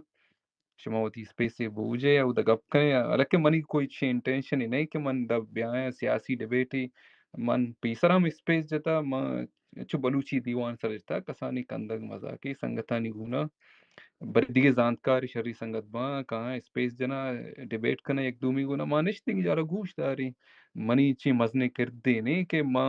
شما وتی اسپیس ءَ بوجے، اودا گپ کنے، حالانکہ منی کوئی چی انٹینشن ہی نہیں کہ من دا بیاں سیاسی ڈیبیٹ ہی۔ من پیسر ہم اسپیس جتا، من چو بلوچی دیوان سر جتا، کسانی کندگ مزاکی سنگتانی گونا۔ بلے دگہ زانتکار شری سنگت باں، کاں اسپیس جنا، ڈیبیٹ کنا یک دومی گونا، ما نشتگیں جارا گوش داریں۔ منی چی مزنیں کردے نے کہ ما،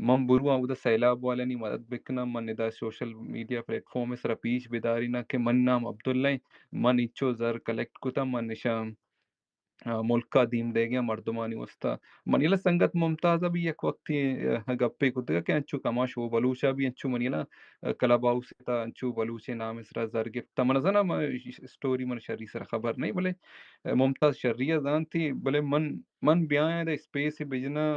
من برواں اودا سیلاب والانی مدد بکناں، من ادا سوشل میڈیا پلیٹ فارم سرا پیش بداریناں کہ من نام عبداللہ ایں، من انچو زر کلیکٹ کتا، من اشاں آ، ملک ءَ دیم دیگیں مردمانی واسطہ۔ منی لا سنگت ممتاز ءَ بھی یک وقتی، آ، گپے کتگ کہ انچو کماش و بلوچ ءَ بھی انچو منی لا، آ، کلب ہاؤس ءِ تہا انچو بلوچ ءِ نام ءِ سرا زر گپت۔ من زاناں، من ش-، ش-، اسٹوری من شری سرا خبر نہیں، بلے، آ، ممتاز شری ءَ زانتی، بلے من، من بیاں ادا اسپیس بجناں،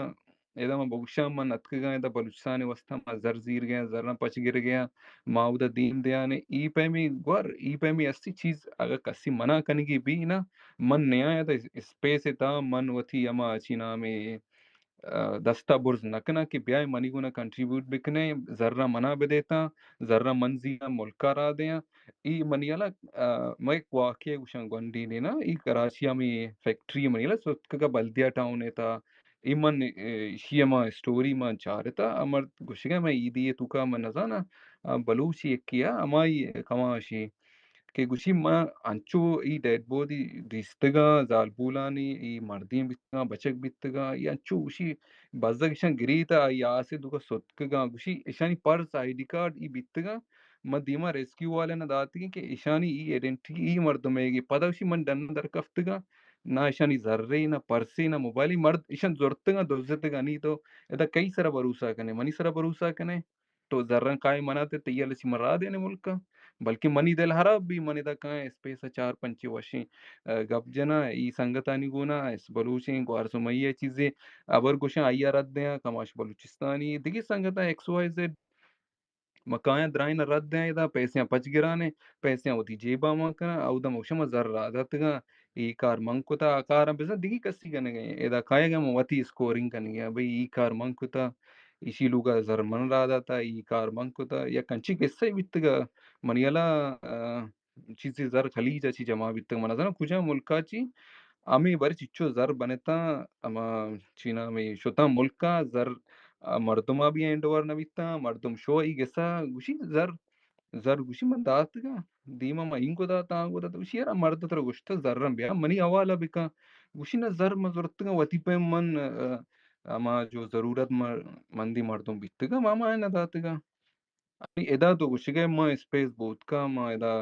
ادا من بگشاں، من اتکگاں ادا بلوچستان ءِ واسطہ، ما زر زیرگاں، زراں پچ گرگاں، ما اودا دیم دیانے۔ ای پیمی گور، ای پیمی ہستی چیز اگہ کسی منع کنگی بھی نا، من نیاں ادا اسپیس ءِ تہا، من وتی ہما چی نامے، آ، دستا برز نہ کناں کہ بیائے منی گونا کنٹریبیوٹ بکنے، زراں منا بدیتاں، زراں من زیاں ملکا را دیاں۔ ای منی حالا، آ، من یک واقعہ گوشاں گونڈی نے نا، ای کراچی ہمے فیکٹری منی حالا ستکگا بلدیہ ٹاؤن ءِ تہا، ای من، اے، اشی ہما اسٹوری من چارتا، آ مرد گوشگا من ایدی ءِ توکا من نزاناں، آ، بلوچی یکے ءَ، ہمائی کماشی کہ گوشی من انچو ای ڈیڈ بودی دیستگاں، زالبولانی ای مردین بیتگاں، بچک بیتگاں، ای انچو گوشی بزگ اشاں گریتا، ای آسے دوکا ستکگاں، گوشی اشانی پرس، آئی ڈی کارڈ ای بیتگاں، من دیما ریسکیو والے نہ داتگیں کہ اشانی ای آئیڈنٹی ای مردم ایگی۔ پدا گوشی من ڈن در کفتگاں، نہ اشانی زرے، نہ پرسے، نہ موبائلے، مرد اشان زرتگاں، دزتگاں، نی تو ادا کئی سرا بھروسہ کنے؟ منی سرا بھروسہ کنے؟ تو زراں کائے منا تے تئی لسی من را دینے ملکا، بلکہ منی دل خراب بھی، من ادا کائیں اسپیس ءَ چار پنچے وشیں، آ، گپ جناں، ای سنگتانی گونا، اس بلوچیں گوار سمئی ءِ چیزے، ابر گوشاں آئی ءَ رد دیاں، کماش بلوچستانی، دگہ سنگتاں ایکس وائی زیڈ، ما کایاں درائیں رد دیاں، ادا پیسیاں پچ گرانے، پیسیاں وتی جیبا مان کناں، اودا ما گوشاں ما زر را داتگاں، ای کار من کتا، آ کاراں بزاں دگہ کسی کنگے، ادا کایگا ما وتی اسکورنگ کنگے، بھئی ای کار من کتا، ایشی لوگا زر من را داتا، ای کار من کتا، یک انچیں قصہ بیتگا، منی حالا، آ، چیزے زر خلیج ءَ چی جمع بیتگ، من نزاناں کجام ملکا چی، ہمے بر چچو زر بنتاں، ہما چی نامے شتاں ملکا زر، آ، مردما بھی ہینڈ اوور نہ بیتاں، مردم شو ای گسا گوشی زر، زر گوشی من داتگاں، دیما ما اینگو داتا، آنگو داتا، گوشی یارا مرد ترا گوشتا زراں بیا منی حوالہ بکن، گوشی نہ زر من زرتگاں وتی پیم من، آ، ہما جو ضرورت مندی مردم بیتگاں، ما، ما نہ داتگاں۔ ادا تو گوشگئے ما اسپیس بوتکا، ما ادا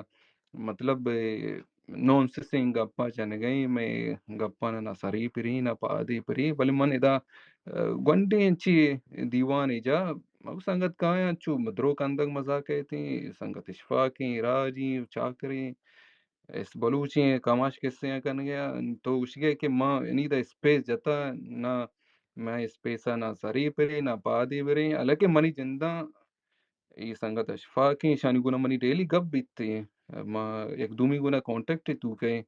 مطلب، اے، نونسنسیں گپا جنگئیں، مئے گپاں نہ سری پری، نہ پادی پری، بلے من ادا، آ، گونڈیں انچی دیوانے جا، مگو سنگت کایاں چو درو کندگ مزاک ایتیں، سنگت اشفاقیں، راجیں، چاکریں، اس بلوچیں کماش کسے آں کنگے آں، تو گوشگئے کہ ما انی دا اسپیس جتا، نہ مئے اسپیسا نہ سری پرے، نہ پادی بریں، حالانکہ منی جنداں اے سنگت اشفاق ایں، ایشانی گونا منی ڈیلی گپ بیت ایں۔ ما یک دومی گونا کانٹیکٹ ءِ توک ءَ ایں۔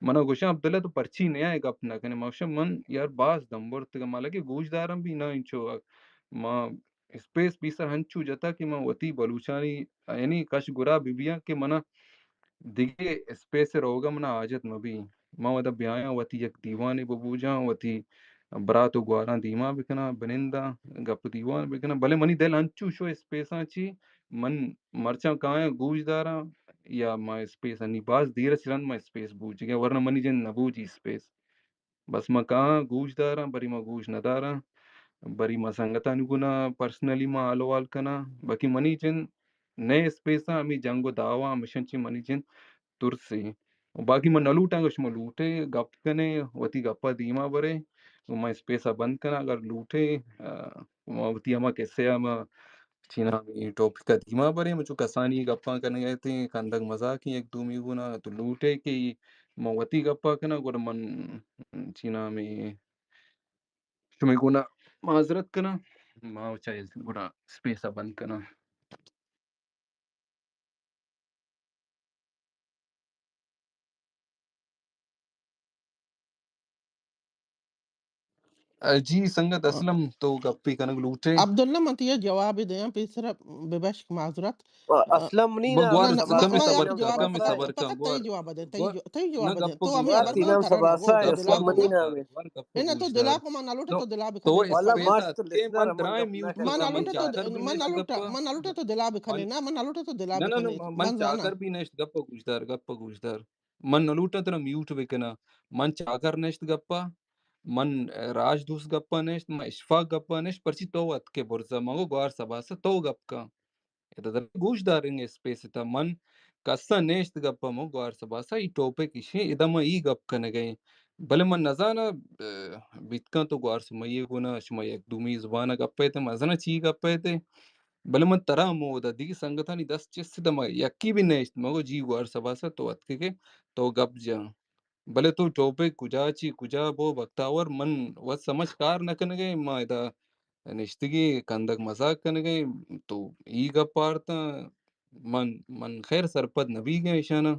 منا گوشاں، عبداللہ تو پرچی نیائے گپ نہ کنے؟ ما گوشاں، من یار باز دم برتگ، ما لگے گوش داراں بھی نہ انچو۔ ما اسپیس پیسر ہنچو جتا کہ من وتی بلوچانی یعنی کش گرا بہ بیاں کہ منا دگہ اسپیس ءِ روگ ءَ منا حاجت مہ بی۔ من ودا بیایاں، وتی یک دیوانے ببوجاں، وتی برات و گواراں دیما بکناں، بننداں، گپ و دیوان بکناں۔ بلے منی دل انچو شو اسپیساں چی، من مرچاں کایاں گوش داراں یا ما اسپیس انی باز دیر ءَ چہ رند ما اسپیس بوجگیں، ورنہ منی جند نہ بوجی اسپیس۔ بس من کاہاں گوش داراں، بری من گوش نہ داراں، بری من سنگتانی گونا پرسنلی من حال احوال کناں، باقی منی جند نئے اسپیساں ہمے جنگ و دعوا ہمیشاں چی منی جند ترسے۔ و باقی من نہ لوٹاں کہ شما لوٹے گپ کنے، وتی گپا دیما برے، و من اسپیسا بند کناں۔ اگر لوٹے، آ، من وتی ہما قصہ ءَ من چی نام اے ٹاپک ءَ دیما بریں، من چو کسانی گپاں کنگ ءَ اتیں، کندگ مزاکیں یک دومی گونا، تو لوٹے کہ من وتی گپا کناں، گڑا من چی نام اے شمئے گونا معذرت کناں، ما چہ گڑا اسپیس ءَ بند کناں۔ جی سنگت اسلم، تو گپے کنگ لوٹے؟ عبداللہ، من تیا جواب دیاں، پیسرا ببشک معذرت۔ اسلم نی من نام گوار، کمے صبر کن، کمے صبر کن، فقط تئی گوار۔ جواب دیں، تئی گوار۔ جو-، تئی جواب دیں۔ تو ہمیں خبر کن، ترا نہ گوشت۔ نہ، تو دلا کو من نہ لوٹا تو دلا بکنے۔ تو اسپیس ءَ من درائیں میوٹ، من نہ لوٹا تو، من نہ لوٹا تو دلا بکنے، نہ، من نہ لوٹا تو دلا بکنے۔ من چاکر بھی نشت، گپ گوشدار، گپ گوشدار۔ من نہ لوٹاں ترا میوٹ بکناں۔ من چاکر نشت گپا، من راج دوست گپا نشت، من اشفاق گپا نشت، پرچی تو اتکے برزا، من گو گوار سباسا تو گپ کن۔ ادا در گوش دارنگ اسپیس تا من کسا نشت گپا، من گوار سباسا ای ٹاپک اشیں، ادا من ای گپ کنگئیں۔ بلے من نزاناں، اه، بیت کن تو گوار سمئیے گونا شما یک دومی زبانا گپ ایتے، من نزاناں چی گپ ایتے۔ بلے من ترا ہمودا دگہ سنگتانی دست چست ات، ما یکے بھی نیشت، ما گو جی گوار سباسا تو اتکگے، تو گپ جاں۔ بلے تو ٹاپک کجا چی کجا بو بختاور، من وت سمجھ کار نہ کنگے، ما ادا نشتگی کندگ مزاک کنگے، تو ای گپ آرتاں، من، من خیر سرپد نہ بیگاں ایشاناں۔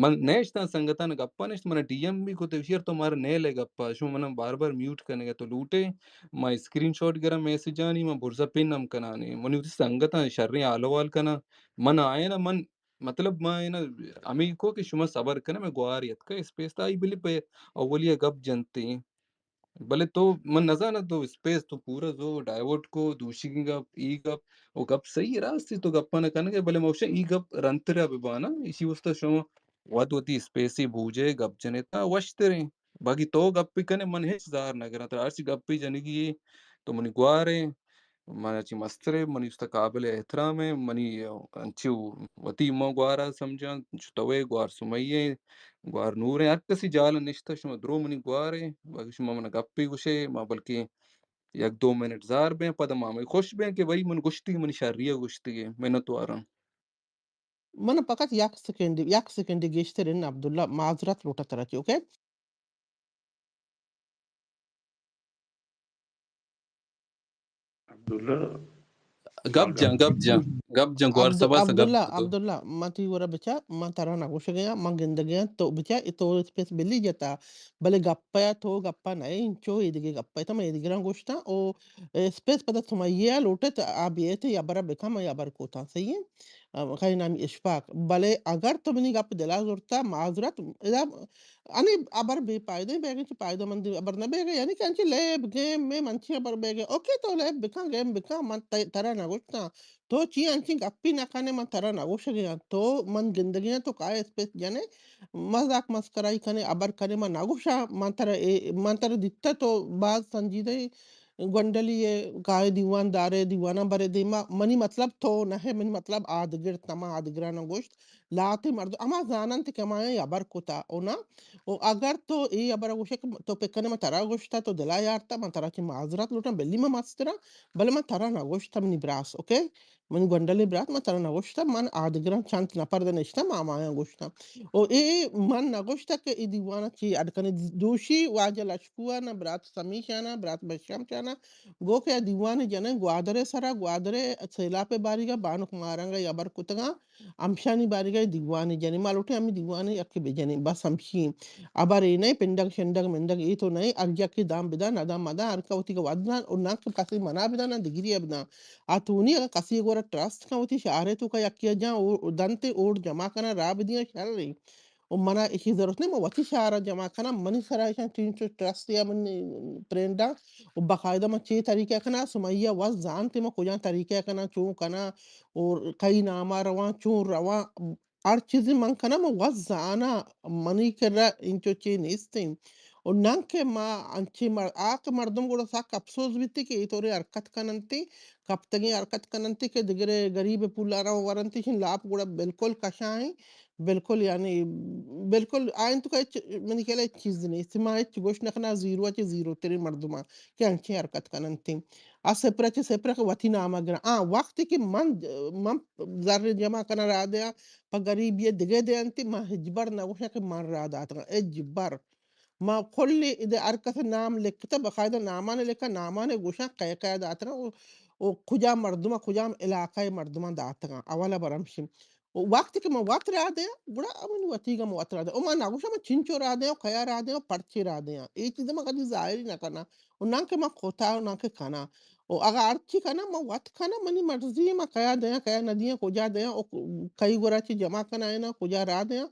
من نہ اشتاں سنگتاں گپا نشت، من ڈی ایم بھی کت، اشیر تو مارا نیلے گپا، شما منا بار بار میوٹ کنگے تو لوٹے، ما اسکرین شاٹ گراں میسجانی، ما برزا پن ہم کنانے، منی وتی سنگتاں شریں حال احوال کناں، من آئے نا، من مطلب ما اینا ہمے کو کہ شما صبر کنے، میں گوار یتکا اسپیس تا آئی بلی پہ اولیہ گپ جنتے۔ بلے تو من نزاناں تو اسپیس تو پورا زو ڈائیورٹ کو، دوشیگیں گپ، ای گپ، او گپ صحیح راستی تو گپا نہ کنگے، بلے موشا ای گپ رنترا ببانا، اسی واسطہ شما وت وتی اسپیسی بوجے گپ جنے تا وشتریں۔ باقی تو گپ کنے من ہچ زار نہ گراں، ترا ہرچی گپی جنگی تو منی گوارے، من چی مسترے، منی استا قابل احترام ہے، منی انچو وتی ما گوارا سمجھاں، چو توے گوار سمئیے، گوار نوریں، ہر کسی جال نشتہ، شما درو منی گوارے، باقی شما من گپی گوشے، ما بلکہ یک دو منٹ زار بیں، پدا ما ہمے خوش بیں کہ بھئی من گوشتی، منی شری گوشتی، منت واراں۔ من فقط یک سیکنڈ، یک سیکنڈ گیشتر ان عبداللہ معذرت لوٹا ترا چی، اوکے؟ عبداللہ گپ جان، گپ جان، گپ جان، گوار عبد-، سبا سے گپ عبداللہ، جان۔ عبداللہ، من تی گورا بچا، من ترا نہ گوشگے آں، من گندگے آں، تو بچا، اے تو اسپیس بلی جتا، بلے گپا تو گپا نہ انچو، اے دگہ گپا تو من اے دگراں گوشتاں، او اسپیس پدا سمئیہ لوٹت، آ بیت، یا برا بکا، من یا بر کوتاں، صحیح ہے؟ آ، کئی نامی اشفاق۔ بلے اگر تو منی گپ دلا زرتا، معذرت، ادا انی ابر بے پائدہ بیگے، چہ پائدہ مندی ابر نہ بیگے، یعنی کہ انچی لیب گیم میں منچی ابر بیگے۔ اوکے، تو لیب بکن، گیم بکن، من ت-، ترا نہ گوشتاں۔ تو چی انچی گپی نہ کنے، من ترا نہ گوشگے آں۔ تو من گندگے آں، تو کائے اسپیس جنے، مذاق مسکرائی کنے، ابر کنے، من نہ گوشاں۔ من ترا اے، من ترا دیتا تو باز سنجیدہ گونڈلی ء کائے دیوان دارے، دیواناں برے دیما۔ منی مطلب تو نہ ہے، منی مطلب آدگر، تما آدگراناں گوشت، لہتے مردم ہما زاننت کہ ہمایاں ہبر کتا و نا۔ و اگر تو اے ہبر گوشے کہ تو پکر کنے من ترا گوشتا، تو دلا یارتا، من ترا چہ معذرت لوٹاں، بلی من مستراں، بلے من ترا نہ گوشتا منی براس، اوکے؟ منی گونڈلیں برات، من ترا نہ گوشتا، من آ دگراں چنت نپر دے نشتا، من ہمایاں گوشتا۔ و اے من نہ گوشتا کہ اے دیوان چی اڈ کنے دوشی واجہ لشکو ء نہ برات سمی شانا، برات بشام شانا، گو کہ آ دیوان جنیں گوادر ء سرا، گوادر ء سیلاپ ء باریگا بانک مارنگ ء ہبر کتگاں، ہمشانی باریگا دیوان جنیں۔ ما لوٹیں ہمیں دیوان یکے بجنیں، بس ہمشی ہبر اے نئے، پنڈگ شنڈگ منڈگ اے تو نئے، ہر یکے دام بدان، ندام مدان، ہر کا وتی کا ودان، و نہ کہ کسی منا بدان، نہ دگری بدان۔ آ تونی اگاں کسی گورا ٹرسٹ کن وتی شہر ء توکا یکے ء جاں او دنت ء اوڑ جمع کناں راہ بدیاں شر ایں۔ و منا ایشی ضرورت نہیں، من وتی شہر ء جمع کناں، منی سرا ایشاں چینچو ٹرسٹ یا من پرنڈاں و باقاعدہ من چے طریقہ کناں، سمیا وت زانت من کجا طریقہ کناں، چون کناں و کئی ناما رواں، چون رواں۔ ہر چیزے من کناں، من وت زاناں، منی کرا انچو چے نیستیں۔ و ننکہ ما انچیں مر-، آ کہ مردم گڑا سک اپسوز بیت کہ اے طورے حرکت کننت، کپتگیں حرکت کننت کہ دگرے گریب پولاراں ورنت، شن لاپ گڑا بالکل کشائیں، بالکل یعنی بالکل آئین تو ہچ منی خیال ہچ چیز نیست، ما ہچ گوش نہ کناں، زیرو چہ زیرو ترین مردماں کہ انچیں حرکت کننت۔ آ سپرا چہ سپرا کہ وتی نام ء گراں۔ آ وقتی کہ من، من زر جمع کناں راہ دیاں، پہ گریبی ء دگہ دینتی، من ہچبر نہ گوشاں کہ من راہ داتگاں، ہچبر۔ ما کلی اد ہر کس نام لکھتا، باقاعدہ نامان لکھا، نامان گوشاں کئے کئے داتگاں و، و کجام مردم، کجام علاقہ مردمان داتگاں، اولا برمشی۔ و وقتی کہ من وت راہ دیاں، گڑا من وتیگا من وت راہ دیاں۔ و من نہ گوشاں من چنچو راہ دیاں، کیا راہ دیاں، پرچے راہ دیاں۔ اے چیز من کدی ظاہری نہ کناں۔ و نہ کہ من کتا و نہ کہ کناں۔ و اگاں ہرچی کناں، من وت کناں، منی مرضی، من کیا دیاں، کیا نہ دیاں، کجا دیاں، و کئی گورا چہ جمع کنائیناں، کجا راہ دیاں۔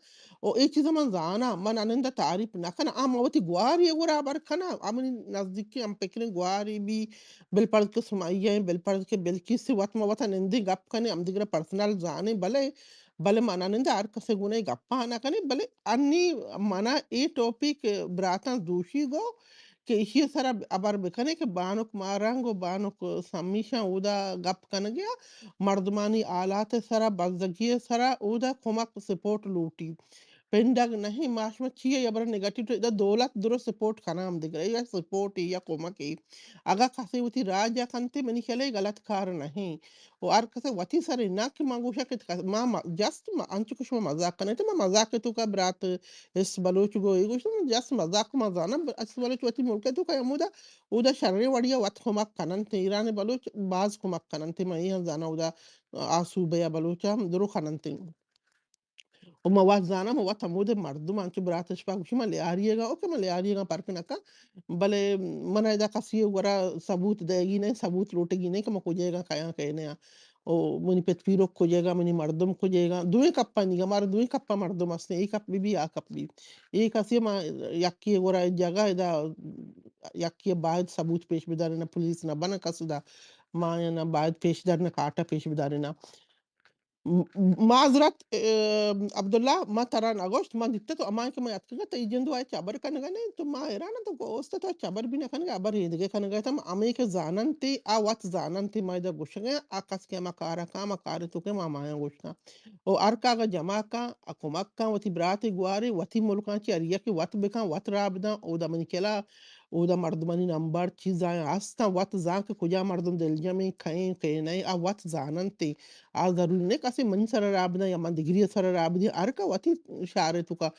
و اے چیزاں من زاناں، من انندہ تعریف نہ کناں۔ آ من وتی گواری گورا ہبر کناں، آ منی نزدیکی ہم پکریں گواری بی، بلپرد کہ سمائی ہیں، بلپرد کہ بلکیس وت، من وتا نندیں گپ کنیں، ہم دگرا پرسنل زانیں، بلے، بلے من انندہ ہر کسے گونے گپا نہ کنیں، بلے انی منا اے ٹاپک براتاں دوشی گو، کہ ایشی ء سرا ہبر بکنیں کہ بانک ماہ رنگ و بانک سمیشاں اودا گپ کنگ ء مردمانی حالات ء سرا، بزگی ء سرا اودا کمک سپورٹ لوٹی۔ پنڈگ نہیں، ما شما چی ء ہبر نگیٹیو، ادا دولت درو سپورٹ کناں ہم دگرے، یا سپورٹ یا کمک ء۔ اگاں کسے وتی راج ء کنتے، منی خیال ء غلط کار نہیں۔ و ہر کس وتی سر ء، نہ کہ ما گوشاں کہ کس-، ما، ما جسٹ ما انچو کہ شما مزاق کنئے، تو ما مزاق ء توکا برات اس بلوچ گو اے گوشت، من جسٹ مزاق، ما زاناں اس بلوچ وتی ملک ء توکا ہمودا، اودا شریں وڑی ء وت کمک کننت، ایران بلوچ باز کمک کننت، ما اے ہم زاناں اودا آ صوبہ ء بلوچ ہم درو کننت۔ و ما وت زاناں، ما وت ہمودے مردم آں، انچو برات اشپا گوشی، من لیاری ء گا، اوکے، من لیاری ء گا پرک نہ کن، بلے من ادا کسی ء گورا ثبوت دئیگی نہ، ثبوت لوٹگی نہ کہ من کجے گا کیاں کینے آں۔ او منی پت پیرک کجے گا، منی مردم کجے گا، دوئیں کپانی گا، مارا دوئیں کپا مردم ہستیں، اے کپ بی بی، آ کپ بی۔ اے کسی ما یکی ء گورا جگہ ادا یکی ء باید ثبوت پیش بداریناں، پولیس نہ بنا کس ادا، ما آیاں نہ باید پیش داریناں، کاٹا پیش بداریناں۔ م-، معذرت، اه، عبداللہ، ما ترا نہ گوشت، ما دیتہ تو ہمائیں کہ ما اتکگا تئی جند و آئی چبر کنگا نہیں، تو ما حیران تو گوست تو چبر بھی نہ کنگا، ابر ہیدگے کنگا تم ہمیں کہ زاننتی، آ وت زاننتی، ما ادا گوشگے، آ کس کہ ہما کارا کام، آ کار تو کہ ما ہمایاں گوشتاں۔ او ہر کاغذ جمع کن، آ کمک کن، وتی براتے گوارے، وتی ملکاں چی ہر یکے وت بکن، وت راہ بدن، اودا منی کلا اودا مردمانی نمبر چیزاں ہستاں، وت زان کہ کجا مردم دلجمیں، کئیں، کئے نئیں، آ وت زاننت۔ آ ضروری نہ کسے منی سرا راہ بدن یا من دگری سرا راہ بدیں، ہر کہ وتی شہر توکا۔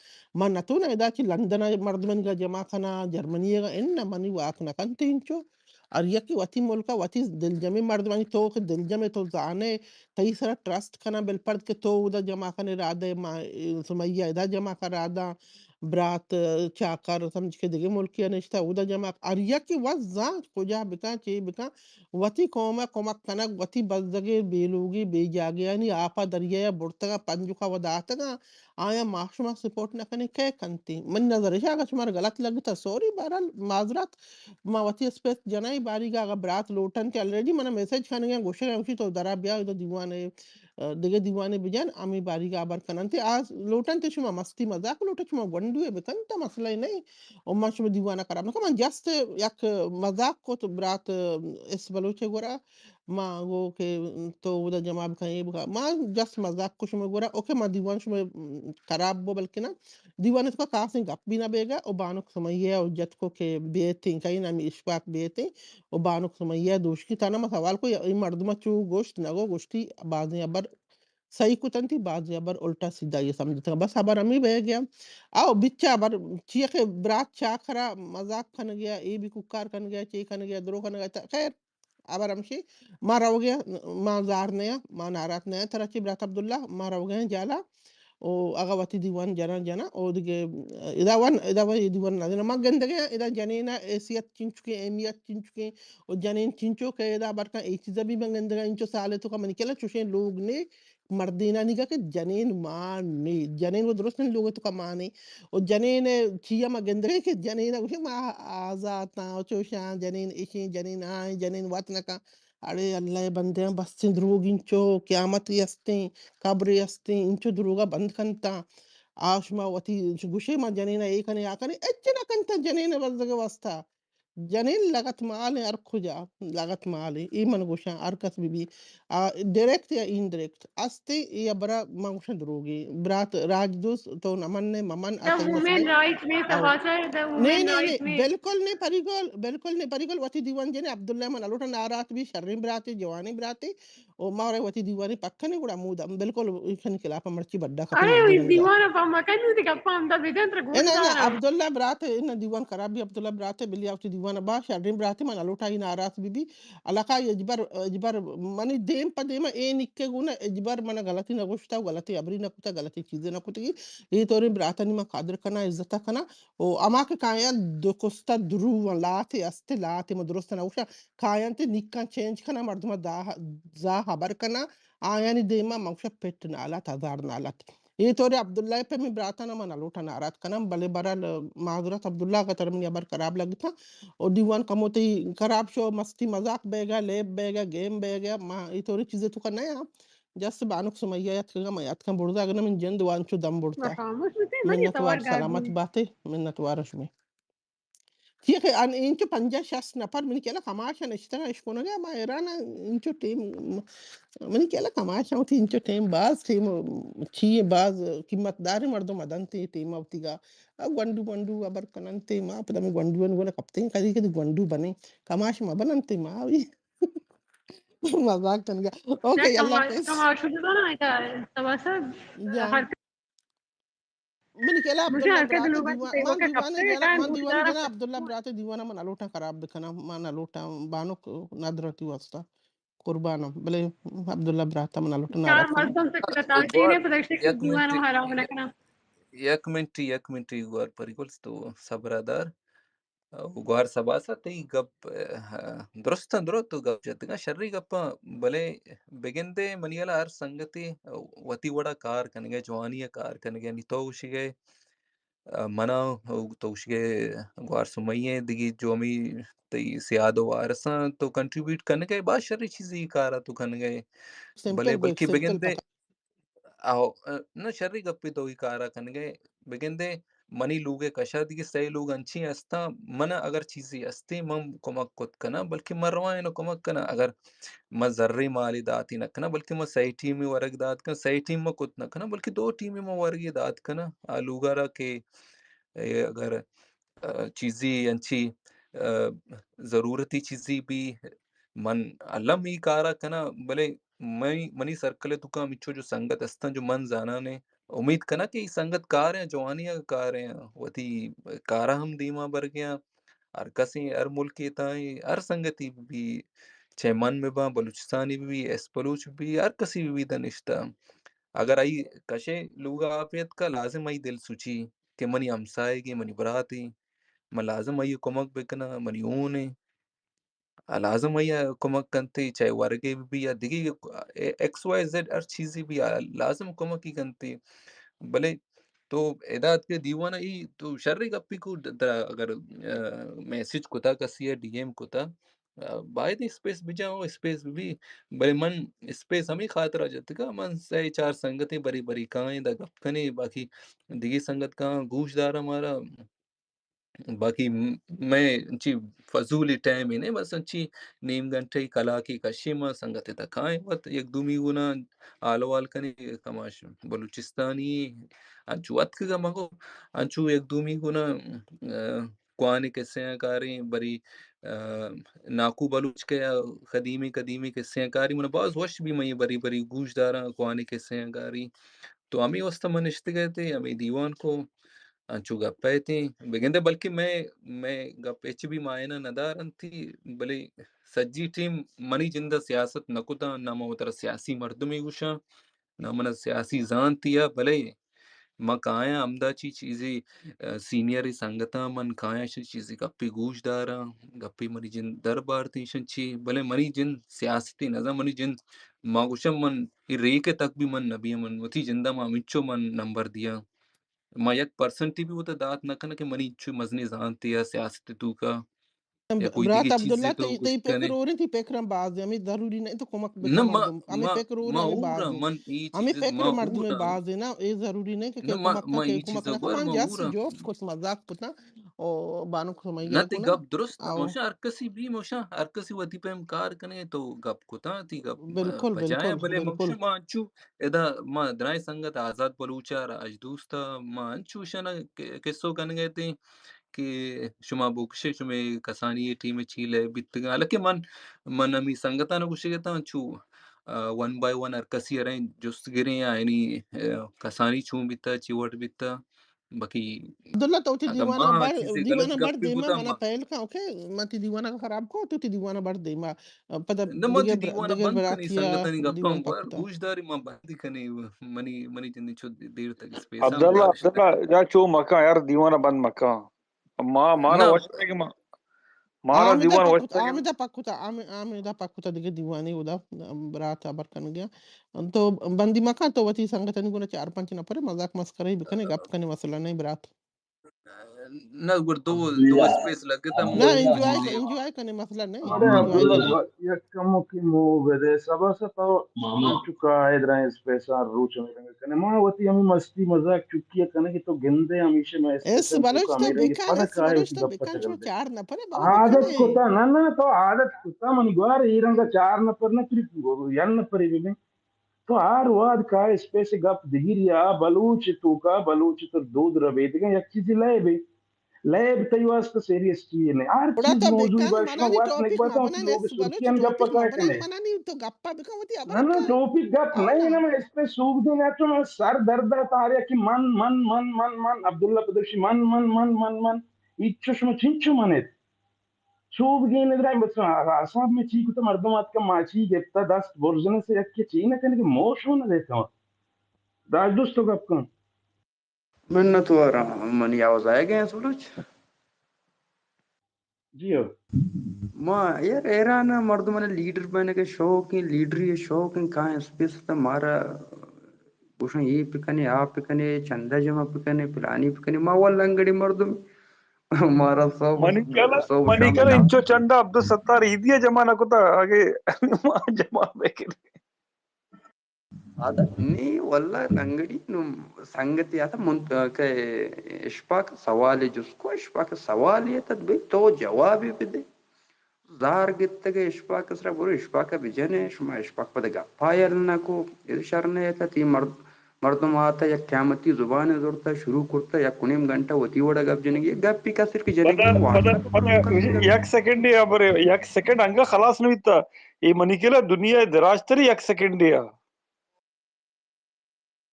من نتوناں ادا چہ لندن ء مردمانی گا جمع کناں، جرمنی ء گا، اناں، منی واک نہ کنت انچو۔ ہر یکے وتی ملک ء وتی دلجمیں مردمانی، تو کہ دلجمے تو زانے، تئی سرا ٹرسٹ کناں، بلپرد کہ تو اودا جمع کنے راہ دے، ما، سمیا ادا جمع کن راہ داں۔ برات، چاکر، سمجھ کہ دگہ ملکی ء نشتہ، اودا جمع، ہر یکے وت زانت کجا بکن، چے بکن، وتی قوم ء کمک کنگ، وتی بزگے، بے لوگی، بے جاگہانی آپ ء دریا ء برتگ ء پنجکا و داتگ ء آیاں ما شما سپورٹ نہ کنیں، کئے کنتی؟ من نظر اش اگاں شمارا غلط لگتا، سوری، بہرحال معذرت، ما وتی اسپیس جنائی باریگا اگاں برات لوٹنت، آلریڈی منا میسج کنگا گوشگا گوشی تو درا بیا ادا دیوان ء ء، دگہ دیوانے بجن، ہمے باریگا ہبر کننت۔ آ لوٹنت شما مستی مزاق لوٹت، شما گونڈوے بکنت، مسئلہ نہیں۔ و من شما دیوانا خراب نہ کناں۔ من جست یک مزاق کت برات اس بلوچ گورا، ما گو کہ تو اودا جمع بکن، اے بکن۔ ما جسٹ مذاق کو شمئے گورا، اوکے، ما دیوان شمئے، م، خراب بو، بلکہ نا، دیوان توکا خاصیں گپ بھی نہ بیگا، او بانک سمیہ او جت کو کہ بیتیں، کئی نامی اشفاق بیتیں، او بانک سمیہ دوشکی تانا ما سوال کو، اے مردم چو گوشت نگو، گوشتی بازیں ابر صحیح کتنتی، بازیں ابر الٹا سیدھا یہ سمجھتا۔ بس ابر ہمیں بہ گیا۔ او بچا ابر چیئے کہ برات چاکرا مذاق کھن گیا، اے بھی کوکار کھن گیا، چے کھن گیا، درو کھن گیا، تا خیر، ابر ہمشی، ما روگے، ما زار نیا، ما نارات نیا، ترا چی برات عبداللہ، ما روگے جالا، او اگا وتی دیوان جنا جنا، او دگہ ادا ون، ادا ون یہ دیوان نہ جنا۔ ما گندگے، ادا جنین حیثیت چنچکے، اہمیت چنچکے، او جنین چنچو کہ ادا برکا اے چیزا بھی من گندگا، انچو سالے توکا منی کلا چوشیں لوگ نے، مردینانی گا کہ جنین مان نے، جنین وہ درست نہیں لوگ توکا مانے، او جنین چیا ما گندگے کہ جنین گوشے ما آزاتاں، او چوشاں جنین اشیں، جنین آئیں، جنین وت نکا۔ اڑے اللہ ءِ بندیاں، بس ایں دروگ، انچو قیامت ءِ استیں، قبر ءِ استیں، انچو دروگا بند کنتاں۔ آ شما وتی گوشے ما جنین ءَ اے کنے آ کنے، اچ نہ کنتاں جنین ءِ بزگ ءِ واسطہ۔ جنین لگت مال ایں ہر کجا، لگت مال ایں۔ اے من گوشاں ہر کس بہ بی، آ، ڈائریکٹ یا انڈائریکٹ استیں، اے ہبرا من گوشاں دروگے۔ برات راج دوست تو نہ من نے، ممن دا اصل وومن مسئلہ۔ رائٹ نے او۔ تباشر، دا نہیں، وومن نہیں، رائٹ نہیں، نے۔ بالکل نہیں پری گل، بالکل نہیں پری گل۔ وتی دیوان جنے عبداللہ من الوٹا ناراض بی، شریں براتے، جوانیں براتے۔ او ما وتی دیوانے پکنے گڑا مودا بالکل ایشانی خلاف مرچی بڈا کپی ارے، مردم دیوان پا مکن دی گپا ہم دا بدن تر گوش انا، انا، دارا۔ عبداللہ برات، انا دیوان خراب بی، عبداللہ برات، بلی آوتی دیوان با، شریں برات، من الوٹا ہی ناراض بی بی۔ علاقہ اجبر، اجبر منی دیم پہ دیم اے نکے گونا اجبر من غلطی نہ گوشتا، غلطی ابری نہ کتا، غلطی چیزے نہ کتگی۔ اے طوریں براتانی ما قدر کنا، عزت کنا۔ او اما کہ کایاں دو کستا درو لاتے استے، لاتے ما درست نہ گوشا، کایاں تے نکاں چینج کنا، مردم دا زا خبر کنا، آیانی دیما ما گوشا پٹ نالات، ہزار نالات۔ اے طور عبداللہ پہ من براتانا من الوٹا ناراض کنم، بلے برال معذرت عبداللہ اگر تر منی خبر خراب لگتا، او دیوان کمو تئی خراب شو، مستی مذاق بیگا، لیب بیگا، گیم بیگا، ما اے طور چیزے تو کا نیا۔ جس بانک سمیہ یاد کگا، ما یاد کن برزا اگر من جند وانچو دم برتا۔ خاموش بوتے، من منتوار سلامت باتے، منتوار شمے۔ چی کہ ان انچو پنجاہ شصت نفر منی کلا کماش نشتگ اشکنگ، ما حیران انچو ٹیم منی کلا کماش وتی انچو ٹیم باز ٹیم چی باز قیمت دار مردم ادنت ٹیم وتیگا گونڈو گونڈو ابر کننت، ما پدا میں گونڈو گون کپتے کدی کدی گونڈو بنے کماش ما بننت ما بھی مذاق کنگا۔ اوکے، اللہ حافظ۔ کماش بزانا جان۔ منی کلا عبداللہ برات دیوان، من دیوان جنا عبداللہ برات دیوان من الوٹاں خراب بکناں، من الوٹاں بانک ندرتی واسطہ قربانم، بلے عبداللہ برات من الوٹاں ناراض کناں۔ یک منٹ، یک منٹ، یک منٹ گوار پری گل تو صبر دار۔ گوار سباسا تئی گپ، درستاں درو تو گپ جتگاں، شری گپاں، بلے بگندے منی ہلا ہر سنگتے وتی وڑا کار کنگے، جوانی ء کار کنگے، نی تو گوشگے، منا تو گوشگے گوار سمئی ء دگی جو ہمی تئی سیاد و وارساں تو کنٹریبیوٹ کنگے، باز شری چیزی کارا تو کنگے، بلے بلکہ بگندے آہو، نہ شری گپے تو ای کارا کنگے، بگندے منی لوگ ء کشا دگہ سئے لوگ انچیں استاں، من اگر چیزے استیں من کمک کت کناں، بلکہ من رواں اینو کمک کناں، اگر من زرے مالے داتی نہ کناں، بلکہ من سئے ٹیمے ورگ دات کناں، سئے ٹیم من کت نہ کناں، بلکہ دو ٹیمے من ورگے دات کناں آ لوگا را کہ اے اگر چیزے انچی ضرورتی چیزے بی من الم ای کارا کناں، بلے منی، منی سرکل ء توکا ہمچو جو سنگت استاں جو من زاناں نے، امید کناں کہ ای سنگت کاریں، جوانی ء کاریں، وتی کارا ہم دیما برگیاں۔ ہر کسیں، ہر ملکے تائیں، ہر سنگتی بی، چہ من بباں، بلوچستانی بی، ایس بلوچ بی، ہر کسی بی دنشتہ۔ اگر آئی کشے لوگا آپیت کا لازم آئی دل سوچی کہ منی ہمسائگے، منی براتے، من لازم آئی کمک بکناں، منی اون ء۔ لازم آئی ء کمک کنت، چاہے ورگے بہ بی یا دگہ ایکس وائی زیڈ ہر چیزے بی، لازم کمکی کنت۔ بلے تو ادا اتکے دیوان ء ای تو شرے گپی کو، اگر میسج کتا کسی ء، ڈی ایم کتا، باید اسپیس بجاں و اسپیس بہ بی۔ بلے من اسپیس ہمے خاطرا جتگا، من سئے چار سنگتیں بری بری کائیں دا گپ کنیں، باقی دگہ سنگت کاں گوش داراں مارا۔ باقی م-، مئے انچی فضولی ٹائمے نہ، بس انچی نیم گھنٹہ کلاکے کشیں ما سنگتے تہ کائیں، وت یک دومی گونا حال احوال کنیں، کماش بلوچستانی انچو اتکگا مگو، انچو یک دومی گونا، آ، کوہنیں کسہاں کاریں، بری، آ، ناکو بلوچ کہ قدیمی قدیمی کسہاں کاری، من باز وش بی من بری بری گوش داراں کوہنیں کسہاں کاری۔ تو ہمے واسطہ من نشتگ ات، ہمے دیوان کو انچو گپ ء اتیں بگندے، بلکہ مئے، مئے گپ ہچ بھی معنی نہ دار انت، بلے سجی ٹیم منی جند ء سیاست نہ کتاں، نہ من وترا سیاسی مردمے گوشاں، نہ من سیاسی زانت یا، بلے من کایاں ہمدا چی چیزے، ء، سینئر سنگتاں من کایاں چی چیزے گپے گوش داراں، گپے منی جند در بارت ایشاں چی، بلے منی جند سیاستے نہ زان، منی جند ما گوشاں من اے ریک ء تک بھی من نہ بیاں، من وتی جند ء ما ہمینچو من نمبر دیاں۔ ما یک پرسنٹے بھی وتا دات نہ کناں کہ منی انچو مزنیں زانتے یا سیاست توکا یا کوئی برات دگہ عبداللہ، چیزے تو تئی، تئی گوشت کنے۔ پکر ہوریں، تئی پکر ہم بازیں، ہمیں ضروری نہیں تو کمک نہ، بکن ما، مردم۔ ہمیں ما، پکر ہوریں، ما ہمیں ہورا، بازیں۔ من اے ہمیں چیز پکر ما مردم ہورا۔ بازیں نا، اے ضروری نہیں کہ نہ، ما، کمک ما کنے، اے کمک چیز نہ کنے۔ گور، من ما جس ہورا۔ جوک کت، مذاق کتاں۔ او بانک سمیہ نہ، تئی گنا۔ گپ درست، او۔ موشا ہر کسی بھی، موشا ہر کسی وتی پیم کار کنے تو گپ کتاں، تئی گپ، بالکل، بجایا، بالکل، بلے بالکل۔ موشا ما انچو ادا ما درائیں سنگت آزاد بلوچ ء راج دوست ء ما انچوشاں ک-، کسو کنگ ء اتیں کہ شما بکشے، شمے کسانی ٹیم ء چی لئے بیتگاں۔ حالانکہ من، من ہمے سنگتاں گوشگ ء اتاں، انچو، آ، ون بائی ون ہر کسی ء رئیں جست گریں، آیانی، آ، کسانی چون بیتا، چی وٹ بیتا۔ باقی عبداللہ، تو وتی اگاں دیوان ما ء بڑ، چیزے دیوان غلط ء بڑ گپے دیما، بوتا، منا ما پہل کن، اوکے؟ من تی دیوان ء خراب کو، تو تی دیوان ء بڑ دیما۔ پدا نہ، ما دگہ تی بر-، دیوان ء دگہ بند کنی، براتیا سنگتانی گپاں دیوان ء گور پکتا۔ گوش داری، ما بند کنی۔ منی، منی جندی چو دیر تک اسپیس ہم عبداللہ، داشت۔ عبداللہ، جا چو مکاں یار، دیوان ء بند مکاں۔ ما، مارا نہ۔ وش کہ ما، مارا آمدہ دیوان پک وش کتا، کہ آمدہ پک کتا، آم-، آمدہ پک کتا دگہ دیوانے اودا برات ء بر کنگیا۔ تو بندی مکاں، تو وتی سنگتانی گونا چار پنچ نفر مذاق مسخرہ بکنے، گپ کنے، مسئلہ نہیں برات۔ نہ، گڑا دو، دو عبداللہ، اسپیس لگتا، نہ، عبداللہ، انجوائے، انجوائے کنے، مسئلہ نہیں، ارے انجوائے عبداللہ، کنے۔ یک کمو کی مو بدے، سبا سا تو محمد۔ چکا ہے درائیں اسپیس آر روچ ہمیں رنگ کنے۔ ما وتی ہمیں مستی مذاق چکی کنے کہ تو گندے ہمیشہ میں اس اسپیس بلوچ تو ہمیں رنگ بکن، پدا اس کائے بلوچ اسی تو گپ بکن، چو چگل دے۔ چار نفر ہے، بابا عادت بکنے۔ کتا، نہ، نہ، تو عادت کتا، من گوار ای رنگ چار نفر نہ، تری ین نفر بھی۔ تو ہر وہد کائے اسپیس گپ دگیر یا بلوچ توکا، بلوچ تو دود ربیدگا یک چیزی لیبے۔ لیب تئی واسطہ سیریس چیز نہیں۔ ہر گڑا چیز تو موضوعی بکن، باش منا نہ، نی وقت نہیں ٹاپک بتا، منا لوگ نس بلوچ سرخیان گپ ٹاپک کا منا، کنے۔ منا نی تو گپا بکن وتی نہ، ابر نہ، کن۔ ٹاپک گپ ہاں نہیں نا۔ نا، میں اس پہ سوگ دے نہ تو میں سر درد ہے تارے کہ من، من، من، من، من، عبداللہ پدوشی، من، من، من، من، من، ایچو شما چنچو منت۔ چوب گین ادرائیں بس اعصاب میں چی کتا، مردم آتکا ماچی گپتا، دست برزنے سے یک کے چی نہ کنے کہ موش ہونا دیتا ہوں۔ راج دوست تو گپ کن۔ منت وارا منی آواز آئے گئے ہیں سلوچ؟ جی ہو۔ ما یار ایران مردم نے لیڈر بننے کے شوق ہیں، لیڈری شوق ہیں، کہاں اسپیس تا مارا گوشن یہ پکنے، آپ پکنے، چندہ جمع پکنے، پلانی پکنے، ما واللہ انگڑی مردم مارا سو، منی کلا، سو منی شام کلا نام۔ انچو چندہ عبدالستار عیدی جمع نہ کتا، آگے ما جمع بکنے۔ آدھا نی واللہ لنگڑی نو سنگتی آتا من کہ اشپاک سوال جست کو، اشپاک سوال یہ تد بھئی تو جواب بدے۔ زار گتگ اشپاک سرا برو اشپاک بجنے، شما اشپاک پد گپا یل نہ کو، اے شر نہ ایتا تی مرد مردم آتا یک قیامتی زبان زرتا شروع کرتا، یک و نیم گھنٹہ وتی وڑا گپ جنگی، گپی کسر کی جنگی پدا، واسطہ پدا، پدا، یک سیکنڈ یا برے، یک سیکنڈ انگا خلاص نہ بیتا۔ اے منی کلا دنیا دراج تری یک سیکنڈ یا۔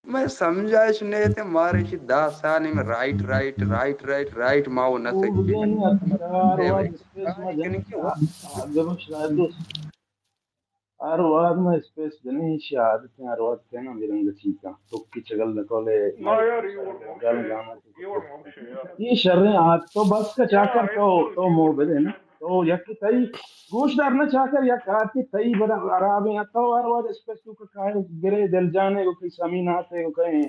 میں سمجھائش نہیں تے مارے چی دہ سال میں right, right, right, right, right, ما وہ نہ سکتی۔ ہر وہد ما اسپیس جنیں، ایشی عادت ہیں، ہر وہد کہنا میرنگ چیکا۔ تو کی چگل نکولے، نا یار، یہ وڑ مکشے، گانا یہ وڑ مکشے یار۔ یہ شریں عادت تو بس کا چاکر تو، تو مو بدے نا۔ تو یک تئی گوش دار نہ چاکر، یک آتی تئی بدا خراب ہیں۔ تو ہر وہد اسپیس تو کا کائے گرے دل جانے کو کئی سمین آتے کو کہیں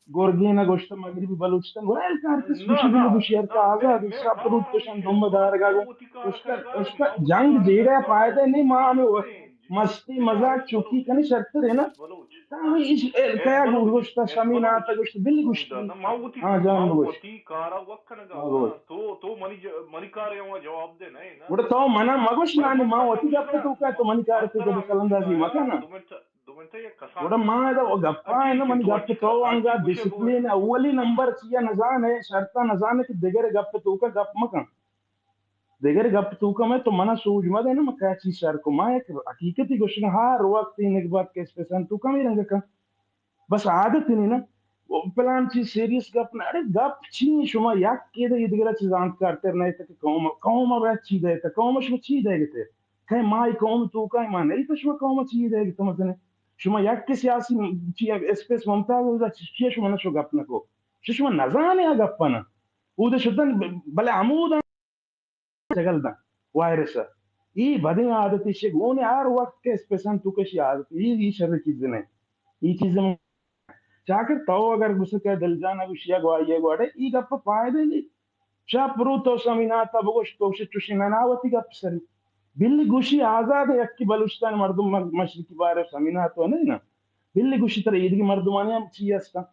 گرگین ء گوشت مغربی بلوچستان گڑا الکارتس نہ، گوشی نہ، بلو گوشی ہر نہ، کا آزاد میں، میں، سب روت کشن دم دارگا گو اشکا، اشکا جنگ جیڑہ فائدہ نہیں۔ ما ہمیں و-، مستی مزاق چوکی کنی شرتر ہے نا۔ تا ہمیں اس کیا گوشتا، شمین آتا گوشتا، بلی گوشتی۔ ہاں جان، بگوش۔ گڑا تو منا مگوش نانی، ما وتی گپ تو کا، تو منی کار تو کا دخل اندازی مکن نا۔ گڑا ما ادا گپا ہے نا، منی گپ تو انگا ڈسپلین اولی نمبر چیا نزان ہے، شرطا نزان ہے کہ دگر گپ تو کا گپ مکن۔ دگر گپ تو کا میں تو منا سوج مدے نا، من کیا چیز شر کو، ما یک حقیقتی گوشگا، ہر وقت این ایک بات کہ اسپیسن تو کا می رنگ کا۔ بس عادت نہیں نا۔ پلان چیز سیریس گپ نہ، ارے گپ چی، شما یک کے دے دگرا چیز زانت کارتر نہیں تک قوم، قوم اب چی دے تا، قوم شما چی دے گتے؟ کہیں مائی قوم تو کا ایمان نہیں تو شما قوم چی دے گتے مزنے؟ شما یک کے سیاسی چی اسپیس ممتاز ہو جا، چی شما نشو گپ نہ کو؟ چی شما نزانے آ گپ نا؟ او دے شدن بلے عمود چگل داں وائرس ء۔ اے بدیں عادتے، شے گون ہر وقت کہ اسپیسن تو کشی عادت، اے، اے شر چیز نہ۔ اے چیز من چاکر تو اگر گسکے دل جان ء گوشی ء گواہی ء گواڑے، اے گپ ء فائدہ نہیں۔ شپ رو تو سمینات ء بگوش، تو شے چوشی نہ، نہ وتی گپ سری۔ بلی گوشی آزاد ہے، یکی بلوچستان مردم م-، مشرقی بارے سمینات تو نہیں نا۔ بلی گوشی ترا ایدگی مردمانی ہم چی ہستاں۔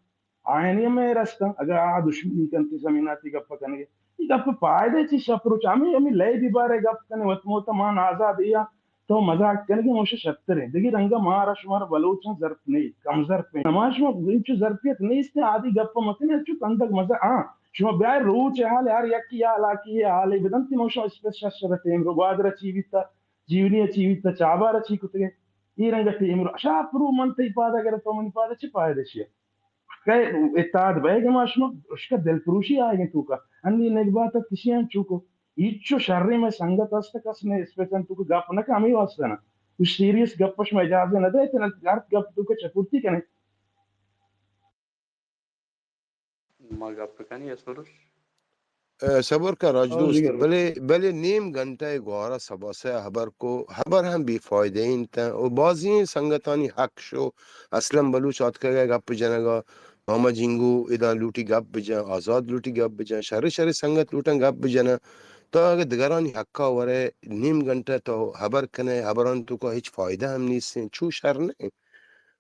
آیانی ہم مہر است انت۔ اگاں آ دشمنی کنت، زمیناتی گپ کنگے۔ اے گپ پائدہ چی؟ شپ روچ ہمے، ہمے لئے بی بارے گپ کنے، وت موت مان آزاد ایا، تو مزاق کنگے، موش شتریں۔ دگہ رنگا مارا شمارا بلوچاں ظرف نہیں، کم ظرف ہیں۔ ما شما انچو ظرفیت نیست، آدی گپ مکنے، انچو کندگ مزہ، ہاں، شما بیائے روچ حال، ہر یکی یا علاقی حال بدنتی، موش اسپیس شش شب ٹیم رو گوادر چی بیتا، جیونی چی بیتا، چابار چی کتگے، اے رنگ ٹیم رو۔ شپ رو من تئی پادا گرتا، منی پادا چی پائدہ شیئے؟ کئے اتحاد بئیگ ما شما اشکا دلپروشی آئیگیں توکا۔ انی نگبات ات کشی ہم چوکو۔ ہیچو شریں مئے سنگت است کس نے اسپیچن توکو گپ نہ کہ ہمیں واسطہ نہ۔ کچھ سیریس گپ شما اجازت نہ دے، تن ہر گپ توکو چپورتی کنے۔ ما گپ کنی اس بلوش۔ اے، صبر کن راج دوست، بلے، بلے نیم گھنٹہ ء گوارا سبا سے ہبر کو، ہبر ہم بے فائدہ انت و بازیں سنگتانی حق شو۔ اسلم بلوچ آتکگ ء گپ جنگا، محمد جنگو ادا لوٹی گپ بجن، آزاد لوٹی گپ بجن، شر شر سنگت لوٹن گپ بجن۔ تو اگہ دگرانی حقا ورے، نیم گھنٹہ تو ہبر کنے، ہبران تو کو ہچ فائدہ ہم نیست، چو شر نہ۔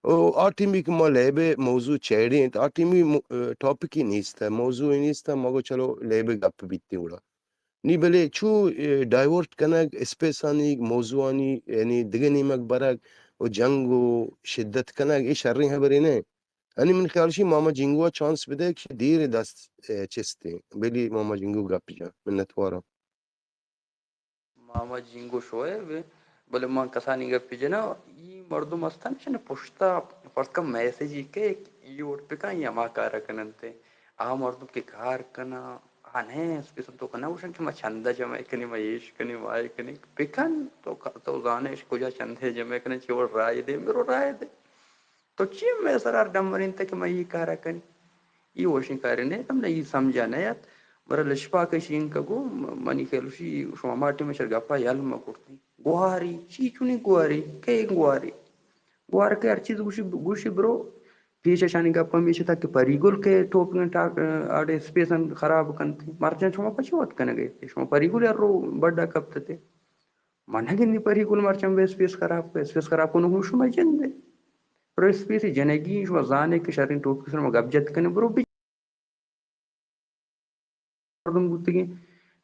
او آ ٹیمی کہ ما لیب ء موضوع چیڑینت، آ ٹیمی مو-، ٹاپکی نیست، موضوع نیست، ما گو چلو لیب ء گپ بیتی گڑا۔ نی بلے چو، اے، ڈائیورٹ کنگ، اسپیسانی، موضوعانی، یعنی دگہ نیمگ برگ و جنگ و شدت کنگ، اے شریں ہبرے نہ۔ یعنی من خیال شی ماما جنگو ء چانس بدے کہ دیر دست، اے، چستیں۔ بلی ماما جنگو گپ جان۔ منتواراں۔ ماما جینگو شعیب، بلے من کسانی گپی جناں، ای مردم استن چنے پشتا فرض کن میسجی کہ ای ووٹ پکن یا ما کارا کننتے۔ آ مردم کہ کار کناں، آ نہ اسپیسن تو کنا گوشن کہ ما چندہ جمع کنی، ما ایش کنی، ما اے کنی۔ پکن تو ک-، تو زانے اش کجا چندے جمع کنی، چی وڑ رائے دے، میرو رائے دے۔ تو چی مئے سرا ڈمبرینتہ کہ من ای کارا کنی؟ ای وشیں کارے نہ ات، من ای سمجھا نہ ات۔ مرا لشپاک شینک گو، منی خیال شی شما ما ٹیم شر گپا یل مہ کرتی۔ گواری، چی چونی گواری؟ کئے گواری؟ گوار کہ ہر چیز گوشی، گوشی برو۔ پیش اشانی گپا میش تک پری گل کہ ٹوپگن ٹاک، آڑے اسپیسن خراب کنتی۔ مرچاں شما پچی وت کنگے؟ شما پری گل رو بڈا کپتتے۔ من نہ گندی پری گل مرچاں بہ اسپیس خراب کو، اسپیس خراب کنوک شما جندے۔ پر اسپیس جنگی شما زانے کہ شریں ٹوپکی سر ما گپ جت کنے، برو بچ۔ مردم بوتگیں،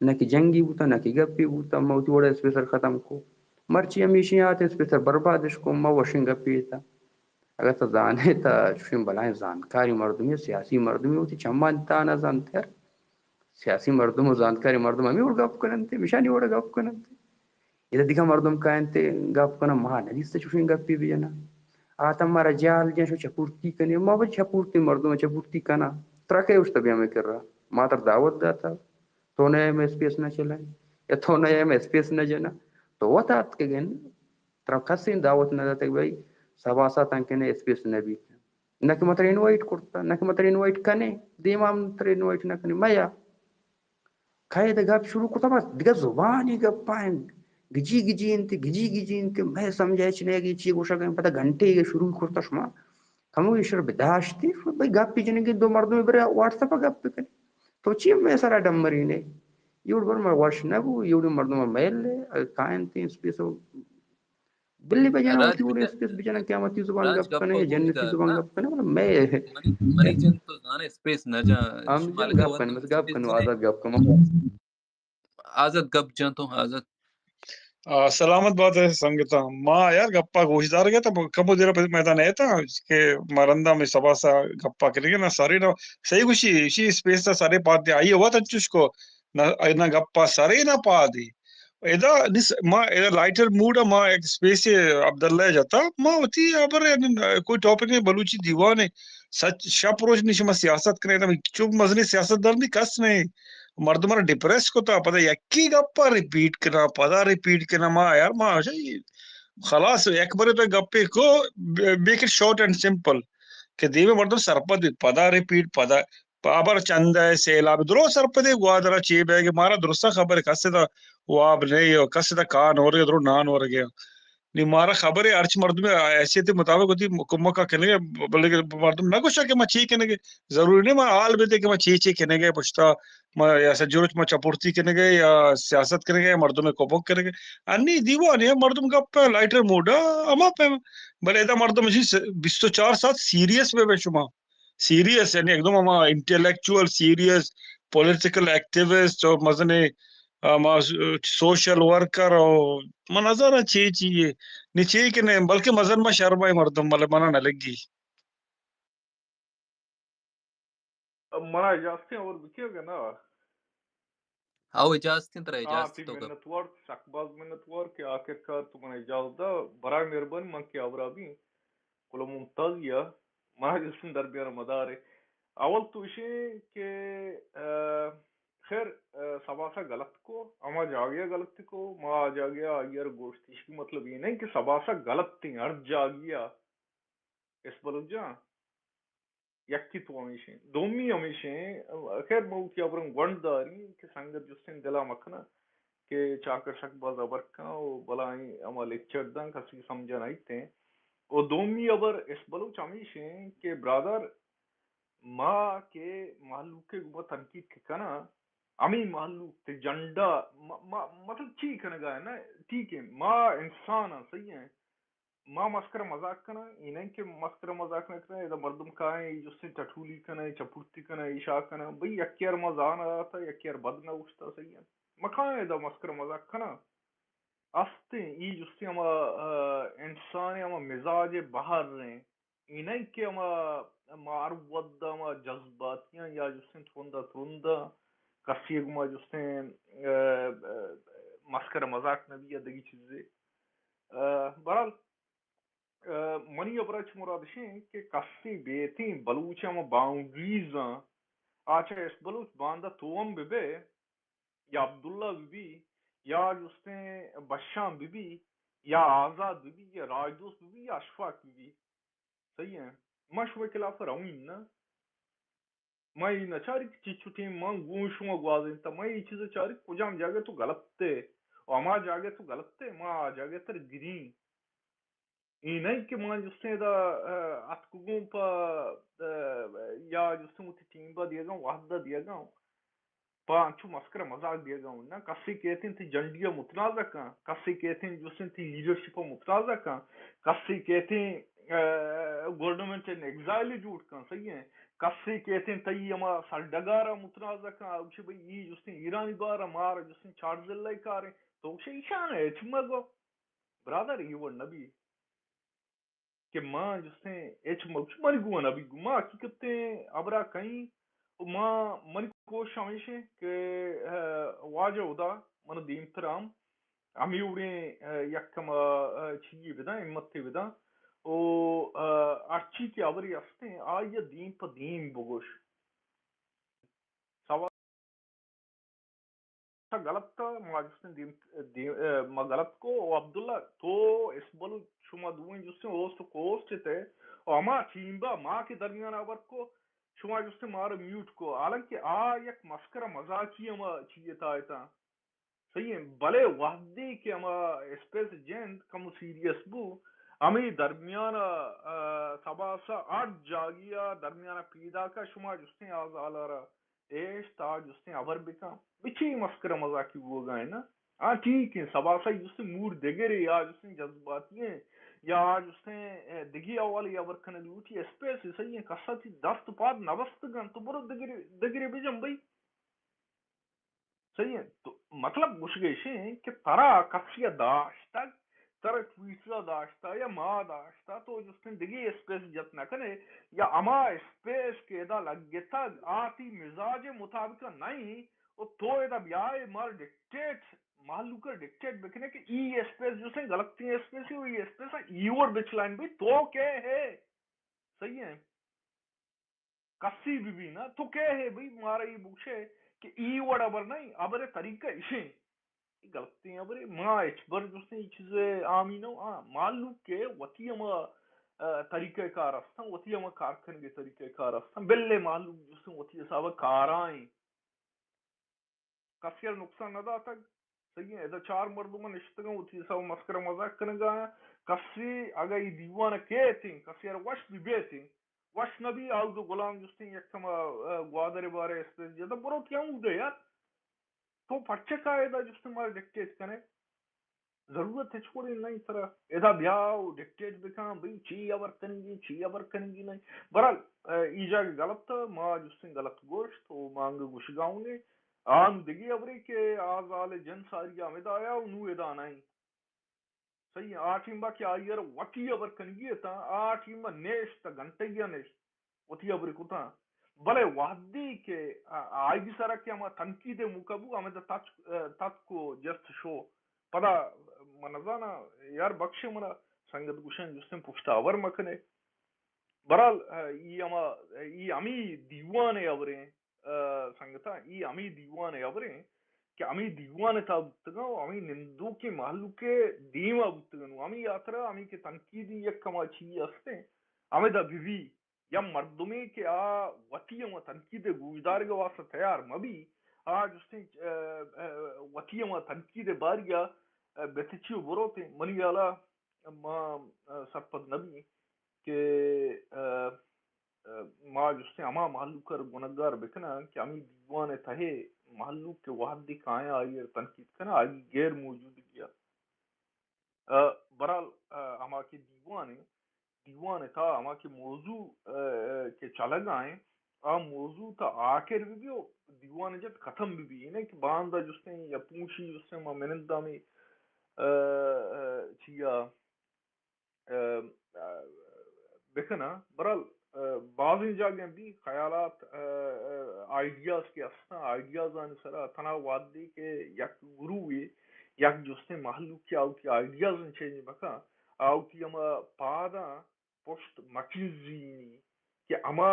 نہ کہ جنگی بوتا، نہ کہ گپی بوتا، ما وتی وڑا اسپیسر ختم کو۔ مرچی ہمیشی آتے اسپیسر بربادش کو، ما وشیں گپی تا۔ اگہ تو زانے تا چوشیں بلائیں زانتکاری مردمی، سیاسی مردمی وتی چمان تا نہ زانتر۔ سیاسی مردم و زانتکاری مردم ہمے وڑ گپ کننت، مشانی وڑ گپ کننت۔ ادا دگہ مردم کاینت گپ کنن، ما نہ دیست چوشیں گپی بجنن۔ آ تم مارا جال جن شو چپورتی کنی، ما وت چپورتی مردم چپورتی کناں۔ ترا کئے اوشت بیا مئے کرا؟ ما تر دعوت داتا۔ تو نہ اے مئے اسپیس نہ چلائیں۔ یا تو نہ اے مئے اسپیس نہ جناں۔ تو وت آتکگن۔ ترا کسیں دعوت نہ داتگ بھائی، سبا ساعتاں کنے اسپیس نہ بیت۔ نہ کہ ما ترا انوائٹ کرتا، نہ کہ ما ترا انوائٹ کنے، دیما ہم ترا انوائٹ نہ کنے، میا۔ کئے دگہ گپ شروع کرتا، بس دگہ زبانی گپا انت، گجی گجی انت، گجی گجی انت، مئے سمجھا ہچ نہ کہ چی گوشگ انت، پدا گھنٹے اے شروع کرتا شما۔ کمو ایشر بداشتی، بھئی گپی جنگی دو مردم برے واٹس ایپ گپ بکن۔ تو چی مئے سرا ڈمرینے؟ یوڑ بر ما وش نہ بو، یوڑی مردم میل لے، اگہ کائنتی اسپیسو بلے بجانا راج وتی وڑے بچار، اسپیس بجانا کہ وتی زبان راج گپ گپا کنے، گوش جنتی دار زبان نا۔ گپ کنے، مطلب میں اے۔ منی، منی جند تو زانے اسپیس نہ جا، ہم شما جن لگا گپ کنے، بس گپ کنے، آزاد گپ کنے۔ آزاد گپ جان تو، آزاد۔ آ، سلامت بات ئے سنگتاں۔ ما یار گپا گوشدار گئے تا، کمو دیر پہ میدان اے تا کہ ما رندا میں سبا سا گپا کرے نا سارے نا صحیح گوشی، اسی اسپیس تا سارے پات دے آئی ہوا تا چوش کو نا، نا گپا سارے نا پا دے۔ ادا نس-، ما ادا لائٹر موڈ ما ایک اسپیس عبداللہ جتا، ما وتی ابر یعنی کوئی ٹاپک نہیں، بلوچی دیوان ہے، سچ شپ روچ نہیں شما سیاست کرے تا، چوب مزنی سیاست دار بھی کس نہیں۔ مردم را ڈپریس کتا، پدا یکی گپا ریپیٹ کنا، پدا ریپیٹ کنا، ما یار ما خلاص یک برے تو گپے کو، make it short and simple کہ دیمے مردم سرپد بیت، پدا ریپیٹ، پدا پابر چند ہے، سیلاب درو سرپدے گوادرا چے بیگے، مارا درستا خبر کسے دا واب نہیں ہو، کسے دا کان ہو رہے، درو نان ہو رہے۔ نی مارا خبر ہے، ہرچ مردم حیثیت مطابق ہوتی کمک کنگے، بلکہ مردم نہ گوشا کہ ما چی کنگے، ضروری نہیں ما حال بیتے کہ ما چی چی کنگے، پشتا ما یا سجروچ ما چپورتی کنگے یا سیاست کنگے یا مردم کمک کنگے۔ انی دیوان ہے، مردم گپ لائٹر موڈا، ہما پہ، بلے ادا مردم جی بیست و چار ساعت سیریس بے بے شما۔ سیریس، یعنی ایک دم ہما انٹلیکچوئل سیریس، پولیٹیکل ایکٹیوسٹ اور مزنے، ہما سوشل ورکر اور من نظر چی چی ہے۔ نی چی کہ نہیں، بلکہ مزن ما شرم ہے مردم، مطلب منا نہ لگی۔ اب منا اجازت ہے اور بکیا کہ نا؟ او اجازت انت ترا، ہاں، اجازت تئی تو گپ۔ منتوار، سک باز منتوار کہ آخر کار تو منا اجازت دا۔ برائے مہربانی من کہ آورا بی کلو ممتاز یا منا جسم درمیان مدارے۔ اول تو اشیں کہ، آ، خیر، آ، سباسا غلط کو، ہما جاگہ غلط کو، ما آ جاگہ آئی ار گوشت، اشکی مطلب یہ نہیں کہ سباسا غلط تھی ہر جاگہ۔ اس بلوچ جان، یکی تو ہمیشیں۔ دومی ہمیشیں، خیر، ما وتی ہبراں گونڈ داریں کہ سنگت جستیں دلا مکناں کہ چاکر شک باز ہبر کن و بلائیں ہما لیکچر داں، کسی سمجھا نہ ایتیں۔ و دومی ہبر اس بلوچ ہمیشیں کہ برادر، ما کہ مہلوک گما تنقید کہ کناں، ہمیں مہلوک تے جنڈا، ما، ما، مطلب چی کنگا ہے نا، ٹھیک ہے، ما انسان ہاں، صحیح ہیں، ما مسکرا مذاق کناں، اے نہ کہ مسکرا مذاق نہ کناں، ادا مردم کائیں، اے جستیں ٹٹولی کناں، اے چپرتی کناں، اے شاہ کناں، بھئی یکے ار ما زان آتا، یکے ار بد نہ گوشتا، صحیح ہے۔ ما کائیں ادا مسکرا مذاق کناں۔ استیں، اے جستیں ہما، آ، انسان ہما مزاج بہر ہیں۔ اے نہ کہ ہما، ہما ہر وھد ہما جذباتیاں یا جستیں ترندا ترندا کسی گما جستیں، آ، آ، مسکرا مذاق نہ بی یا دگی چیزے۔ آ، بہرحال، آ، منی ہبرا چہ مراد اشیں کہ کسے بیتیں بلوچ ہما باؤنڈریز آں، آ چہ ایس بلوچ باندا تو ہم بہ بئے، یا عبداللہ بہ بی، یا جستیں بشام بہ بی، یا آزاد بہ بی، یا راجدوست بہ بی، یا اشفاق بہ بی۔ صحیح ہے؟ ما شمئے خلاف رویں نہ۔ ما اے نہ چاری کہ چچو ٹیم ما گوں شما گوازینتا، ما اے چیز چاری کجام جاگہ تو غلط ئے، و ہما جاگہ تو غلط ئے، ما آ جاگہ تر گریں۔ اے نہ کہ ما جستیں ادا، آ، اتکگوں پہ، آ، یا جستیں وتی ٹیم با دیگاں، وحدہ دیگاں، پہ انچو مسکرا مذاق دیگاں۔ نہ، کسے کہتیں تئی جنڈی ء متنازع کن، کسے کہتیں جستیں تئی لیڈرشپ ء متنازع کن، کسے کہتیں، آ، گورنمنٹ ان ایگزائل جوڑ کن، صحیح ہے؟ کسے کہتیں تئی ہما سرڈگار ء متنازع کن، آ گوشے بھئی اے جستیں ایرانی بار ء مار جستیں چارزلہ کاریں، تو گوشے ایشان ء ہچ مگو۔ برادر، اے وڑ نہ بی کہ ما جستیں ہچ مگوش، منی گون ابی گو، ما حقیقتیں ہبرا کئیں و ما، منی کوشش ہمیش انت کہ، آ، واجہ ہدا من دیمتر ہم ہمے وڑیں، آ، یک ہما، آ، چیزے بداں، ہمتے بداں و، آ، ہرچی کہ ہبرے ہستیں آئی ء دیم پہ دیم بگوش۔ سوال غلط ء ما جستیں دیم، دیم، ء، ما غلط کو۔ او عبداللہ، تو اسبل، شما دوئیں جستیں ہوسٹ و کوسٹ تے، او ہما ٹیمبا ما کہ درمیان آور کو، شما جستیں مارا میوٹ کو۔ حالانکہ آ یک مسکرا مزاقی ہما چیئے تھا اتاں۔ صحیح ہے، بلے وہدے کہ ہما اسپیس جند کم سیریس بو، ہمے درمیان ء، ء، سباسا ہر جاگہے ء درمیان ء پیداک ء شما جستیں آ زالارا ایش تا جستیں ہبر بکن، بچی مسکرا مزاقی بوگا ہے نا؟ آ ٹھیک ایں، سبا سہی جستیں موڈ دگرے، یا جستیں جذباتی ایں، یا جستیں، اے، دگی حوالے ہبر کنگ لوٹی، اسپیس صحیح ایں، کسا تی دست پاد نہ بستگ انت، تو برو دگرے، دگرے بجن بھئی۔ صحیح ایں؟ تو مطلب گوشگ ایش ایں کہ ترا کسی ءَ داشتگ، ترا ٹویٹر ءَ داشتہ یا ما داشتہ، تو جستیں دگہ اسپیس جت نہ کنے، یا ہما اسپیس کہ ادا لگتگ آ تی مزاج مطابق نہ ایں، و تو ادا بیائے مار ڈکٹیٹ، مہلوک ءَ ڈکٹیٹ بکنے کہ ای اسپیس جستیں غلطیں اسپیس ایں، و ای اسپیس ءَ ای وڑ بچلائیں بھئی تو کئے ہے؟ صحیح ایں؟ کسی بہ بی نا، تو کئے ہے بھئی مارا اے بگشے کہ ای وڑ ہبر نہ ایں، ہبر ءِ طریقہ ایش ایں۔ اے غلطیں ہبرے، ما ہچبر جستیں اے چیز ءَ حامی نہ اوں۔ آ، مہلوک کہ وتی ہما، آ، طریقہ کار ہستاں، وتی ہما کار کنگ ءِ طریقہ کار ہستاں، بلے مہلوک جستیں وتی حساب ءَ کارا ایں۔ کسی ءَ نقصان نہ داتگ۔ صحیح ایں، ادا چار مردم نشتگاں، وتی حساب ءَ مسکرا مزاک کنگا ایں۔ کسی اگاں اے دیوان ءَ کیت ایں، کسی ءَ وش بہ بیت ایں، وش نہ بی، آ دو غلام جستیں یک ہما، آ، گوادر بارے اسپیس جتا، برو کہ ہمودا یار۔ تو پرچہ کائے ادا جستیں مارا ڈکٹیٹ کنے؟ ضرورت ہچ وڑیں نہ ایں ترا۔ ادا بیا و ڈکٹیٹ بکن، بھئی چی ہبر کنگی، چی ہبر کنگی نہ ایں۔ بہرحال، آ، ای جاگہ غلط، ما جستیں غلط گوشت و ما انگہ گوشگا اوں نے۔ آ نوں دگہ ہبرے کہ آ زال جنس آریا ہمدا آیا و نوں ادا نہ ایں۔ صحیح ایں، آ ٹیم با کہ آئی ءَ را وتی ہبر کنگی اتاں، آ ٹیم ءَ نشت، گھنٹہ ءَ نشت، وتی ہبر کتاں۔ بلے وہدے کہ آ-، آئی سرا کہ ہما تنقید ءِ موقع بو، ہمدا تچ-، تتک و جست شو۔ پدا من نزاناں، یار بخشے منا، سنگت گوشاں جستیں پشت ءَ ہبر مکنے۔ بہرحال، ای ہما، ای ہمے دیوان ءِ ہبریں۔ آ، سنگتاں، اے ہمے دیوان ءِ ہبریں کہ ہمے دیوان ءِ تہا بوتگاں و ہمے نندوکیں مہلوک ءِ دیما بوتگاں۔ نوں ہمے ہاترا ہمے کہ تنقیدی یک ہما چیزے ہستیں، ہمدا بہ بی یا مردمے کہ آ وتی ہما تنقید ءِ گوشدارگ ءِ واسطہ تیار مہ بی، آ جستیں، آ، آ، وتی ہما تنقید ءِ باریا، آ، بہ تچی و بروتیں۔ منی ہیالا ما، آ، سرپد نہ بی کہ، آ، آ، ما جستیں ہما مہلوک ءَ را گنہگار بکناں کہ ہمے دیوان ءِ تہ ءَ مہلوک کہ وہدے کایاں آئی ءَ را تنقید کناں، آئی غیر موجودگی ءَ۔ آ، بہرحال، آ، ہما کہ دیوان ءِ، دیوان ءِ تہا ہما کہ موضوع، آ، آ، کہ چلگا ایں، آ موضوع تا آخر بہ بی و دیوان جت ختم بہ بی۔ یعنی کہ باندا جستیں یا پونشی جستیں ما منندامی، آ، آ، چیا، آ، آ، بکناں۔ بہرحال، آ، بازیں جاگہ بی خیالات، آ، آ، آئیڈیاز کہ ہستاں، آئیڈیازانی سرا تنا وہدے کہ یک گروہے، یک جستیں مہلوکے آؤکی آئیڈیاز چینج مکن، آؤکی ہما پاداں پشت مکنزینی کہ ہما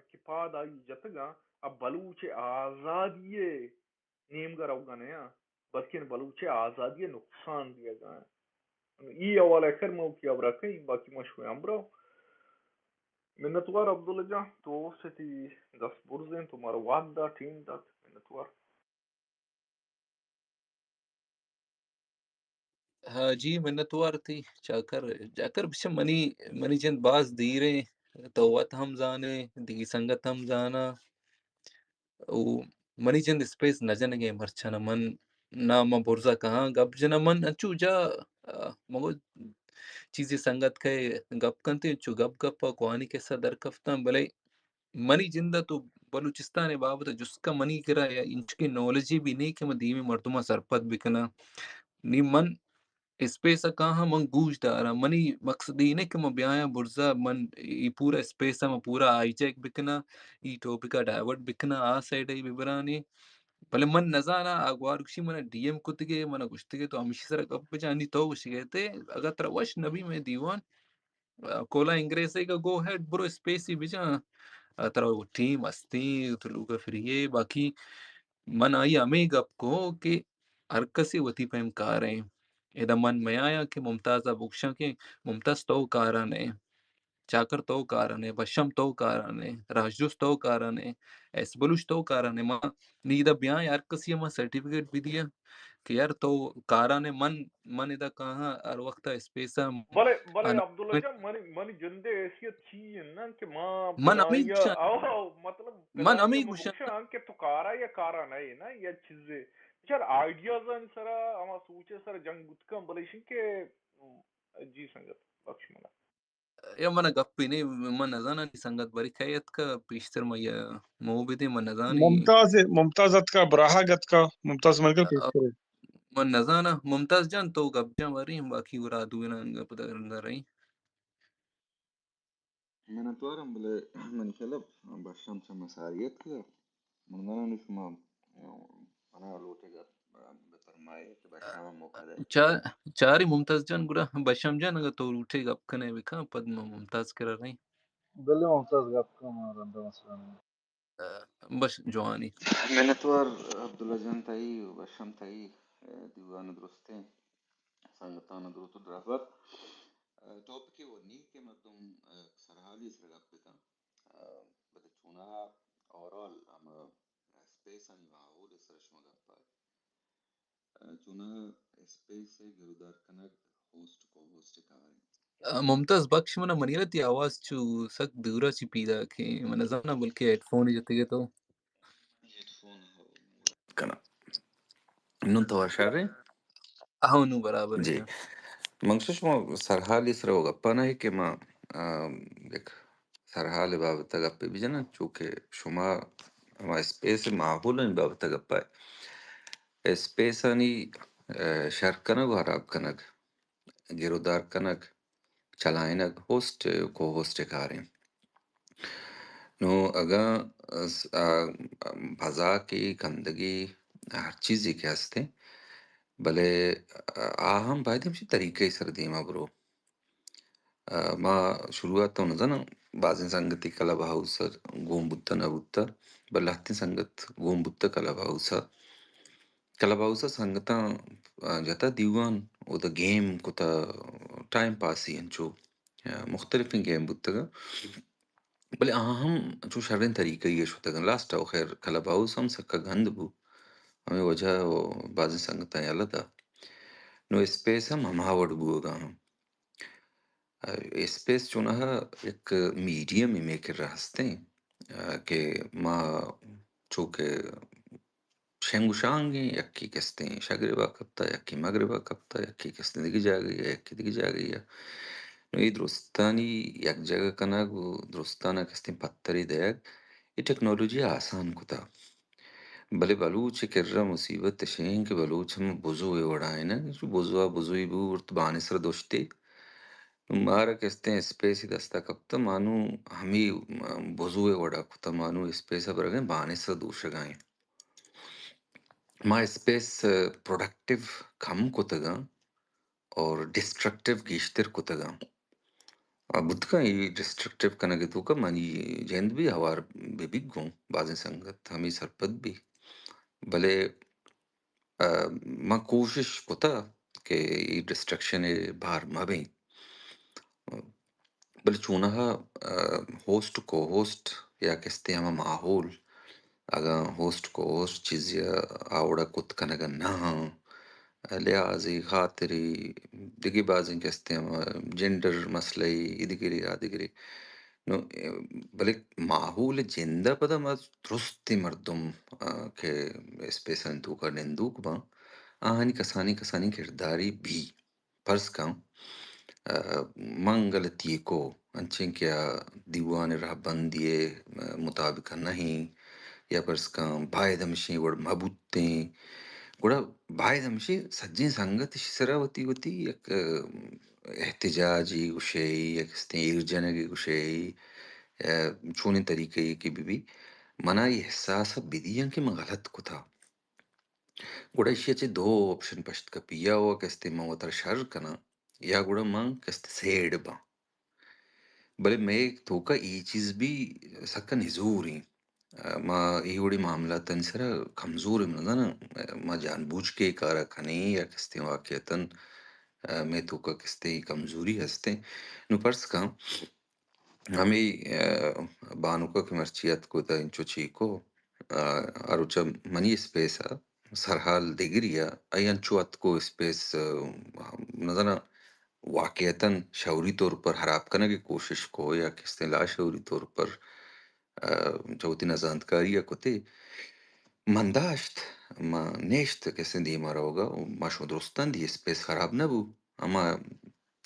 کہ پاد آئی جتگاں، آ بلوچ آزادی نیمگا روگا نیاں، بلکن بلوچ آزادی نقصان دیگا۔ اے حوالہ کر ما وتی ہبرا کئیں، باقی ما شمئے ہمراہ۔ منتوار عبداللہ جان، تو ستی دست برزیں، تو مارا وہد دات، ٹیم دات، منتوار۔ ہاں جی، منتوار تئی چاکر۔ چاکر بچہ منی، منی جند باز دیریں، تو وت ہم زانے، دگی سنگت ہم زانا۔ او منی جند اسپیس نہ جنگیں مرچاں۔ من نہ من برزا کہاں گپ جناں۔ من انچو جا، آ، مگو چیزی سنگت کئے گپ کنت، انچو گپ گپ ء کوانی قصہ در کفتاں، بلے منی جند ء تو بلوچستان ء بابت ء جست کن، منی کرا یا انچکیں نالجے بھی نہیں کہ من دیمی مردماں سرپد بکناں۔ نی من اسپیس ء کاہاں، من گوش داراں۔ منی مقصد اے نہ کہ من بیایاں برزا، من ای پورا اسپیس ء من پورا ہائی جیک بکناں، ای ٹاپک ء ڈائیورٹ بکناں، آ سائیڈ ء ببرانی۔ بلے من نزاناں، آ گوار گوشی من ڈی ایم کتگے، من گوشتگے تو ہمیشی سر گپ بجانی، تو گوشگے تے اگر ترا وش نبی میں دیوان، کولا انگریزے کا گو ہیڈ برو اسپیسی بجا، ترا ٹیم ہستی، تو لوگا فری ہے۔ باقی من آئی ہمیں گپ کو کہ ہر کسی وتی پیم کار ہیں۔ ادا من میایا کہ ممتاز بخشاں کہ ممتاز تو کارا نے، چاکر تو کارا نے، بشم تو کارا نے، راجدوست تو کارا نے، ایس بلوچ تو کارا نے۔ ما نی ادا بیاں ہر کسی ما سرٹیفکیٹ بھی دیا کہ یار تو کارا نے۔ من، من ادا کہاں ہر وقت اسپیس ہم بلے، بلے ان- عبداللہ جان، منی، منی جندے حیثیت چی ہے نا کہ ما من ہمیں بنایا، گوشاں۔ او، مطلب من بنایا ہمیں گوشاں۔ بخشاں کہ تو کارا یا کارا نہیں نا، یا چیزے فیوچر آئیڈیازانی سرا، ہما سوچ ءِ سرا جنگ بوت کن، بلے ایشی کہ، م، جی سنگت بخش منا۔ یا من گپی نہیں، من نزاناں نی سنگت بری کئے اتکا، پیشتر ما یا مو بدے، من نزانی۔ ممتاز، ممتاز اتکا، براہگ اتکا، ممتاز من کن پیشتر۔ من نزاناں، ممتاز جان تو گپ جان وریں، باقی گڑا دوئیناں گپ در رہی۔ منتوارم، بلے منی خیال ءَ بشام چہ مساری اتکگ۔ من نزاناں شما منا لوٹے گپ بفرمائے کہ بشام ءَ موقع دے۔ چا-، چاری ممتاز جان، گڑا بشام جان اگر تو لوٹے گپ کنے بکن، پد ما ممتاز کرا رہی۔ بلے ممتاز گپ کن، ما رندا مسئلہ نہیں۔ بس جوانی۔ منتوار عبداللہ جان تئی و بشام تئی، دیوان درستیں سنگتان درود و درہبت۔ ٹاپک و نی کہ مردم سرحالی سر گپ بکن، بلے چوناہا اوورآل ہم اسپیس آنی ماحول سر شما گپ آئے۔ چوناہا اسپیس ءِ گرودار کنگ، ہوسٹ کو ہوسٹ کار انت۔ ممتاز بخش، منا منیرا تئی آواز چو سک دورا چی پیدا کہ من نزاناں، بلکہ ہیڈ فون جتگے تو۔ ہیڈ فون ہو۔ کنا۔ نون تو شر ہے؟ ہاں، نو برابر ہے۔ جی۔ من گوشاں شما سرحالی سر و گپا نہ ہے کہ ما، آ، یک سرحال بابت گپے بجناں، چونکہ شما ہما اسپیس ماحول بابت گپا ہے۔ اسپیس آنی، آ، شر کنگ و حراب کنگ، گرودار کنگ، چلائینگ، ہوسٹ، کو ہوسٹ کاریں۔ نو اگاں س-، آ، بزاکے، کندگے، ہر چیزے کہ ہستیں، بلے آ ہم باید ہمشی طریقہ سر دیما برو۔ آ، ما شروعات تو نزاناں، بازیں سنگتی کلب ہاؤس گون بوتہ نہ بوتہ، بلے لہتیں سنگت گون بوتہ کلب ہاؤس۔ کلب ہاؤس ءَ سنگتاں، آ، جتا دیوان، اودا گیم کتا، ٹائم پاسی انچو، آ، مختلفیں گیم بوتگاں۔ بلے آ ہم چو شریں طریقہ ءَ شتگاں۔ لاسٹ ءَ خیر کلب ہاؤس ہم سکا گند بو۔ ہمے وجہ ءَ بازیں سنگتاں یلہ دا۔ نو اسپیس ہم ہما وڑ بوگا ہم۔ آ، اسپیس چوناہا یک میڈیم مئے کرا ہستیں، آ، کہ ما چو کہ شنگ و شانگیں، یکے کستیں شگربا کپتا، یکے مگربا کپتا، یکے کستیں دگہ جاگہے ءَ، یکے دگہ جاگہے ءَ۔ نو اے درستانی یک جاگہ کنگ و درستانا کستیں پترے دئیگ، اے ٹیکنالوجی آسان کتا۔ بلے بلوچ ءِ کرا مصیبت اش انت کہ بلوچ ہم بزو ءِ وڑا انت، بزو ءَ بزوئی بوت بانسر دوشتے۔ نو مارا کستیں اسپیس دستا کپتا، ما نو ہمے بزو ءِ وڑا کتا، ما نو اسپیس ءَ برگیں بانسر دوشگا ایں۔ ما اسپیس پروڈکٹیو کم کتگاں اور ڈسٹرکٹیو گیشتر کتگاں۔ آ، بوتگاں اے ڈسٹرکٹیو کنگ ءِ توکا منی جند بھی ہوار بہ بیگ گوں، بازیں سنگت ہمے سرپد بھی۔ بلے، آ، من کوشش کتا کہ اے ڈسٹرکشن ءِ بہر مہ بیں۔ بلے چوناہا، آ، ہوسٹ کو ہوسٹ یا کستیں ہما ماحول، اگاں ہوسٹ کو ہوسٹ چیزے ءَ آ وڑا کت کنگ ءَ نہ آں، لحاظے، خاطرے، دگہ بازیں کستیں ہما جینڈر مسئلہ ءَ، اے دگرے، آ دگرے۔ نو، بلے ماحول ءِ جند ءَ پدا ما درستیں مردم، آ، کہ اسپیسانی توکا نندوک باں، آہانی کسانیں کسانیں کردارے بی۔ پرز کن، آ، من غلطی کو، انچیں کہ آ دیوان ءِ رہبندی ءِ مطابق نہ ایں، یا پرز کن باید ہمشیں وڑ مہ بوتیں، گڑا باید ہمشیں سجیں سنگت اشی سرا وتی وتی یک، آ، احتجاجے گوشے، یک استیں ایر جنگے گوشے، آ، چونیں طریقے کہ بہ بی، منا اے احساس بدیاں کہ من غلط کتا۔ گڑا ایشی ءَ چہ دو آپشن پشت کپی، یا وا کستیں من وترا شر کناں، یا گڑا من کستیں سیڈ باں۔ بلے مئے توکا اے چیز بھی سکا نزور ایں۔ ما اے وڑیں معاملاتانی سرا کمزور ایں، من نزاناں، ما جان بوجھ کے اے کارا کنیں یا کستیں واقعتاً مئے توکا کستیں کمزوری ہستیں۔ نوں پرس کن، ہمے، آ، بانک ءَ کہ مرچی اتکو تہ انچو چیکو، آ، ہروچ ءَ منی اسپیس ءَ سرحال دگری ءَ، آئی انچو اتکو اسپیس، آ، نزاناں واقعتاً شعوری طور پر ہراب کنگ ءِ کوشش کو یا کستیں لاشعوری طور پر، آ، چہ وتی نزانتکاری ءَ کتے۔ من داشت، ما نیشت کسیں دیما روگا، ما شو درستان دی اسپیس خراب نہ بو، اما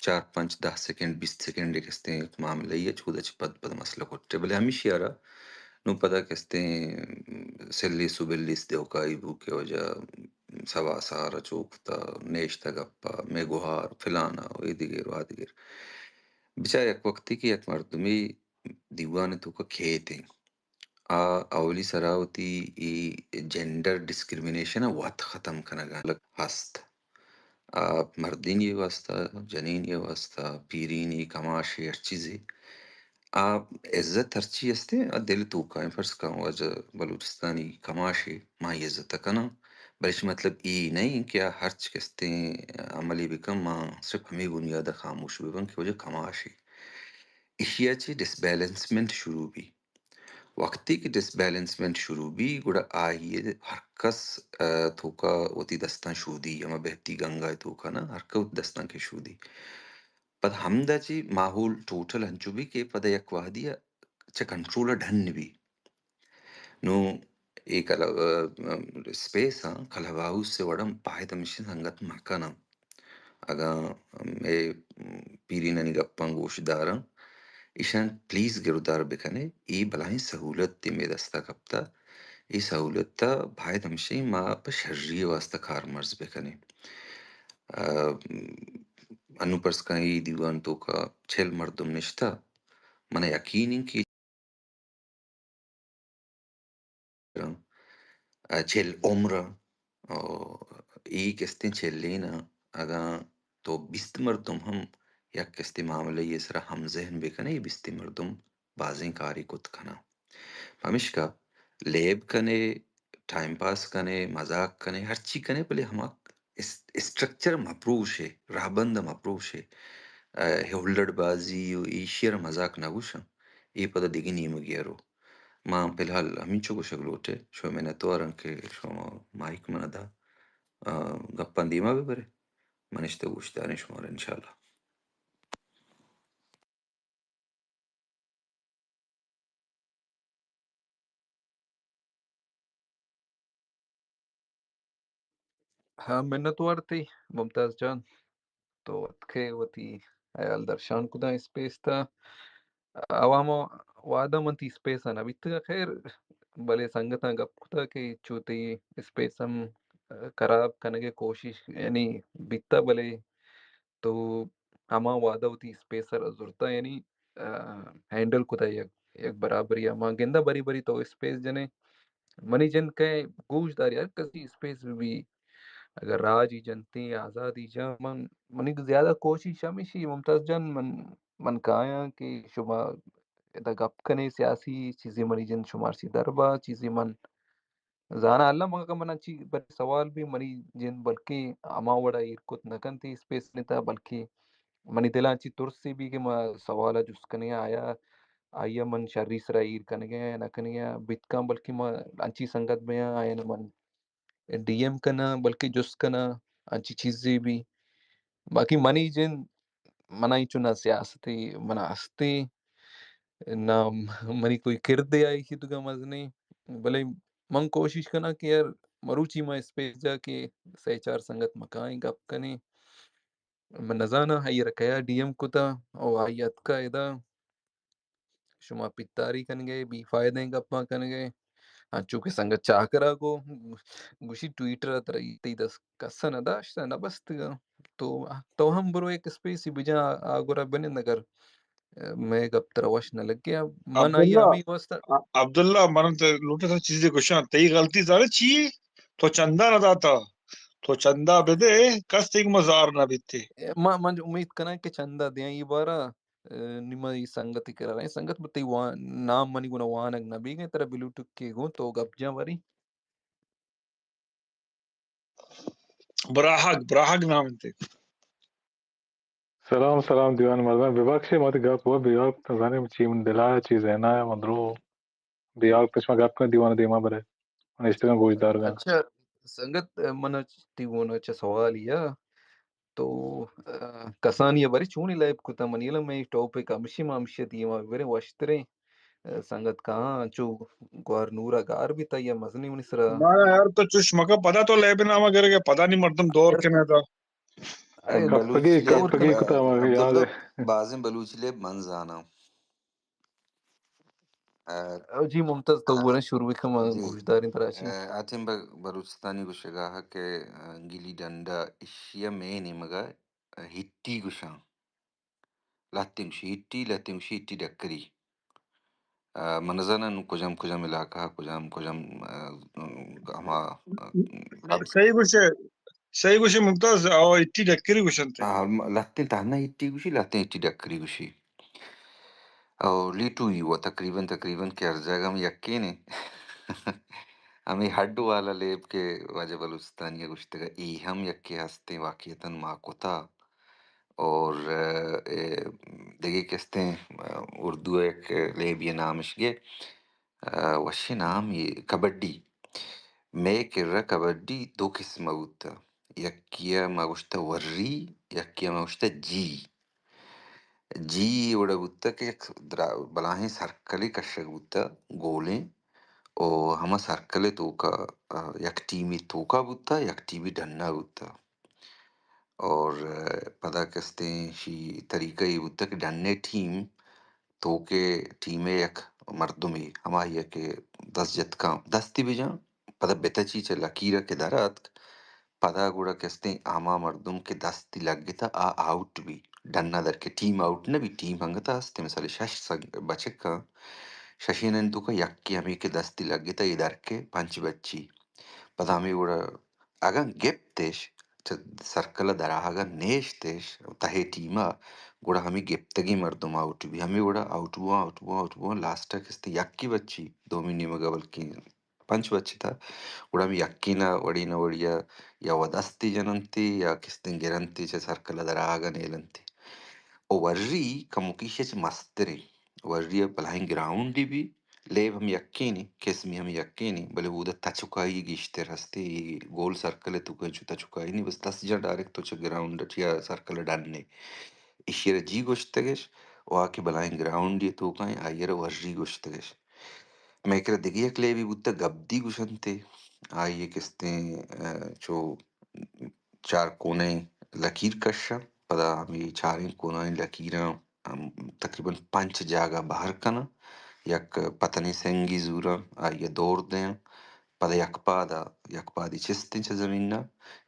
چار پنچ دہ سیکنڈ، بیست سیکنڈ کستیں یک معاملہ ای چودا چہ پد پد مسئلہ کٹے، بلے ہمیشی آرا نو پدا کستیں سلیس و بلیس دیوکائی بو کہ وجہ سوا سار چوکتا نیشت گپا، میں گوہار فلانا و اے دگر و آ دگر۔ بچار یک وقتی کہ یک مردمی دیوان توکا کھیتیں، آ اولی سرا وتی ای جینڈر ڈسکریمنیشن ء وت ختم کنگا ہست۔ آ مردینی واسطہ، جنینی واسطہ، پیرینی، کماشی، ہر چیزی۔ آ عزت ہرچی ہستیں، آ دل توکائیں۔ فرض کن واجہ بلوچستانی کماشی، ما ای عزت کناں، بلے ایشی مطلب ای نہیں کہ آ ہرچ کستیں عملی بکن، ما صرف ہمیں بنیاد خاموش ببن کہ واجہ کماشی۔ ایشی ء چہ ڈس بیلنسمنٹ شروع بی۔ وقتی کہ ڈس بیلنسمنٹ شروع بی، گڑا آئی ء ہر کس، ء، توکا وتی دستاں شودی، ہما بہتی گنگا ء توکا نا، ہر کس وتی دستاں کہ شودی۔ پد ہمدا چہ ماحول ٹوٹل ہنچو بی کہ پدا یک وہدی ء چہ کنٹرول ء ڈن بی۔ نوں اے کلب، ء، اسپیس آں، کلب ہاؤس ء وڑ ء باید ہمیشی سنگت مہ کناں۔ اگاں مئے پیرینانی گپاں گوش داراں، ایشاں پلیز گرودار بکنے، اے بلاہیں سہولت مئے دستا کپتا، اے سہولت ء باید ہمشی ما پہ شری ء واسطہ کارمرز بکنیں۔ ء، انوں پرس کن اے دیوان توکا چل مردم نشتہ، من یقین انت کہ ء چل عمر ء، ء اے کستیں چلین ء اگاں تو بیست مردم ہم یک کستیں معاملہ ء سرا ہم ذہن بہ کنے، اے بیست مردم بازیں کارے کت کناں۔ پمشکا لیب کنے، ٹائم پاس کنے، مزاق کنے، ہرچی کنے، بلے ہما اس-، اسٹرکچر مپروشے، راہبند مپروشے، ء ہلڑ بازی و ایشی ء مزاق نہ گوشاں۔ اے پدا دگہ نیمگے ء رو۔ ما فی الحال ہمینچو گوشگ لوٹے، شمئے منتواراں کہ شما مائیک منا دا، ء گپاں دیما بہ برے، من نشتہ گوش داریں شمارا انشاءاللہ۔ ہاں، منت وار تئی ممتاز جان، تو اتکے وتی ہیال درشان کداں اسپیس تا۔ عوام وعدہ من تئی اسپیس ء نہ بیتگ، خیر، بلے سنگتاں گپ کتا کہ چو تئی اسپیس ہم خراب کنگ ء کوشش یعنی بیتا، بلے تو ہما وعدہ وتی اسپیس ء را زرتا، یعنی، ء، ہینڈل کتا یک، یک برابری ء۔ ما گندہ بری بری تو اسپیس جنے، منی جند کئے گوش داری، ہر کسی اسپیس بہ بی، اگر راجی جنتی آزادی جان، من، منی زیادہ کوشش ہمیشی ممتاز جان، من، من کایاں کہ شما ادا گپ کنے سیاسی چیزے، منی جند شمارسی دربا چیزے من زاناں الم اگاں من انچی برے سوال بی منی جند بلکیں ہما وڑا ایر کت نہ کنت اسپیس ء تہا، بلکیں منی دل ء انچی ترسے بی کہ ما سوال ء جست کنیں آیا، آئی ء من شری سرا ایر کنگے آں یا نہ کنگے آں، بیت کن بلکیں ما انچی سنگت بیاں آیان من ڈی ایم کناں بلکیں جست کناں انچی چیزے بی۔ باقی منی جند منا اینچو نہ سیاستے منا ہستے، نہ منی کوئی کردے آئی ایشی توکا مزنیں، بلے من کوشش کناں کہ یار مروچی ما اسپیس جا کہ سئے چار سنگت مکائیں گپ کنیں۔ من نزاناں آئی را کیا ڈی ایم کتا او آئی اتکا ادا۔ شما پتاری کنگے، بے فائدہ ایں گپاں کنگے۔ انچو کہ سنگت چاکرا گو، گوشی ٹویٹر ء ترا تئی دست کس ء نہ داشت ء نہ بستگاں۔ تو، تو ہم برو یک اسپیسے بجاں آ گورا بنند اگر مئے گپ ترا وش نہ لگے۔ من آئی عبداللہ، ہمے واسطہ ع-، عبداللہ، من ترا لوٹاں سر چیزے گوشاں، تئی غلطی زانے چی؟ تو چندہ نہ داتا، تو چندہ بدے، کس تئی گما زار نہ بیتے۔ ما، من امیت کناں کہ چندہ دیاں ای بارا۔ ء، نی من اے سنگتے کرا رئیں۔ سنگت، بہ تئی وان-، نام منی گونا وانگ نہ بیگ ء، ترا بلوٹوتھ کے گوں تو گپ جاں وری۔ براہگ، براہگ نام انت۔ سلام، سلام دیوان مردم، ببخشے ما وتی گپ و بیاگ نزانیں چی من دلا ء چی ذہنا ء من درو بیاگ پہ شما گپ کن دیوان دیما برے۔ من اشتگاں گوش دارگاں۔ اچھا سنگت، من تئی گونا چہ سوال یا تو، ء، کسانی ء بری چونی لیب کتا؟ منی علم ء ٹاپک ہمشی، ما ہمشی ء دیما ببریں وشتریں۔ سنگت کہاں انچو گوار نورا گار بیتا یا مزنی منی سرا۔ نہ، یار، تو چوش مکہ، پدا تو لیب نامہ گرگے، پدا نی مردم دور کنے دا۔ اے کپگی، بلوچی لیب کپگی کتا، کتا، ما یاد عبداللہ، ہے۔ بازیں بلوچی لیب من زاناں۔ ا، او جی ممتاز، تو ا، ورن شروع بکن، ما جی۔ گوشداریں ترا چی۔ ا، آ ٹیم بلوچستانی گوشگا کہ، ا، گلی ڈنڈا اشیا مئے نیمگا، ا، ہٹی گوشاں۔ لہتیں گوشی ہٹی، لہتیں گوشی ہٹی ڈکری۔ ا، من نزاناں نوں کجام کجام علاقہ، کجام کجام، ا، ہما، ا، صحیح گوشے، صحیح گوشے ممتاز، او ہٹی ڈکری گوشنتے۔ ا، لہتیں تہنا ہٹی گوشی، لہتیں ہٹی ڈکری گوشی۔ او لیٹوئی و تقریباً، تقریباً کہ ہر جاگہ ہم یکینے۔ ہمیں ہڈ والا لیب کہ واجہ بلوچستانی گوشتگا، ای ہم یکے ہستیں، واقعتاً ما کتا۔ اور، ا، اے، دگہ کستیں، ا، اردو ء یک لیبی نامش گے، ا، وشی نام یہ کبڈی۔ مئے کرا کبڈی دو قسم بوتا۔ یکی ء ما گوشتا وری، یکی ء ما گوشتا جی۔ جی وڑا بوتا کہ یک درا-، بلاہیں سرکلے کشگ بوتا، گولیں، او ہما سرکل ء توکا، ا، یک ٹیمی توکا بوتا، یک ٹیمی ڈنا بوتا۔ اور، ا، پدا کستیں شی طریقہ یہ بوتا کہ ڈنے ٹیم توکے ٹیم ء یک مردمے ہمائی ء کہ دست جتکاں، دستی بجاں، پدا بتچی چہ لکیر ء کہ در آتک، پدا گڑا کستیں ہما مردم کہ دستی لگتا آ آؤٹ بی، ڈنا در کے ٹیم آؤٹ نہ بی، ٹیم ہنگتا ہستے، مثال شش سگ-، بچکاں، ششینانی توکا یکے ہمے کہ دستی لگتا اے در کے پنچ بچی، پدا ہمے گڑا اگاں گپتش، چہ سرکل ء دراہگ ء نیشتش، تہ ء ٹیم ء، گڑا ہمے گپتگیں مردم آؤٹ بی۔ ہمے وڑا آؤٹ بواں، آؤٹ بواں، آؤٹ بواں، لاسٹ ء کستیں یکے بچی، دومی نیمگ ء بلکیں پنچ بچتا، گڑا ہمے یکین ء وڑی نہ وڑی ء یا و دستی جننتی یا کستیں گرنتی چہ سرکل ء دراہگ ء نیلنتی۔ او وری کموکی ایشی ء چہ مستریں، وری ء بلاہیں گراؤنڈے بی، لیب ہم یکینے، قسمی ہم یکینے، بلے اودا تچکائی گیشتر ہستے، اے گول سرکل ء توکا چو تچکائی نی، بس دست جاں ڈائریکٹ تو چہ گراؤنڈ ء چیا سرکل ء ڈن ئے۔ ایشی ء را جی گوشتگش، و آ کہ بلاہیں گراؤنڈے توکا ایں، آئی ء را وری گوشتگش۔ مئے کرا دگہ یک لیبے بوتگ، گبدی گوشنتے، آئی ء کستیں، ا، چو چار کونیں لکیر کشاں، پدا ہمے چاریں کونانی لکیراں ہم تقریباً پنچ جاگہ بہر کناں، یک پتنیں سنگے زوراں، آئی ء دور دیاں، پدا یک پاد ء، یک پادے چستیں چہ زمین ء،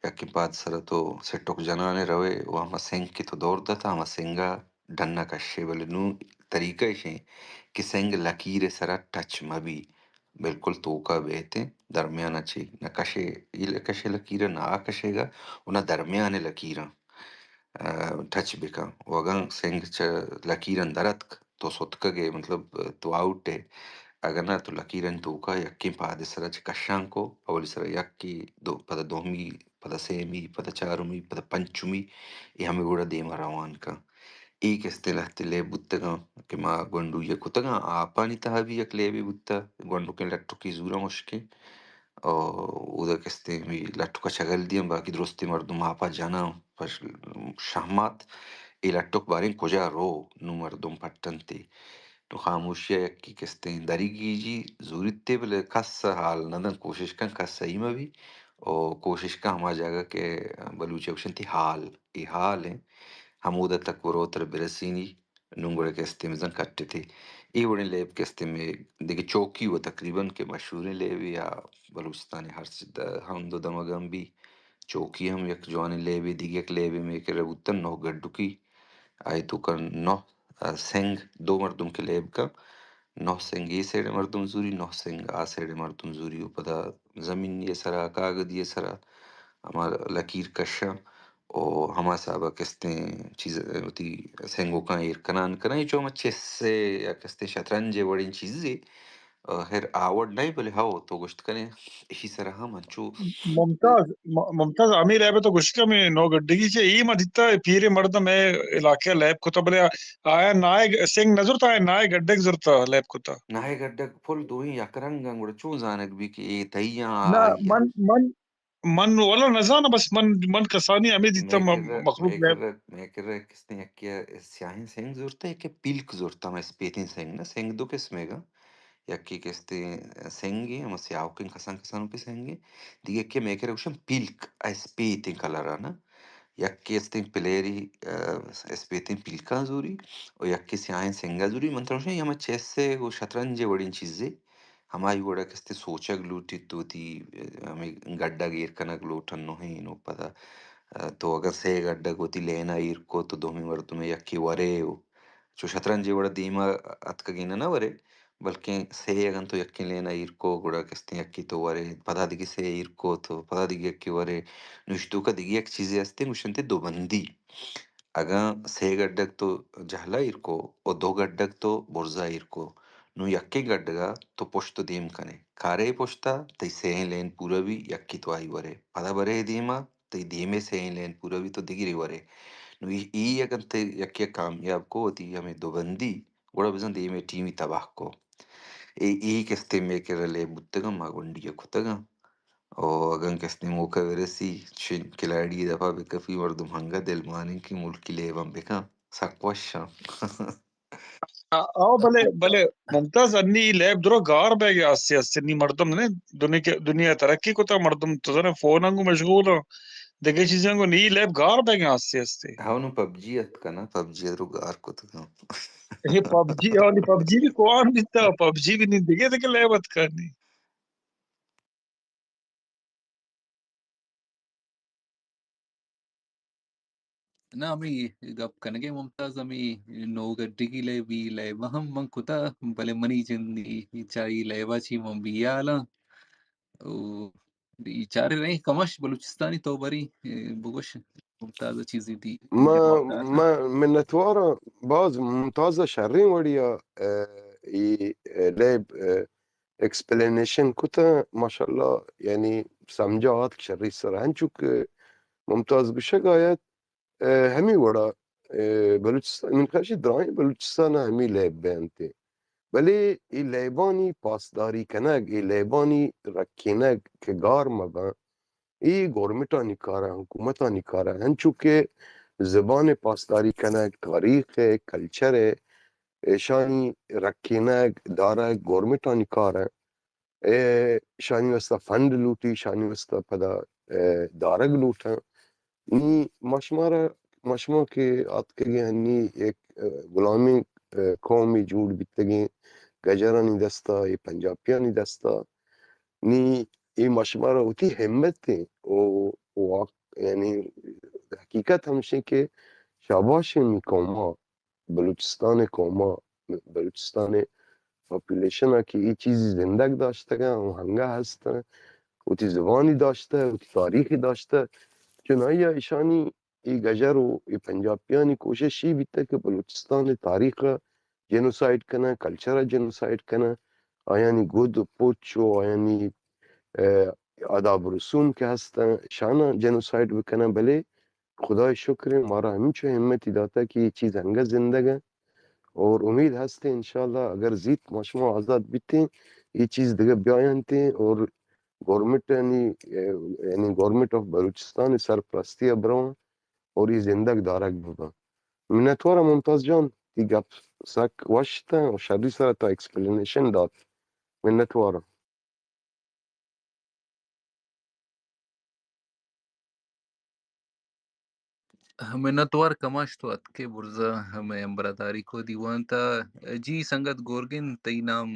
یکیں پاد سر ء تو سٹک جنان ء روئے و ہما سنگ کہ تو دور داتہ، ہما سنگ ء ڈن ء کشے، بلے نوں طریقہ ایش انت کہ سنگ لکیر ء سر ء ٹچ مہ بی، بالکل توک ء بہتیں، درمیان ء چہ نہ کشے، اے کشے لکیر ء نہ آ کشے گا و نہ درمیان ء لکیراں۔ ء، ٹچ بکن۔ و اگاں سنگ چہ لکیراں در اتک، تو ستکگ ئے، مطلب، تو آؤٹ ئے۔ اگاں نہ، تو لکیرانی توکا یکیں پاد ء سرا چہ کشانکو، اولی سرا یکے، دو، پدا دومی، پدا سیمی، پدا چارمی، پدا پنچمی، اے ہمے وڑا دیما روان کن۔ اے کستیں لہتے لیب بوتگاں کہ ما گونڈوی ء کتگاں، آپانی تہا بھی یک لیبے بوتہ، گونڈوکیں لٹکے زوراں ہشکیں۔ او اودا کستیں ہمے لٹک ء چگل دیاں، باقی درستیں مردم آپا جناں پہ ش-، شہمات۔ اے لٹک باریں کجا رو، نوں مردم پٹنتے۔ نوں خاموشی ء یکے کستیں دری گیجی زوریتے، بلے کس ء حال نہ دنت، کوشش کن کس سہی مہ بی۔ او کوشش کن ہما جاگہ کہ بلوچ ء گوشنتی حال، اے حال ہیں، ہمودا تک روتر برسینی۔ نوں گڑا کستیں بزاں کٹتے۔ اے وڑیں لیب کستیں مئے دگہ چوکی و تقریباً کہ مشہوریں لیبے یا بلوچستانی ہر چ-، ہند و دمگاں بی۔ چوکی ہم یک جوانیں لیبے، دگہ یک لیبے مئے کرا بوتن نوہ گڈکی۔ آئی توکا نوہ، ا، سنگ، دو مردم کہ لیب کن، نوہ سنگ اے سیڈ مردم زوری، نوہ سنگ آ سیڈ مردم زوری و پدا زمینی سرا، کاگدی سرا ہما لکیر کشاں۔ و ہما حساب ء کستیں چیز وتی سنگوکاں ایر کنان کناں، اے چو ہما چس ء یا کستیں شطرنج ء وڑیں چیزے۔ خیر آ وڑ نہ، بلے ہو تو گوشت کنے ایشی سرا ہم انچو ممتاز، م-، ممتاز، ہمے لیب ء تو گوشت کہ ہمے نو گڈگی چہ اے ما دیتا، پیریں مردم اے علاقہ ء لیب کتا، بلے آ-، آیا نائے گ-، سنگ نہ زرتا، آیا نائے گڈگ زرتا لیب کتا۔ نائے گڈگ پل دوئیں یک رنگ ء، گڑا چون زانگ بی کہ اے تئی آں، نہ، آئی آں؟ من، من، من والا نزاناں، بس من، من کسانی ہمے دیتہ مئے م-، کرا، مخلوق مئے لیب۔ کرا، مئے کرا کستے یکے سیاہیں سنگ زرتہ، یکے پیلک زرتہ، ہما اسپیتیں سنگ نہ، سنگ دو قسمے گا۔ یکے کستے سنگے، ہما سیاہوکیں کسان کسانوکیں سنگے۔ دگہ یکے مئے کرا گوشن پیلک، اسپیتیں کلرا نہ۔ یکے استیں پلیری، آ، اسپیتیں پیلکاں زوری، و یکے سیاہیں سنگا زوری۔ من ترا گوشاں، اے ہما چیس ء گوں شطرنج ء وڑیں چیزے۔ ہمائی وڑا کستے سوچگ لوٹیت، وتی، آ، ہمے گڈگ ایر کنگ لوٹن نوہیں نو پدا، آ، تو اگاں سے گڈگ وتی لینا ایر کو تو دومی مردم ء یکے ورے و چو شطرنج ء وڑا دیما اتکگیں نہ ورے، بلکیں سے اگاں تو یکیں لینا ایر کو، گڑا کستیں یکے تو ورے، پدا دگہ سے ایر کو تو پدا دگہ یکے ورے۔ نوشتوکا دگہ یک چیزے ہستیں، گوشنتے دوبندی۔ اگاں سے گڈگ تو جہلا ایر کو و دو گڈگ تو برزا ایر کو، نوں یکیں گڈگا تو پشت و دیم کنے، کارے پشتا تئی سئیں لین پورا بی، یکے تو آئی ورے، پدا برے دیما، تئی دیمے سئیں لین پورا بی تو دگرے ورے۔ نوں ای، ای اگاں تئی یکے کامیاب کو وتی ہمے دوبندی، گڑا بزاں دیمے ٹیمی تباہ کو۔ اے، ای کستیں مئے کرا لیب بوتگاں، ما گونڈی ء کتگاں۔ او اگاں کستیں موقع برسی، چین کلاڑی دپا بکپی، مردم ہنگا دلمانیں کہ ملکی لیباں بکن، سک وشاں۔ آ، آ، بلے، بلے ممتاز، انی لیب درو گار بیگے آستے آستے، نی مردم نے دنیا کے، دنیا ترقی کتا، مردم تو زنے فون انگو مشغول ہاں، دگہ چیزیں انگو، نی لیب گار بیگے آستے آستے۔ ہاں، نو پب جی اتکا نا، پب جی درو گار کتگاں۔ اے پب جی، ہاں، نی پب جی بھی کوان بیتا، پب جی بھی نی دگہ دگہ لیب اتکا نی۔ نہ، ہمے گپ کنگے ممتاز، ہمے نوگڈگی لیب، ای لیب ہم من کتا، بلے منی جندی چا ای لیبا چی من بیالاں۔ او ای چارے رئیں کماش بلوچستانی تو بری، اے، بگوش ممتاز چیزی دی۔ ما، ما منتواراں باز ممتاز شریں وڑیا، اے، ای لیب، اے، ایکسپلینیشن کتہ، ماشاءاللہ، یعنی سمجھا آتک شری سرا۔ انچو کہ ممتاز گوشگ آیت، اے، ہمے وڑا، اے، بلوچستان، من خیال درائیں بلوچستان ہمے لیب بینت۔ بلے اے لیبانی پاسداری کنگ، اے لیبانی رکینگ کہ گار مبن، اے گورنمنٹانی کار ء، حکومتانی کار ء۔ انچو کہ زبان ء پاسداری کنگ، تاریخ ء، کلچر ء، ایشانی رکینگ، دارگ گورنمنٹانی کار ء۔ اے ایشانی واستہ فنڈ لوٹی، ایشانی واستہ پدا، اے، دارگ لوٹاں۔ نی ما شمارا، ما شما کہ آتکگیں ہنی یک، اے، غلامیں، اے، قومے جوڑ بیتگیں، گجرانی دستا، اے پنجابیانی دستا۔ نی اے ما شمارا وتی ہمت ایں و، و واق-، یعنی حقیقت ہمشیں کہ شاباش ایں نی قوما، بلوچستان ء قوما، بلوچستان ء پاپولیشن ء کہ اے چیزی زندگ داشتگ ء و ہنگہ ہست ء، وتی زبانی داشتہ، وتی تاریخی داشتہ، چونائی ء ایشانی اے گجر و اے پنجابیانی کوشش اے بیتگ کہ بلوچستان ء تاریخ ء جینوسائیڈ کنن، کلچر ء جینوسائیڈ کنن، آیانی گد و پچ و آیانی، اے، آداب و رسوم کہ ہستن، شاناں جینوسائیڈ بکنن، بلے خدائے شکر انت، مارا ہمینچو ہمتی داتہ کہ اے چیز انگت زندگ انت اور امید ہست انت انشاءاللہ اگر زیت ما شما آزاد بیتیں، اے چیز دگہ بیاینتیں اور گورنمنٹانی، یعنی گورنمنٹ آف بلوچستان سرپرستی ء برواں اور اے زندگ دارگ بباں۔ منتوار ممتاز جان، تی گپ سک وش اتاں و شری سرا تا ایکسپلینیشن دات۔ منتوار۔ منتوار کماش تو اتکے برزا مئے ہمبراہ تاریخ و دیوان تا۔ جی سنگت گورگن، تئی نام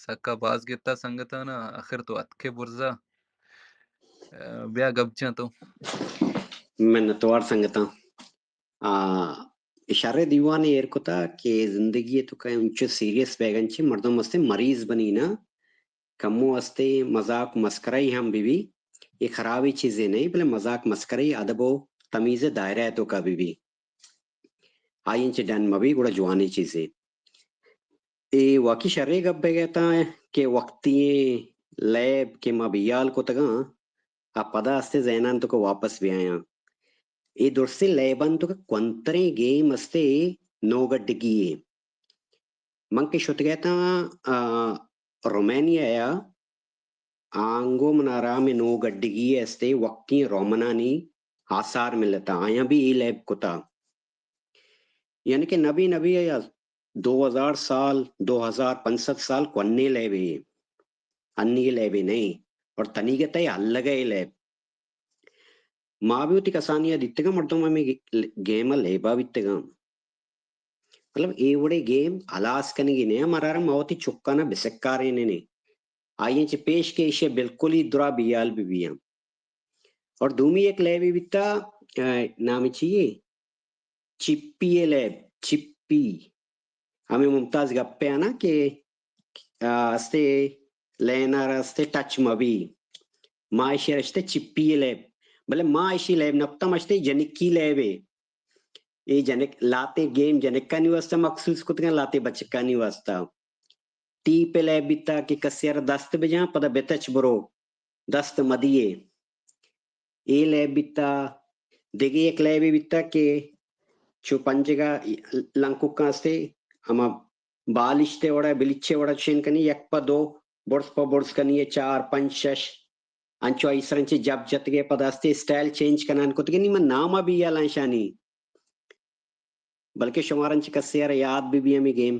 سکا باز گپتا سنگتانا، آخر تو اتکے برزا۔ بیا گپ جاں تو۔ منتوار سنگتاں۔ آ، اے شریں دیوانے ایر کتا کہ زندگی ء توکا انچو سیریس بیگن چہ مردم استے مریض بنی نا، کمو استے مذاق مسکرائی ہم بہ بی، اے خرابیں چیزے نہیں، بلے مذاق مسکرائی ادب و تمیز ء دائرہ ء توکا بہ بی۔ آئی انچ ڈن مہ بی گڑا جوانیں چیزے۔ اے واقعی شریں گپ بگیتاں کہ وقتی لیب کہ ما بیال کتگاں، آ پدا استے ذہنان توکا واپس بیایاں۔ اے درستیں لیبان توکا کنتریں گیم استے نوگڈگی اے۔ من کہ شتگیتاں، آ، رومانیا ء آنگو منارا ہمے نو گڈگی ء استے وقتی رومنانی آثار ملتا، آیاں بھی اے لیب کتا۔ یعنی کہ نبی نبی یا دو ہزار سال، دو ہزار پنچ سد سال کونے لیبے، انی لیبے نہیں۔ اور تنیگت ہے الگ ہے لیب۔ ما بھی وتی کسانی ء دیتگاں، مردم ہمے گے-، گیم ء لیبا بیتگاں۔ مطلب، اے وڑے گیم ہلاس کنگی نہ، مرارا ما وتی چکانا بسکارین نے۔ آئی چہ پیش کہ ایشی بالکل ہی درا بیال بہ بیاں۔ اور دومی ایک لیبے بیتا، ا، نام چی ہے؟ چپی لیب، چپی۔ ہمیں ممتاز گپے آنا کہ، ا، استے لینر استے ٹچ مبی۔ ما ایشی رشتے چپی لیب۔ بلے ما ایشی لیب نکتم، اشتے جنکی لیبے۔ اے جنک، لاتے گیم جنکانی واسطہ مخصوص کتگاں، لاتے بچکانی واسطہ۔ ٹیپ لیب بیتا کہ کسے ء را دست بجاں، پدا بتچ برو، دست مدیے۔ اے لیب بیتا۔ دگہ یک لیبے بیتا کہ چو پنجگا لنککاں استے، ہما بالشتے وڑا، بلچے وڑا چین کنی، یک پہ دو، برز پہ برز کنی، چار، پنچ، شش، انچو آئی سرا چہ جب جتگے، پدا استے اسٹائل چینج کنان کتگے، نی من نام ء بیالاں اشانی۔ بلکہ شمارا چہ کسے ء را یاد بہ بی ہمے گیم۔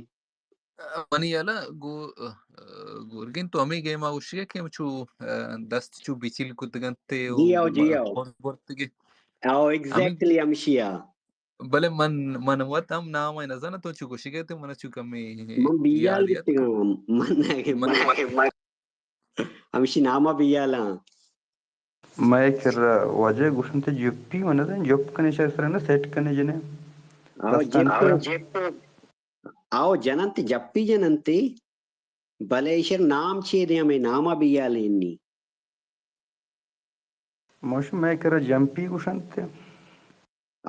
منی ہیالا گو-، گورگین تو ہمے گیم ء گوشگے کہ چو، دست چو بچیل کتگنت ء جی آؤ، جی آؤ۔ برتگے۔ آؤ، ہمے ایگزیکٹلی ہمشی ء۔ بلے من، من وت ہم نام ء نزاناں، تو چو گوشگے تے من چو کمے من بیال یاد ات۔ بیتگاں، من، من، من، من ہمشی نام ء بیالاں۔ مئے کرا واجہ گوشنت جپی، من نزاناں جپ کنے شر سرا نہ سیٹ کنے جنے۔ آؤ، دستان جپ، سرا۔ جپ۔ آؤ، جننت، جپی جننت، بلے ایشر نام چے دے، ہمے نام ء بیالینی۔ موش مئے کرا جمپی گوشنت۔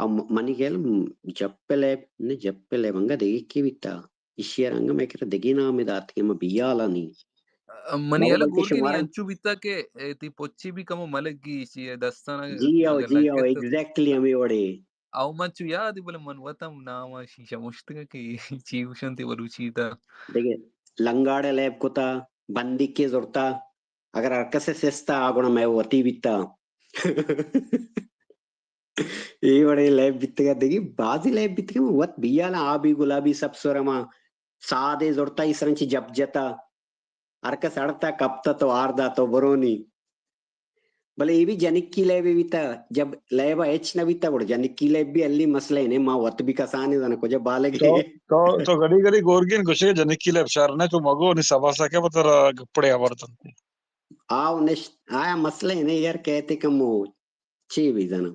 آ م-، منی گل م-، جپ لیب، نہ جپ لیب، انگا دگہ کی بیتا؟ ایشی ء رنگ مئے کرا دگہ نامے دات کہ ما بیالانی۔ منی بابا ہیال ء بلکہ گورگے نی شمارا انچو بیتا کہ اے تئی پچی بھی کمو ملگی ایشی ء دستانا جی آؤ، اگر جی آؤ، لگت۔ ایگزیکٹلی ہمے وڑے۔ او من چو یاد بلے من وتم نام ء شیشہ مشتگا کہ چی گوشنت بلوچی تا۔ دگہ لنگاڑ ء لیب کتا، بندیکے زرتا، اگر ہر کس ء سستا آ گڑا مئے وتی بیتا۔ اے وڑیں لیب بیتگ ء دگہ بازیں لیب بیتگ ء وت بیالاں، آبی گلابی سبز سر ہما سادے زرتا ای سرنچ جپ جتا، ہر کس اڑتا کپتا تو آر داتو برونی۔ بلے اے بھی جنکی لیبے بیتا، جب لیب ء ہچ نہ بیتا گڑا جنکی لیب بھی ہلی مسئلہ نے، ما وت بھی کسانے زانا کجا بالگے۔ تو، تو، تو گڑی گڑی گورگین گوشے جنکی لیب شر نہ تو مگو نی سبا سا کہ بتر گپڑے آوردن۔ آو نش-، آیا مسئلہ نے یار کہتے کمو چی بی زاناں۔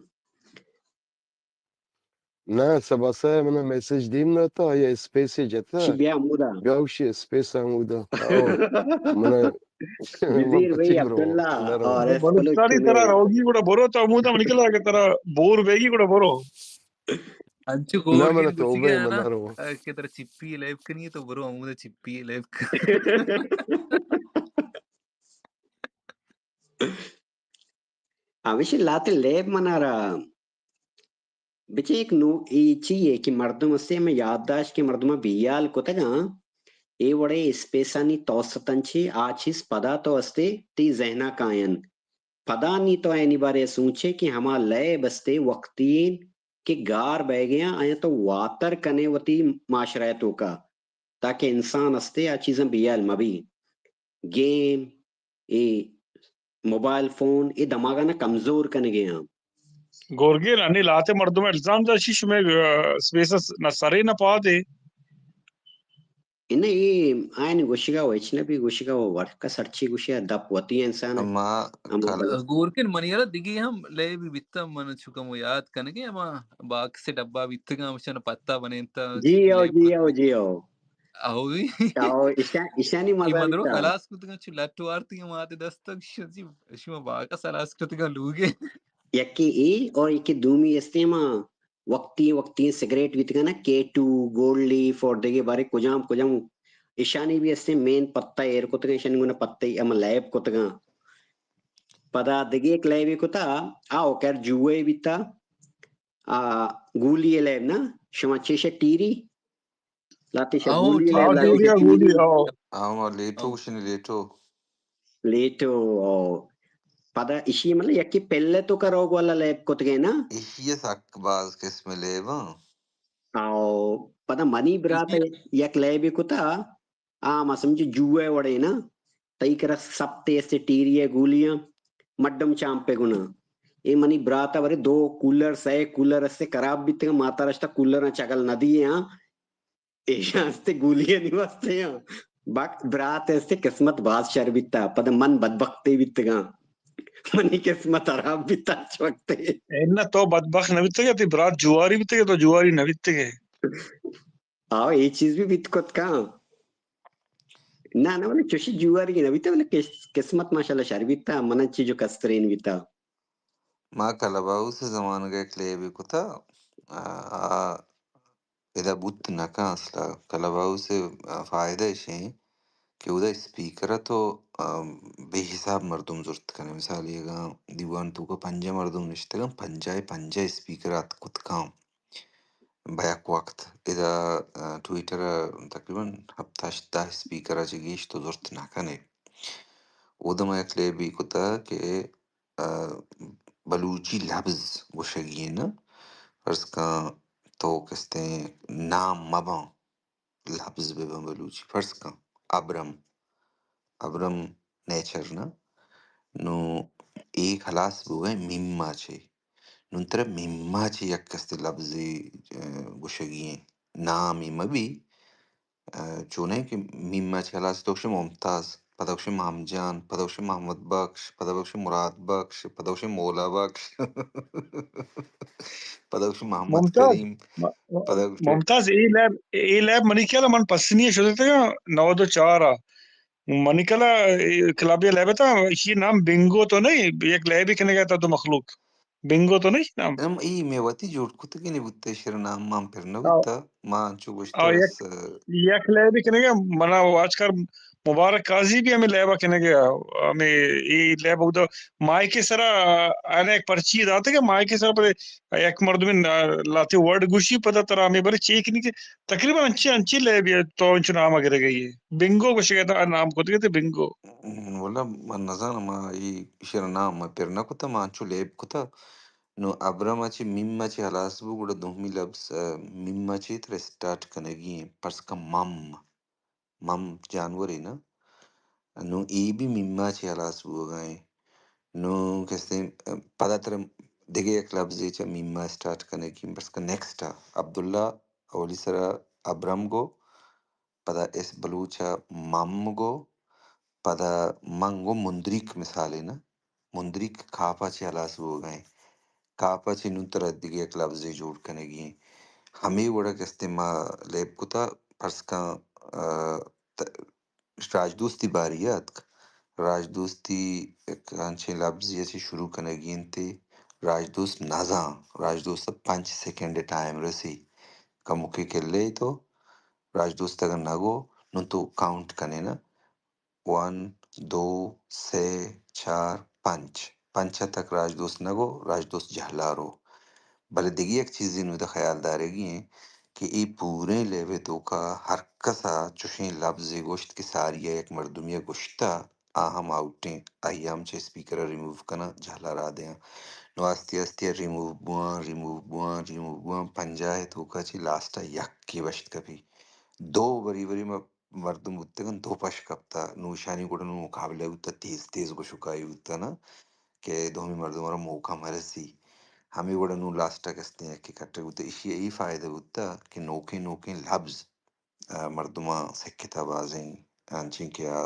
نہ، سبا سا منا میسج دیم نہ تا، یا اسپیس جتا۔ شی بیا ہمودا۔ بیا وشی اسپیس ہمودا۔ آو۔ منا وزیر بھائی عبداللہ اور ایس پلو بلوچستانی ترا روگی گڑا برو تو ہمودا من نکلا کہ ترا بور بیگی گڑا برو۔ انچو نہ، گورگین منا تو گوشگے بے آنا، منا رو۔ کہ ترا چپی لیب کنی تو برو ہمودا چپی لیب کن۔ ہمیشی لاتے لیب منارا بچے ایک نو-، اے چی ہے کہ مردم استے ہمیں یادداشت کہ مردم بیال کتگاں، اے وڑے اسپیسانی توسطن چے آ چیز پدا تو استے تی ذہنا کاین۔ پدا نی تو اینی بارے سوچے کہ ہما لیب استے وقتی کہ گار بئیگیاں، آیاں تو واتر کنے وتی معاشرہ توکا۔ تاکہ انسان استے آ چیزاں بیال مبی۔ گیم، اے موبائل فون، اے دماغانا کمزور کنگے آں۔ گورگے نا، نی لاتے مردم الزام دا شی شمے، آ، اسپیس اس نہ سرے نہ پادے۔ انہ اے آئین گوشگا و ہچ نہ بی گوشگا و ورکا سرچی گوشیا دپ وتی انسان۔ ما ہم کل- گورکن منی یارا دگی ہم لے بی بیتا من چکم و یاد کنگے ہما باکس ڈبا بیتگا ہمشان پتا بنینتا۔ جی او، جی او، جی او۔ آہوئی۔ آہو، ایشا-، ایشانی اے مزہ مدرو بیتا۔ خلاص کتگاں، چو لٹ وارتگاں ماتے دستگ، شما، شما باگا خلاص کتگاں لوگے۔ یکے اے اور یکے دومی استے ما وقتی، وقتی سگریٹ بیتگاں نا، کے ٹو، گولڈ لیف اور دگہ بارے کجام، کجام ایشانی بھی استے مین پتہ ایر کتگاں، ایشانی گونا پتہ ہم لیب کتگاں۔ پدا دگہ ایک لیبے کتا، آ او خیر جوئے بیتا، آ گولی لیب نا، شما چیشہ ٹیری؟ لاتے شہ آؤ، گولی ٹھیک لائے۔ آؤ، ٹھیک ہے، گولی، آؤ۔ آؤ، لیٹو، آؤ۔ گوشنی لیٹو۔ لیٹو، او پدا ایشی مطلب یکے پل ءِ توکا روگ والا لیب کتگے نا؟ ایشی ءَ سک باز قسم لیب آں۔ او پدا منی برات ءَ یک لیبے کتا، آ ما سمجھے جوئے وڑے نا، تئی کرا سپتے استے ٹیری ءِ گولیاں، مڈم چامپے گنا۔ اے منی برات ءَ برے دو کولر، سئے کولر استے خراب بیتگاں، ماتا رشتا کولراں چگل نہ دیے آں۔ ایشاں استے گولیانی واسطے آں۔ بک برات استے قسمت باز شر بیتا، پدا من بدبختے بیتگاں۔ منی قسمت خراب بیتا ہچ وقتے۔ اے نہ، تو بدبخت نہ بیتگے، تئی برات جواری بیتگے، تو جواری نہ بیتگے۔ آو، اے چیز بھی بیت کت کاں۔ نہ، نہ، بلے چوشی جواری نہ بیتا، بلے قس-، قسمت ماشاءاللہ شر بیتا، من چی جو کسترین بیتا۔ ما کلب ہاؤس ءِ زمانگ ءَ یک لیبے کتا، آ، آ، ادا بوت نہ کن اصلا۔ کلب ہاؤس ءِ، آ، فائدہ اش ایں کہ اودا اسپیکر ءَ تو، آ، بے حساب مردم زرت کنے۔ مثال اگاں دیوان توکا پنجاہ مردم نشتگاں، پنجاہ ءِ پنجاہ اسپیکر ءَ اتک کت کاں۔ بیک وقت ادا، آ، ٹویٹر ءَ تقریباً ہپت ہشت دہ اسپیکر ءَ چہ گیش تو زرت نہ کنے۔ اودا ما یک لیبے کتا کہ، آ، بلوچی لبز گوشگی ایں نا، فرض کن تو کستیں نام مباں، لبز بہ باں بلوچی، فرض کن ابرم، ابرم نیچر نا، نوں اے خلاص بوئے میما چے۔ نوں ترا میما چے یک کستے لبزے، آ، گوشگی ایں۔ نامے مبی، آ، چونیں کہ میما چے خلاص تو گوشے ممتاز، پدا گوشے مام جان، پدا گوشے محمد بخش، پدا گوشے مراد بخش، پدا گوشے مولا بخش، پدا گوشے محمد ممتاز، کریم، م-، م-، پدا گوشے ممتاز، اے لیب، اے لیب منی خیال ءَ من پسنی ءَ شتگ اتگاں نود و چار ءَ۔ منی خیال ءَ اے کلب ءِ لیب ءَ تھا، ایشی نام بنگو تو نہیں، یک لیبے کنگ ءَ تھا تو مخلوق۔ بنگو تو نہیں نام؟ ہم ای مئے وتی جوڑ کتگیں بوتہ، ایشرا نام مان پر نہ آ، بوتہ۔ ما انچو گوشتہ آ، یک، بس، یک لیبے کنگ ءَ، منا آجکار مبارک قاضی بھی ہمے لیب ءَ کنگ ءَ، ہمے ای لیب ءَ اودا مائیک ءِ سرا آیاں یک پرچی داتگ ءَ، مائیک ءِ سرا پد یک مردمے نا-، لہتے ورڈ گوشی، پدا ترا ہمے بارے چیک نی کہ تقریباً انچیں، انچیں لیبے تو انچو نام ءَ گرگ ءَ ئے۔ بنگو گوشگ ءَ تھا، نام کتگ ات بنگو۔ ہم، والا من نزاناں، ما ای، ایشرا نام ما پر نہ کتہ، ما انچو لیب کتہ۔ نوں ابرم ءَ چہ میم ءَ چہ ہلاس بو، گڑا دومی لبز، آ، میم ءَ چہ ترا اسٹارٹ کنگی ایں، فرض کن مم، مم جانورے نا۔ نوں اے بھی میم ءَ چہ ہلاس بوگا ایں۔ نوں کستیں، آ، پدا ترا دگہ یک لبزے چہ میم ءَ اسٹارٹ کنگی ایں، فرض کن نیکسٹ ءَ عبداللہ اولی سرا ابرم گو، پدا ایس بلوچ ءَ مم گو، پدا من گو مندریک مثالے نا، مندریک کاف ءَ چہ ہلاس بوگا ایں۔ کاف ءَ چہ نوں ترا دگہ یک لبزے جوڑ کنگی ایں۔ ہمے وڑا کستیں ما لیب کتا، فرض کن، آ، ت-، راجدوستی باری ءَ اتک۔ راجدوستی یک انچیں لبزے ءَ چہ شروع کنگی انت، راجدوست نزان، راجدوست ءَ پنچ سیکنڈ ٹائم رسی۔ کمکے کلے تو راجدوست اگاں نہ گو، نوں تو کاؤنٹ کنے نا، ون، دو، سے، چار، پنچ۔ پنچ ءَ تک راجدوست نہ گو، راجدوست جہلا رو۔ بلے دگہ یک چیزے نوں ادا خیال دارگی ایں کہ اے پوریں لیب ءِ توکا ہر کس ءَ چوشیں لبزے گوشت کہ ساری ءَ یک مردمے ءَ گوشتہ، آ ہم آؤٹ ایں، آئی ءَ ہم چہ اسپیکر ءَ ریموو کناں، جہلا را دیاں۔ نوں آستی آستی ءَ ریموو بواں، ریموو بواں، ریموو بواں، پنجاہ ءِ توکا چہ لاسٹ ءَ یکے بشت کپی۔ دو بری بری ما مردم بوتگاں، دو پش کپتہ، نوں ایشانی گڑا نوں مقابلہ بوتہ، تیز تیز گوشکائی بوتہ نا کہ دومی مردم ءَ را موقع مرسی۔ ہمے وڑا نوں لاسٹ ءَ کستیں یکے کٹگ بوتہ۔ ایشی ءَ اے فائدہ بوتہ کہ نوکیں نوکیں لبز، آ، مردماں سکتہ بازیں، انچیں کہ آ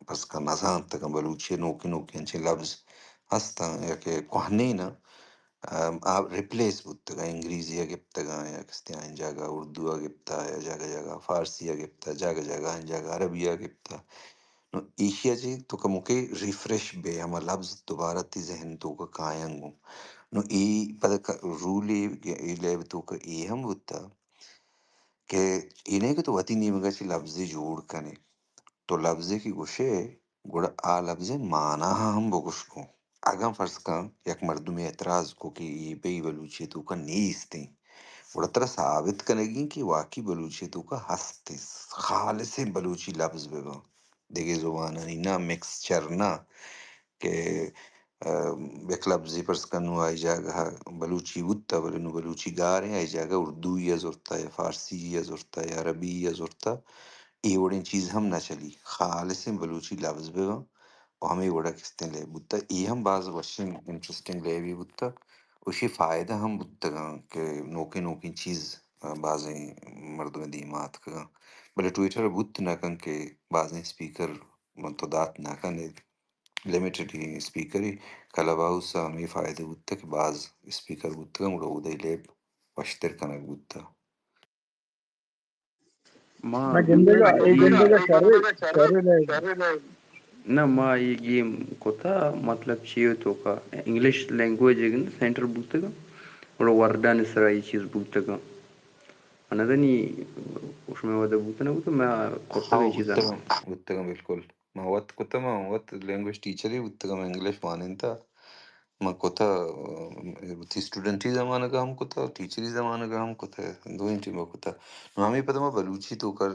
بس کن نزانتگاں۔ بلوچی ءَ نوکیں نوکیں انچیں لبز ہستاں یا کہ کوہنیں آں، آ ریپلیس بوتگاں، انگریزی ءَ گپتگاں یا کستیں آئیں جاگہ اردو ءَ گپتہ یا جاگہ جاگہ فارسی ءَ گپتہ، جاگہ جاگہ آئیں جاگہ عربی ءَ گپتہ۔ نوں ایشی ءَ چہ تو کموکے ریفریش بے، ہما لبز دوبارہ تئی ذہن توکا کایاں گوں۔ نوں اے پدا ک-، رولے اے لیب توکا اے ہم بوتہ کہ اے نہ کہ تو وتی نیمگا چہ لبزے جوڑ کنے، تو لبزے کہ گوشے، گڑا آ لبزے مانا ہم بگوش گوں۔ اگاں فرض کن یک مردمے اعتراض کو کہ اے بھئی بلوچی توکا نیست ایں، گڑا ترا ثابت کنگی کہ واقعی بلوچی توکا ہست ایں، خالصیں بلوچی لبز بہ باں۔ دگہ زبانانی نہ، مکسچر نہ کہ، ء، یک لبزے پرس کن نوں آئی جاگہ بلوچی بوتہ، بلے نوں بلوچی گار ایں، آئی جاگہ اردوئی ء زرتہ یا فارسی ء زرتہ یا عربی ء زرتہ، اے وڑیں چیز ہم نہ چلی، خالصیں بلوچی لبز بہ باں و ہمے وڑا کستیں لیب بوتہ۔ اے ہم باز وشیں انٹرسٹنگ لیبے بوتہ و اشی فائدہ ہم بوتگاں کہ نوکیں نوکیں چیز، ء، بازیں مردم دیما آتکگاں۔ بلے ٹویٹر بوت نہ کن کہ بازیں اسپیکر من تو دات نہ کن، لمیٹڈ اسپیکرے۔ کلب ہاؤس ء ہمے فائدہ بوتہ کہ باز اسپیکر بوتگاں، گڑا اودے لیب وشتر کنگ بوتہ۔ ما نہ گندگا، اے گندگا شرے، شرے لے۔ نہ، ما اے گیم کتا، مطلب چی ء توکا، انگلش لینگویج ء گند سینٹر بوتگا، گڑا ورڈانی سرا اے چیز بوتگا۔ من نزانی شمئے وھد ء بوت نہ بوت، ما کرتگ ہاں، اے چیزاں۔ بوتگاں، بوتگاں بالکل۔ ما وت کتہ، ما وت لینگویج ٹیچرے بوتگاں، ما انگلش وانینتہ۔ من کتہ، ء، وتی اسٹوڈنٹی زمانگ ء ہم کتہ، ٹیچری زمانگ ء ہم کتہ، دوئیں ٹیم ء کتہ۔ نوں ہمے پدا ما بلوچی توکا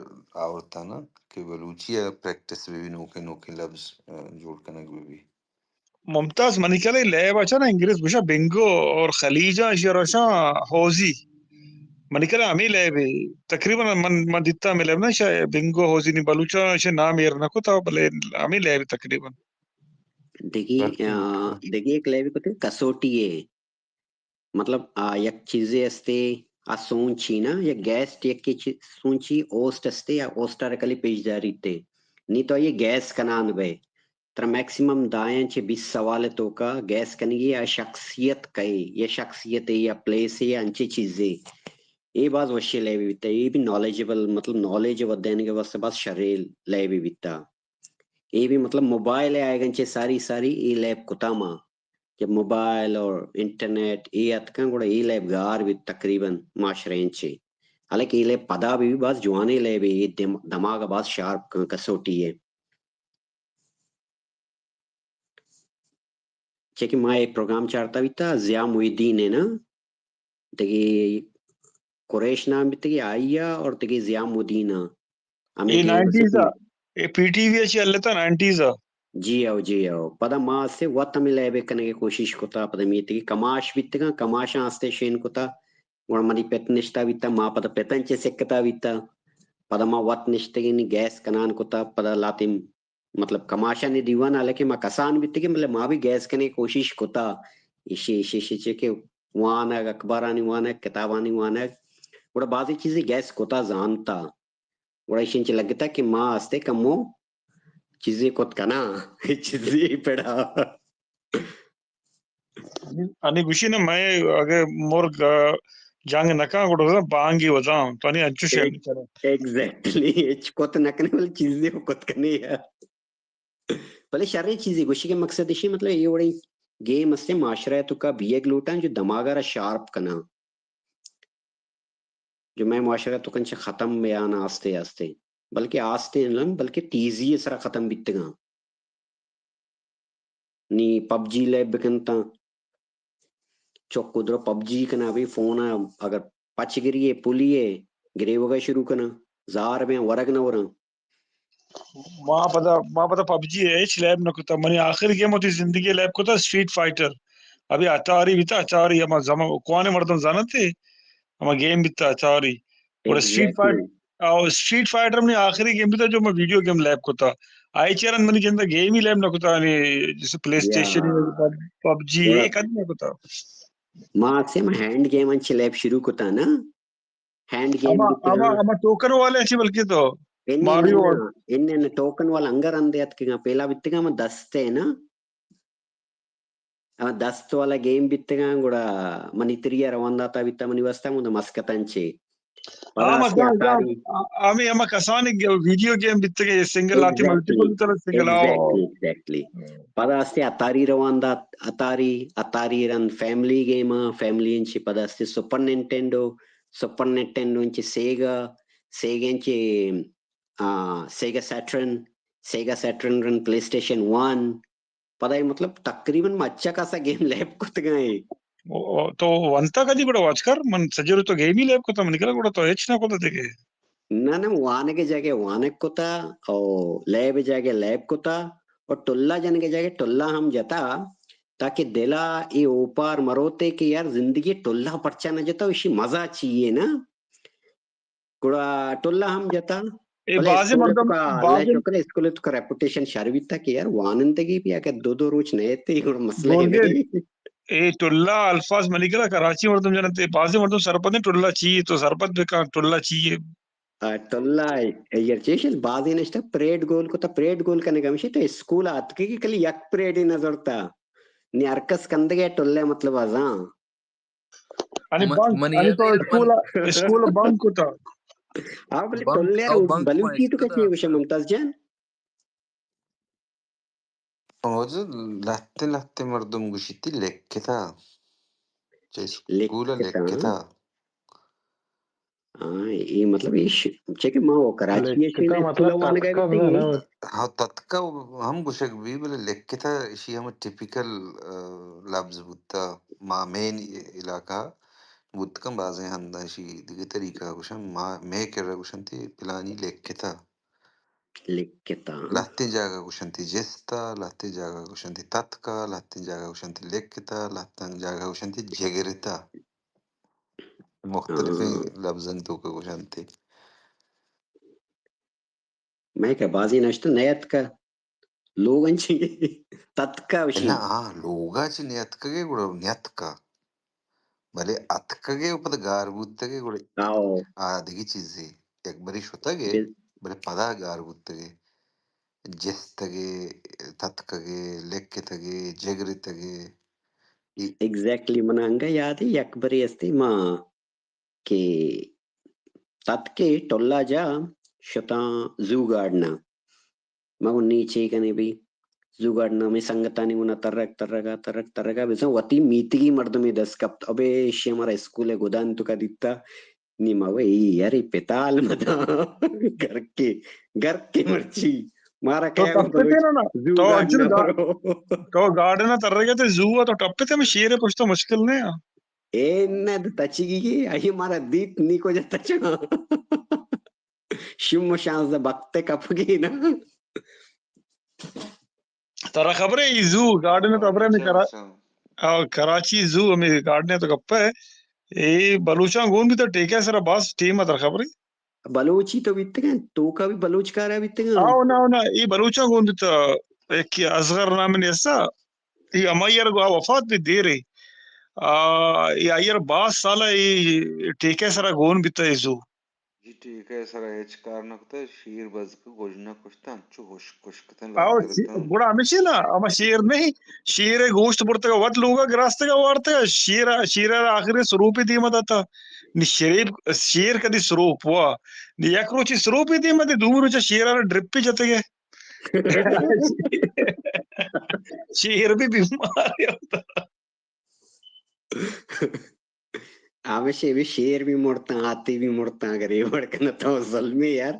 آورتہ نا کہ بلوچی ء پریکٹس بہ بی، نوکیں نوکیں لبز، ء، جوڑ کنگ بہ بی۔ ممتاز، منی خیال ء لیب ء چہ نا انگریز گوشاں بنگو اور خلیجاں ایشی ء روشاں ہوزی۔ منی خیال ء ہمے لیب ء تقریباً من، من دیتا ہمے لیب نا، شاید بنگو ہوزی نی بلوچاں ایشی نام ایر نہ کتا، بلے ہمے لیب ء تقریباً۔ دگی، آ، دگی یک لیبے کتگ کسوٹی ء۔ مطلب، آ، یک چیزے استے، آ سونچی نا، یک گیسٹ یکے چی-، سونچی اوسٹ استے، آ اوسٹ ء را کلی پیش داریت۔ نی تو یہ گیس کنان بے۔ ترا میکسیمم دائیں چہ بیست سوال توکا گیس کنگی آ شخصیت کئے، یا شخصیت یا پلیس یا انچے چیزے۔ اے باز وشی لیبے بیتا، اے بھی نالجبل، مطلب نالج ودینگے واسطے باز شرے لیبے بیتا۔ اے بھی مطلب موبائل ء آئیگاں چہ ساری ساری اے لیب کتا ما کہ موبائل اور انٹرنیٹ اے اتکاں گڑا اے لیب گار بیت تقریباً معاشرہ انچے۔ حالانکہ اے لیب پدا بھی باز جوانیں لیب اے دم-، دماغ ء باز شارپ کن کسوٹی ء۔ چہ کہ ما اے پروگرام چارتا بیتا ضیاء محی الدین ء نا، دگہ قریش نام بیتگی آئی ء اور دگہ ضیاء محی الدین ء۔ ہمیں اے گیم نائنٹیز ء، اے پی ٹی وی ء چی ہلتا نائنٹیز ء۔ جی او، جی او۔ پدا ما اسے وت ہمیں لیب کنگے کوشش کتا، پدا میتگی کماش بیتگاں، کماشاں استے شین کتا، گڑا منی پت نشتا بیتا، ما پدا پتن چے سکتا بیتا، پدا ما وت نشتگینی گیس کنان کتا، پدا لاتیم مطلب کماشانی دیوان، حالانکہ ما کسان بیتگیں، مطلب ما بھی گیس کنگے کوشش کتا، ایشی، ایشی، ایشی چے کہ وانگ، اخبارانی وانگ، کتابانی وانگ، گڑا بازیں چیزے گیس کتا زانتا، گڑا ایشی چے لگتا کہ ما استے کمو چیزے کت کنا، چیزے پڑا۔ انی گوشی نا، مئے اگہ مرگ، آ، جنگ نہ کن، گڑا بزاں بانگی وزاں۔ تو انی انچو شے ایگ-، کرے۔ ایگزیکٹلی، ہچ کت نہ کنے، بلے چیزے کت کنے یا۔ بلے شریں چیزے گوشی کہ مقصد اشی، مطلب، اے وڑیں گیم استے معاشرہ توکا بیگ لوٹاں جو دماغ را شارپ کناں۔ جو مئے معاشرہ توکا چہ ختم بیان آستے آستے، بلکہ آستے نہ، بلکہ تیزی سرا ختم بیتگاں۔ نی پب جی لیب بکنتاں، چک و درو پب جی کنا، بھئی فون ء اگر پچ گری ء پلی ء گریوگ ء شروع کناں، زار بیاں ورگ نہ وراں۔ ما پدا، ما پدا پب جی ء ہچ لیب نہ کتا۔ منی آخری گیم وتی زندگی ء لیب کتا اسٹریٹ فائٹر۔ ابھی اتاری بیتا، اتاری ہما زمان کوانیں مردم زانتے، ہما گیم بیتا اتاری۔ گڑا اسٹریٹ فائٹ-، ایگزیکٹلی۔ آ، اسٹریٹ فائٹر منی آخری گیم بیتا جو میں ویڈیو گیم لیب کتا۔ آئی چیرن منی جندا گیم ہی لیب نہ کتا، یعنی جیسے پلے یا۔ اسٹیشن، پب-، پب جی، گڑا یہ کد نہ کتا۔ ما سے ما ہینڈ گیم انچ لیب شروع کتا نا۔ ہینڈ گیم ہما، بیتگاں۔ ہما، ہما ٹوکن والے اچھی بلکہ تو ان، ماریو ان، اور ان، ان ٹوکن والا انگر اندے اتکگاں، پہلا بیتگاں ہما دست ہے نا۔ ہما دست والا گیم بیتگاں، گڑا منی تری ء روان داتا بیتا منی واسطہ، من مسکتاں چے۔ پدا ہاں، استے مثلاً، اتاری۔ آ-، ہمیں ہما کسانی گ-، ویڈیو گیم بیتگے، سنگل آتی، ایگزیکٹلی۔ ملٹیپل بیتگ، سنگل، آؤ۔ Exactly, exactly. ہم۔ پدا استے اتاری روان دات، اتاری، اتاری رند فیملی گیم، فیملی انچی پدا استے سپر نینٹینڈو، سپر نینٹینڈو انچی سیگا، سیگا انچی، آ، سیگا سیٹرن، سیگا سیٹرن رند پلے اسٹیشن ون، پدا اے مطلب تقریباً ما اچھا خاصا گیم لیب کتگاں اے۔ او، او، تو ونتا کدی گڑا واچ کر؟ من سجہ روچ تو گیم ہی لیب کتا، من کرا گڑا تو ہچ نہ کتا دیکھے۔ نہ، نہ، وانگ ءِ جاگہ وانگ کتا، او لیب ءِ جاگہ لیب کتا، او ٹلا جنگ ءِ جاگہ ٹلا ہم جتا، تاکہ دل ءَ اے اوپار مروتے کہ یار زندگی ءَ ٹلا پرچا نہ جتا، ایشی مزہ چی یے نا؟ گڑا ٹلا ہم جتا۔ اے بلے بازیں اسکول ءِ مردم، توکا اللہ بازیں شکر ءِ اسکول ءِ توکا ریپوٹیشن شر بیتا کہ یار وانندگی بھی اگر دو دو روچ نہ ایتے گڑا مسئلہ ہے بورگے، نہیں۔ اے ٹلا الفاظ منی کرا کراچی مردم جنت، اے بازیں مردم سرپدیں ٹلا چی یے، تو سرپد بکن ٹلا چی یے۔ آ، ٹلا، یار چیشل بازی نشتہ پریڈ گول کو تا، پریڈ گول کنے گمشی تو اسکول آتکے کہ کلی یک پریڈ ہی نظر تا۔ نی ہر کس کندگے ٹلے مطلب ازاں۔ انی م-، بنک، منی انی یاد تو ہے اسکول، من اسکول بنک کو تا۔ آ، بلے بنک، ٹلے او بنک بلوچی تو کشے وشے ممتاز جان؟ واجہ لہتیں لہتیں مردم گوشیتی لکھتا۔ چہ اسکول ءَ لکھتا۔ لکھتا۔ ہاں، اے مطلب ایش، چہ کہ ما وہ کراچی ءَ لکھتا شین مطلب اسکول ءَ وانگا تتکا بیتگیں۔ ہاں، تتکا ہم گوشگ بی، بلے لکھتا ایشی ہم ٹیپیکل، آ، لفظ بوتا۔ ما مین علاقہ بوتکن بازیں ہندا ایشی دگہ طریقہ گوشن، ما مے کرا گوشنتی پلانی لکھتا۔ لکھتا۔ لہتیں جاگہ گوشنتی جستا، لہتیں جاگہ گوشنتی تتکا، لہتیں جاگہ گوشنتی لکھتا، لہتیں جاگہ گوشنتی جگرتا۔ مختلفیں ہاں۔ لفظانی توکا گوشنتی۔ مئے کہ بازی نشتہ نیتکا۔ لوگ انچی تتکا وشی۔ نہ، ہاں، لوگا چی نیتکگے گڑا نیتکا۔ بلے اتکگے و پدا گار بوتگے، گڑا آ دگہ چیزے۔ یک بری شتگے، بلے پدا گار بوتگے۔ جستگے، تتکگے، لکتگے، جگرتگے۔ ایگزیکٹلی، من انگا یاد ہے، یک بری استی ما کہ تتکے ٹلا جا شتاں زو گارڈنا۔ ما گوں نی چے کنے بی؟ زو گارڈن ءَ ہمے سنگتانی گونا ترگ، ترگ ءَ، ترگ، ترگ ءَ، بزاں وتی میتگی مردمے دست کپت۔ ابے ایشی ءَ مارا اسکول ءِ گدانی توکا دیتا۔ نی ما گو، اے یار، اے پتال مداں۔ گرکے، گرکے مرچی۔ مارا تو کئے گو ٹپتے بلوچ نا نا۔ زو تو گارڈن ءَ برو۔ تو گارڈن ءَ ترگ ءَ تے زو ءَ تو ٹپتے ہمے شیر ءِ پشت ءَ مشکل نہ۔ اے نہ تچگی گی، اے مارا دیت نی کجا تچگا۔ شم و شانزدہ وقت کپگی نا۔ ترا خبرے ای زو گارڈن تو خبرے ہمیں کرا-، آ، کراچی زو ہمیں گارڈن تو گپے۔ اے بلوچاں گون بیتا ٹیکے سرا باز ٹیم ترا خبرے؟ بلوچی تو بیتگن، توکا بھی بلوچ کارا بیتگن۔ آو نا، نا، اے بلوچاں گون بیتا۔ ایک اصغر نام نے ایسا، اے ہمائی ار گوا وفات بھی دیرے۔ آ، اے آئی ار باز سالا اے ٹیکے سرا گون بیتا اے زو۔ جی، ٹیکہ ءِ سرا ہچ کار نہ کتہ، شیر بزگ گژنگ کشتہ، انچو ہشک ہشک اتاں، آو، لگتہ شی-، اتاں۔ گڑا ہمیشی نا، ہما شیر نہیں، شیر ءِ گوشت برتگ ءَ وت لوگ ءَ گراستگ ءَ وارتگ ءَ، شیر ءَ، شیر ءَ را آخر ءَ سروپے دیم ءَ داتہ۔ نی شریف، شیر کدی سروپ وا۔ نی یک روچے سروپے دیم ءَ دے، دومی روچ ءَ شیر ءَ را ڈرپے جتگ ءَ۔ شیر بھی بیمار ہے۔ ہمیشہ بھی شیر بھی مرتاں، ہاتھی بھی مرتاں، اگر اے وڑ کناں تو ظلمے یار۔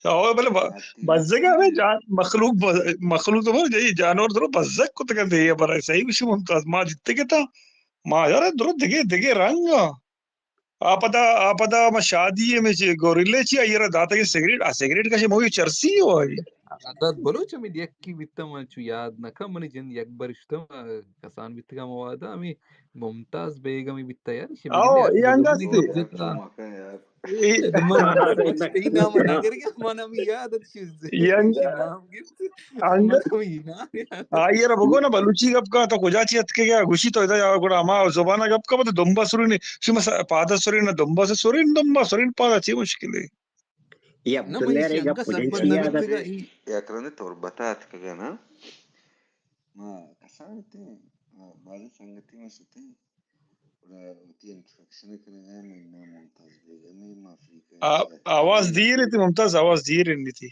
او بلے ب-، ہاتھی بزگ ہمے جان-، مخلوق ب-، مخلوق تو بلے جانور درو بزگ کتگ انت، اے برا صحیح گوشی ممتاز، ما جتگ اتاں، ما یار درو دگہ، دگہ رنگ آ۔ آ پدا، آ پدا ما شادی ءَ مئے چے گوریلے چی آئی را داتگ سگریٹ، آ سگریٹ کشے موی چرسی ہو آئی۔ عادت بلوچ ہمیں یکی بیتا، من چو یاد نہ کن، منی جند یک بر شتم، کسان بیتگا مواد ہمیں ممتاز بیگمی بیتا یار، شی آو، بگندے اے انگا دگنی سی۔ گوجتا۔ اے من، من، من، نام نہ کرگا، من ہمیں یاد ات چیز۔ اے انگا، نام گفت۔ انگا۔ من ہمیں نام یاد ات۔ آئی را بگو نا بلوچی گپ کا، تو کجا چی اتکے گا؟ گوشی تو ادا یا گڑا ہما زبان گپ کا، بس دمبا سرین، شما س-، پادا سرین، دمبا سے سرین، دمبا سرین، پادا چی مشکل ہے؟ اے نہ، من عبداللہ رے ایشی گپ انگا کجا سرپد چی نہ یاد بیتگا، ات؟ اے یک رندے تربت ءَ اتکگا نا؟ ما کسان اتیں، ما بازیں سنگتی ما ستیں، گڑا وتی انٹروڈکشن کنگا، من نام ممتاز بیگم ایں، ما افریقہ آ-، آواز دیر ایتی ممتاز، آواز دیر ایتی۔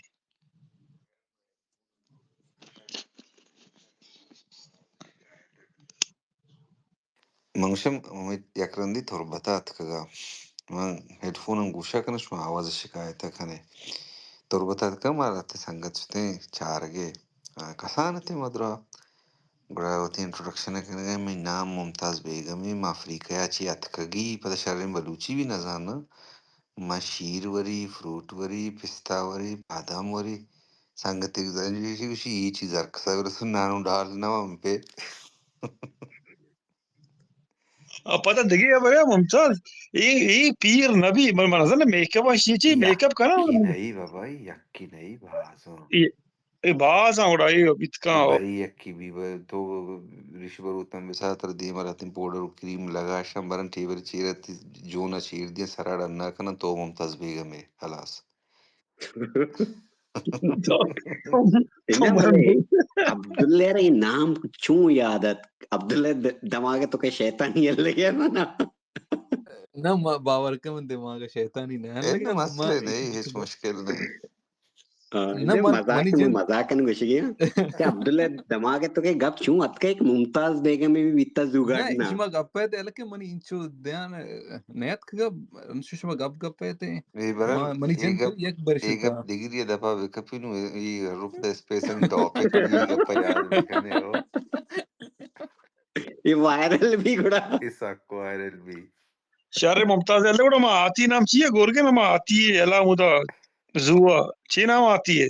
من گوشم، ہمے یک رندی تربت ءَ اتکگا۔ من ہیڈ فون ءَ گوشا کناں، شما آواز ءِ شکایت ءَ کنے۔ تربت ءَ اتکگا، ما لہتے سنگت شتیں چارگے۔ آ، کسان اتیں ما درا۔ گڑا وتی انٹروڈکشن ءَ کنگا، منی نام ممتاز بیگم ایں، ما افریقہ ءَ چہ اتکگی، پدا شریں بلوچی بھی نزاناں۔ ما شیر وری، فروٹ وری، پستہ وری، بادام وری۔ سنگتے گزانجی گوشی، اے چیز ہر کسا برسن، نانو ڈال نہ ہم پہ۔ آ، پدا دگہ ہبرے ممتاز، اے، اے پیر نبی، من، من نزاناں میک اپ اشی چی، میک اپ کناں؟ یکی نہیں بابا، یکی نہیں، بازاں۔ اے، اے بازاں گڑا اے بیت کن۔ بری یکی بی بہ تو ریش بروتن بسا تر دیم راتن پاؤڈر و کریم لگاشن برن ٹیبل چیر تی جونا چیر دین سرا ڈنا کنن تو ممتاز بیگم ہے، خلاص۔ تو، تو، تو نہ، من بلے عبداللہ را اے نام چون یاد ات؟ عبداللہ د-، دماغ تو کہ شیطانی لگے نا؟ نہ، ما-، باور کن من دماغ شیطانی نہ اے لگے، تو ما مسئلہ نہیں، ہچ مشکل نہیں۔ ہاں، نہ، نہ، من، مزاق منی نہ، جند مزاق نہ گوشگی ہاں۔ کہ عبداللہ دماغ تو کہ گپ چون اتکہ کہ ممتاز بیگم بھی بیتا زوگاڑ نہ، نا۔ شما گپ ء تہ، حالانکہ منی انچو دھیان، ء، نیاتکگ، انچو شما گپ گپ ء تہ۔ اے برن، ما، منی اے جند گپ، یک بر اے شتا۔ گپ دگری ء دپا بکپی نو، اے، اے رفت اسپیس اینڈ ٹاپک، اے گپ یاد بکنے ہو۔ اے وائرل بھی گڑا۔ اے سک وائرل بھی۔ شر ممتاز اللہ گڑا ما آتی نام چیے گورگے نا ما آتی ہے اللہ مدا زوا۔ چی نام آتی ہے؟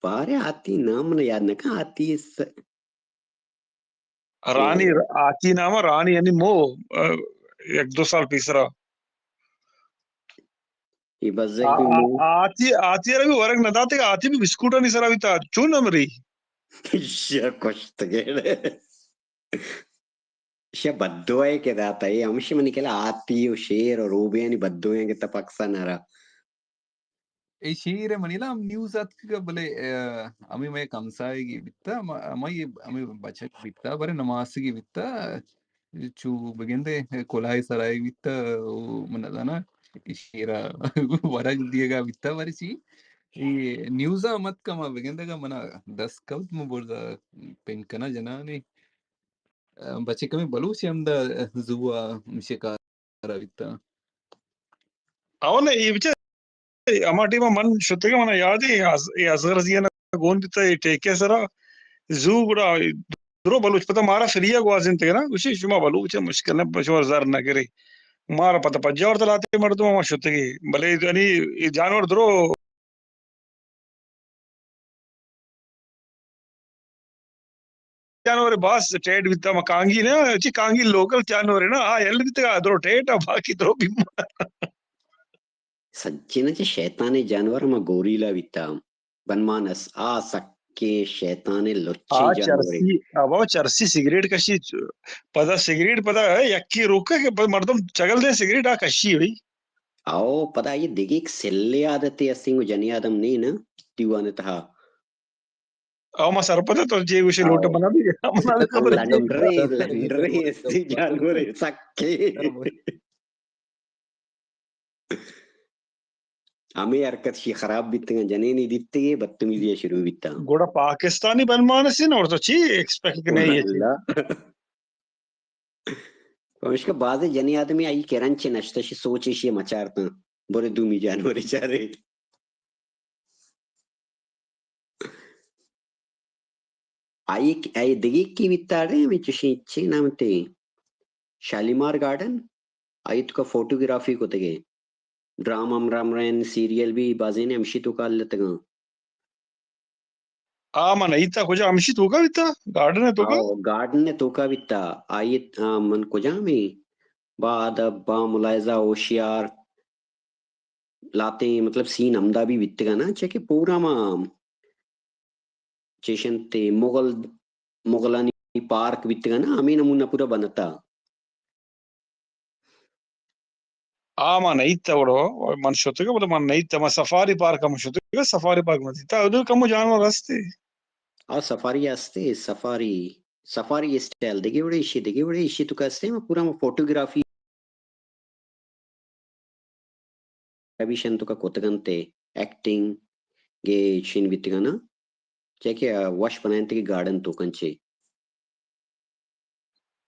بارے آتی نام نہ یاد نہ کن آتی س-، رانی، آتی نام رانی یعنی مو، ا، یک دو سال پیسرا۔ یہ بزگ آ-، بھی آ-، مو۔ آتی، آتی را بھی ورگ نہ داتے کہ آتی بھی بسکوٹانی سرا بھی تا چون نمری۔ شا کشتگے۔ شا بدوئے کہ داتا، یہ ہمشی منی کلا آتی و شیر و روبیانی بدوئے کہ تپکسا نرا۔ اے شیر ء منی لا ہم نیوز اتکگ، بلے، ا، ہمے مئے کمساہگے بیتہ، ہما، ہمائی ہمے بچک بیتہ، برے نماسگے بیتہ، چو بگندے کلاہ سرائے بیتہ، او من نزاناں، اے شیرا ورگ دیگا بیتہ، برے چی؟ اے نیوزا ہم اتکہ، ما بگندگا منا دست کپت، من برزا پن کناں جنانے۔ ا، بچک ہمے بلوچ ہمدا زوا شکار بیتہ۔ او نہ، اے بچار ہما ٹیم ء من شتگ، منا یاد ہے، اے از-، اے اصغر زی ء گون بیتا، اے ٹیکے سرا زو گڑا درو بلوچ پتا مارا فری ء گوازینتگ نا، گوشی شما بلوچ ء مشکل نہ، شما زر نہ گرے، مارا پتا پجا ورتا لاتے مردم ہما شتگی، بلے یعنی اے جانور درو جانور باز ٹیٹ بیتا، ما کانگی نا، چی کانگی لوکل جانور ہے نا، آ یل بیتا، درو ٹیٹ آ، باقی درو بیمار۔ سجین چہ شیطانیں جانور ہما گوریلا بیتا، بنمانس، آ سکیں شیطانیں لچیں آ جانورے۔ چرسی، آ بابا چرسی سگریٹ کشی، پدا سگریٹ پدا ہے، یکی روکے کہ پدا مردم چگل دے سگریٹ آ کشی بھئی۔ او پدا یہ دگہ ایک سلے عادتے استیں گو جنی آدم نہیں نا، دیوان تہا۔ او ما سرپد تو جے گوشے لوٹ او۔ منا بھی، منا بھی خبر نہیں۔ لنڈرے، لنڈرے استی جانورے سکے۔ ہمے حرکت شی خراب بیتگاں، جنینی دیتگے، بدتمیزی شروع بیتا۔ گڑا پاکستانی بنمانسی نہ، اور تو چی ایکسپیکٹ کنئے؟ اللہ۔ پمیشکا بازیں جنی آدمی آئی کرنچ نشتہ، شی سوچ ایشی مچارتاں، برے دومی جانورے چارے۔ آئی، آئی دگہ کی بیتا رہے، ہمیں چشیں چے نام تے؟ شالیمار گارڈن؟ آئی توکا فوٹوگرافی کتگے۔ ڈرامہ مرمرین سیریل بھی بازینے ہمشی توکا لتگاں۔ آ من ایتا کجا ہمشی توکا بیتا؟ گارڈن توکا؟ آو، گارڈن توکا بیتا۔ آئی، آ، من کجا میں؟ با ادب، با ملاحظہ، ہوشیار۔ لاتیں مطلب سین ہمدا بھی بیتگا نا، چہ کہ پورا ما چیشنتے مغل، مغلانی پارک بیتگا نا، ہمیں نمونہ پورا بنتا۔ آ ما نئیت وڑو، من شتگا، بلے من نئیت، من سفاری پارک ہم شتگا، سفاری پارک من دیتا، ادھر کمو جانور ہستے۔ آ سفاری ہستے، سفاری، سفاری اسٹائل دگہ وڑے، اشی دگہ وڑے، اشی تو کستے، ما پورا ما فوٹوگرافی ایگزیبیشن توکا کتگ انت، ایکٹنگ گے شین بیتگانا، چہ کہ وش بنائینتگی گارڈن توکن چے۔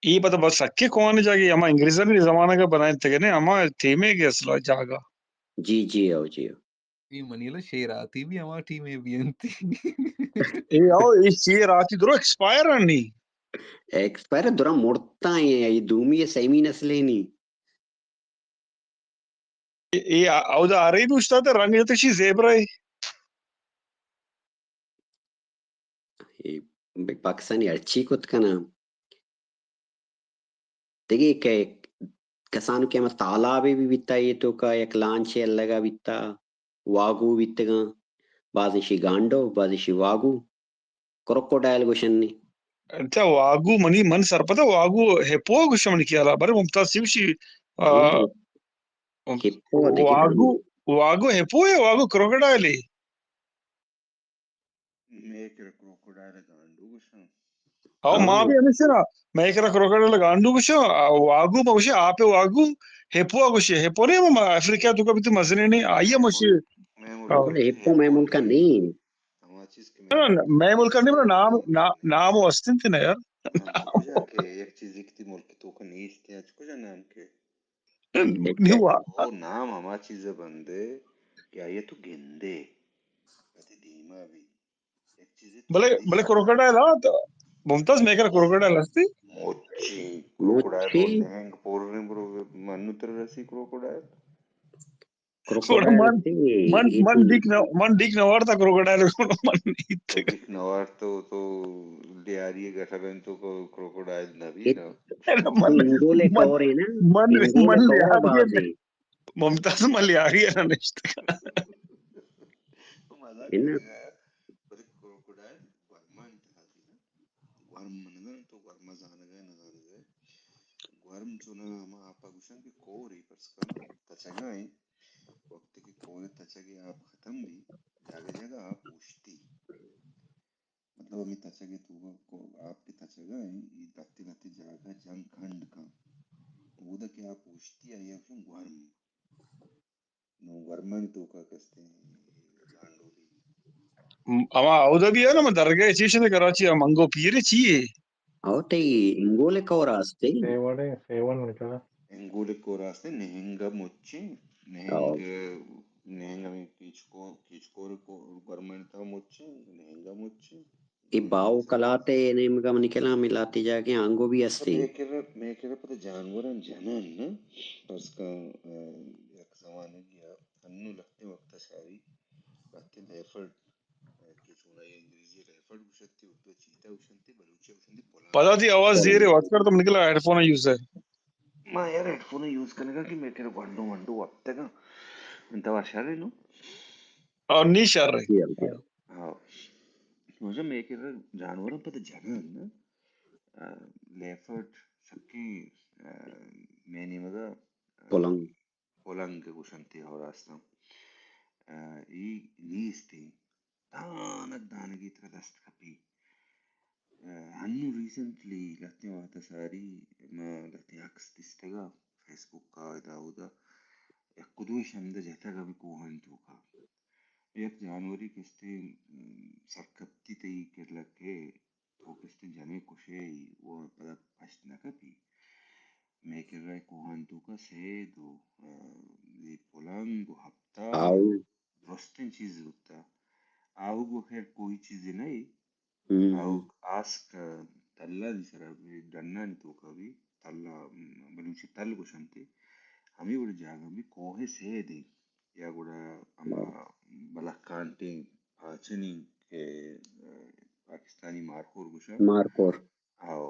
ای پتہ بس سکے کوانی جاگہ ہما انگریزانی زمانگ بنائینتگے نے، ہما ٹیمے گے اصل جاگہ۔ جی، جی، او، جی، او۔ ای منیلا شیر آتی بھی ہما ٹیمے بھی انتی۔ اے او، ای شیر آتی درو ایکسپائر آنی۔ ایکسپائر درا مڑتا ہیں، ای دومی سیمی نسلے نی۔ اے، اے اودا ہرے دوشتات رنگ جتشی زیبرا اے۔ اے بھئی پاکستانی ہرچی کت کناں۔ دگہ کہ کسانو کہ ہما تالابے بھی بیتا، اے توکا یک لانچے الگا بیتا، واگو بیتگاں، بازیں شی گانڈو، بازیں شی واگو، کروکوڈائل گوشن نی۔ اچھا، واگو منی، من سرپدا واگو ہپو گوشم منی خیالا، بلے ممتاز سی گوشی، آ، ہاں، ہپو دگہ واگو، نام۔ واگو ہپو ہے، واگو کروکوڈائل ہے۔ مئے کرا کروکوڈائل گانڈو گوشاں۔ او، ما ہاں۔ بھی ہمیشہ نا، مئے کرا کروکوڈائل گانڈو گوشاں، آ، واگو ما گوشے، آپ واگو، ہپو گوشے، ہپو نے ما افریقہ تو کبھی تو مزنے نے، آئیے مئے مشی۔ ملک، مئے ملک ہاں۔ بلے ہپو مئے ملک نہیں۔ ہما چیز کہ نہ، نہ، مئے ملک نہیں، بلے نام، نا-، نام و استنت نا یار۔ نام کجا کہ یک چیزی کہ تی ملک تو کا نیست ہے، اچ کجا نام کے؟ نہیں ہوا۔ او نام ہما چیز بندے کہ آئیے تو گندے، اتی دیما بھی۔ یک چیزے تو بلے، بلے کروکوڈائل ہاں، تو ممتاز مئے کرا کروکوڈائل ہستی؟ مچی، کروکوڈائل مچی۔ نہنگ پورنے برو، منو تر رسی کروکوڈائل۔ کروکوڈائل من، ہستی، من، اے من تو ڈیک نہ، من ڈیک نہ وارتا کروکوڈائل، من ایت۔ تو ڈیک نہ وارتا تو لیاری گٹا بین تو کو-، کروکوڈائل نہ بھی نا۔ من، انگولے من، کورے نا، من، انگولے من کور لیاری بازے۔ ممتاز ملیاری ء نشتگ۔ تو مزاق کنگ ء، بلے کروکوڈائل گورمانی تہا تھی نا۔ گورم من نزاناں تو گورم زانگ ء نزانگ ء۔ گورم چونا ہما آپ ء گوشن کہ کور ء پرس کن تچگا ایں۔ وقتی کہ کور ء تچگ ء آپ ختم بی، جاگہ جاگہ آپ اوشتی۔ مطلب ہمے تچگ ء توکا کو-، آپ کہ تچگ ء انت، اے لہتے لہتے جاگہ جنگ کنڈ کن۔ اودا کہ آپ اوشتی آئی ء گوشن گورم۔ نوں گورمانی توکا کستیں گانڈولی۔ ہما اودا بھی ہے نا، درگاہ چیش ہے کراچی ء منگو پیر چی ہے؟ او تئی انگول کور آستے؟ سیوڑے، سیوڑ نکلا۔ انگول کور آستے، نہنگ مچیں، نہنگ، او۔ نہنگ ہمیں کیچکو-، کیچکور کو-، گورمانی تا مچیں، نہنگ مچیں۔ اے باہو کلات ء نیمگ ء منی کلام ء لہتے جاگہے آنگو بھی است۔ مئے کرا، مئے کرا پدا جانوراں جنان نہ، پرس کن، ء، یک زمانگے ء انوں لہتیں وقت ء شاری لہتیں لیپرڈ، ء، کہ چونائی انگریزی ء لیپرڈ گوشنت، اردو ء چیتا گوشنت، بلوچی ء گوشنت پلنگ۔ پدا تئی آواز زیر ء وت کر، تو منی کلام ہیڈ فون یوز ہے۔ ما یار ہیڈ فون یوز کنگا کہ مئے کرا گونڈو منڈو وپتگاں۔ انت وا شر نو؟ آ، نی شر ہے۔ ہاں۔ واجہ مئے کرا جانوراں پدا جنان نا۔ آ، لیپرڈ سکیں، آ، مئے نیمگا، آ، پلنگ۔ پلنگ گوشنتے ہو راستاں۔ آ، ای نیستیں۔ دانگ دانگے ترا دست کپی۔ آ، ہنو ریسنٹلی لہتیں وہد ء ساری ما لہتیں عکس دیستگ ء فیس بک ء ادا اودا یک دوئے شمد ء جتگ ء کوہانی توکا یک جانورے کستے، م، سرکپتی تئی کرلک ء تو کستے جنے کشے ای و پدا پشت نہ کپی۔ مئے کرا کوہانی توکا سید و، آ، اے پلنگ و ہپتار درستیں چیز بوتا۔ آہوگ و خیر کوئی چیزے نہ اے۔ ہم۔ آہوگ آسک تلانی سرا، ڈنانی توکا بھی تلا، بلوچی تل گوشنتے۔ ہمے وڑ جاگہ بھی کوہ سید ایں۔ یا گڑا ہما بلک کانٹیں پاچنی کہ، آ، پاکستانی مارکور گوشاں۔ مارکور۔ ہاؤ،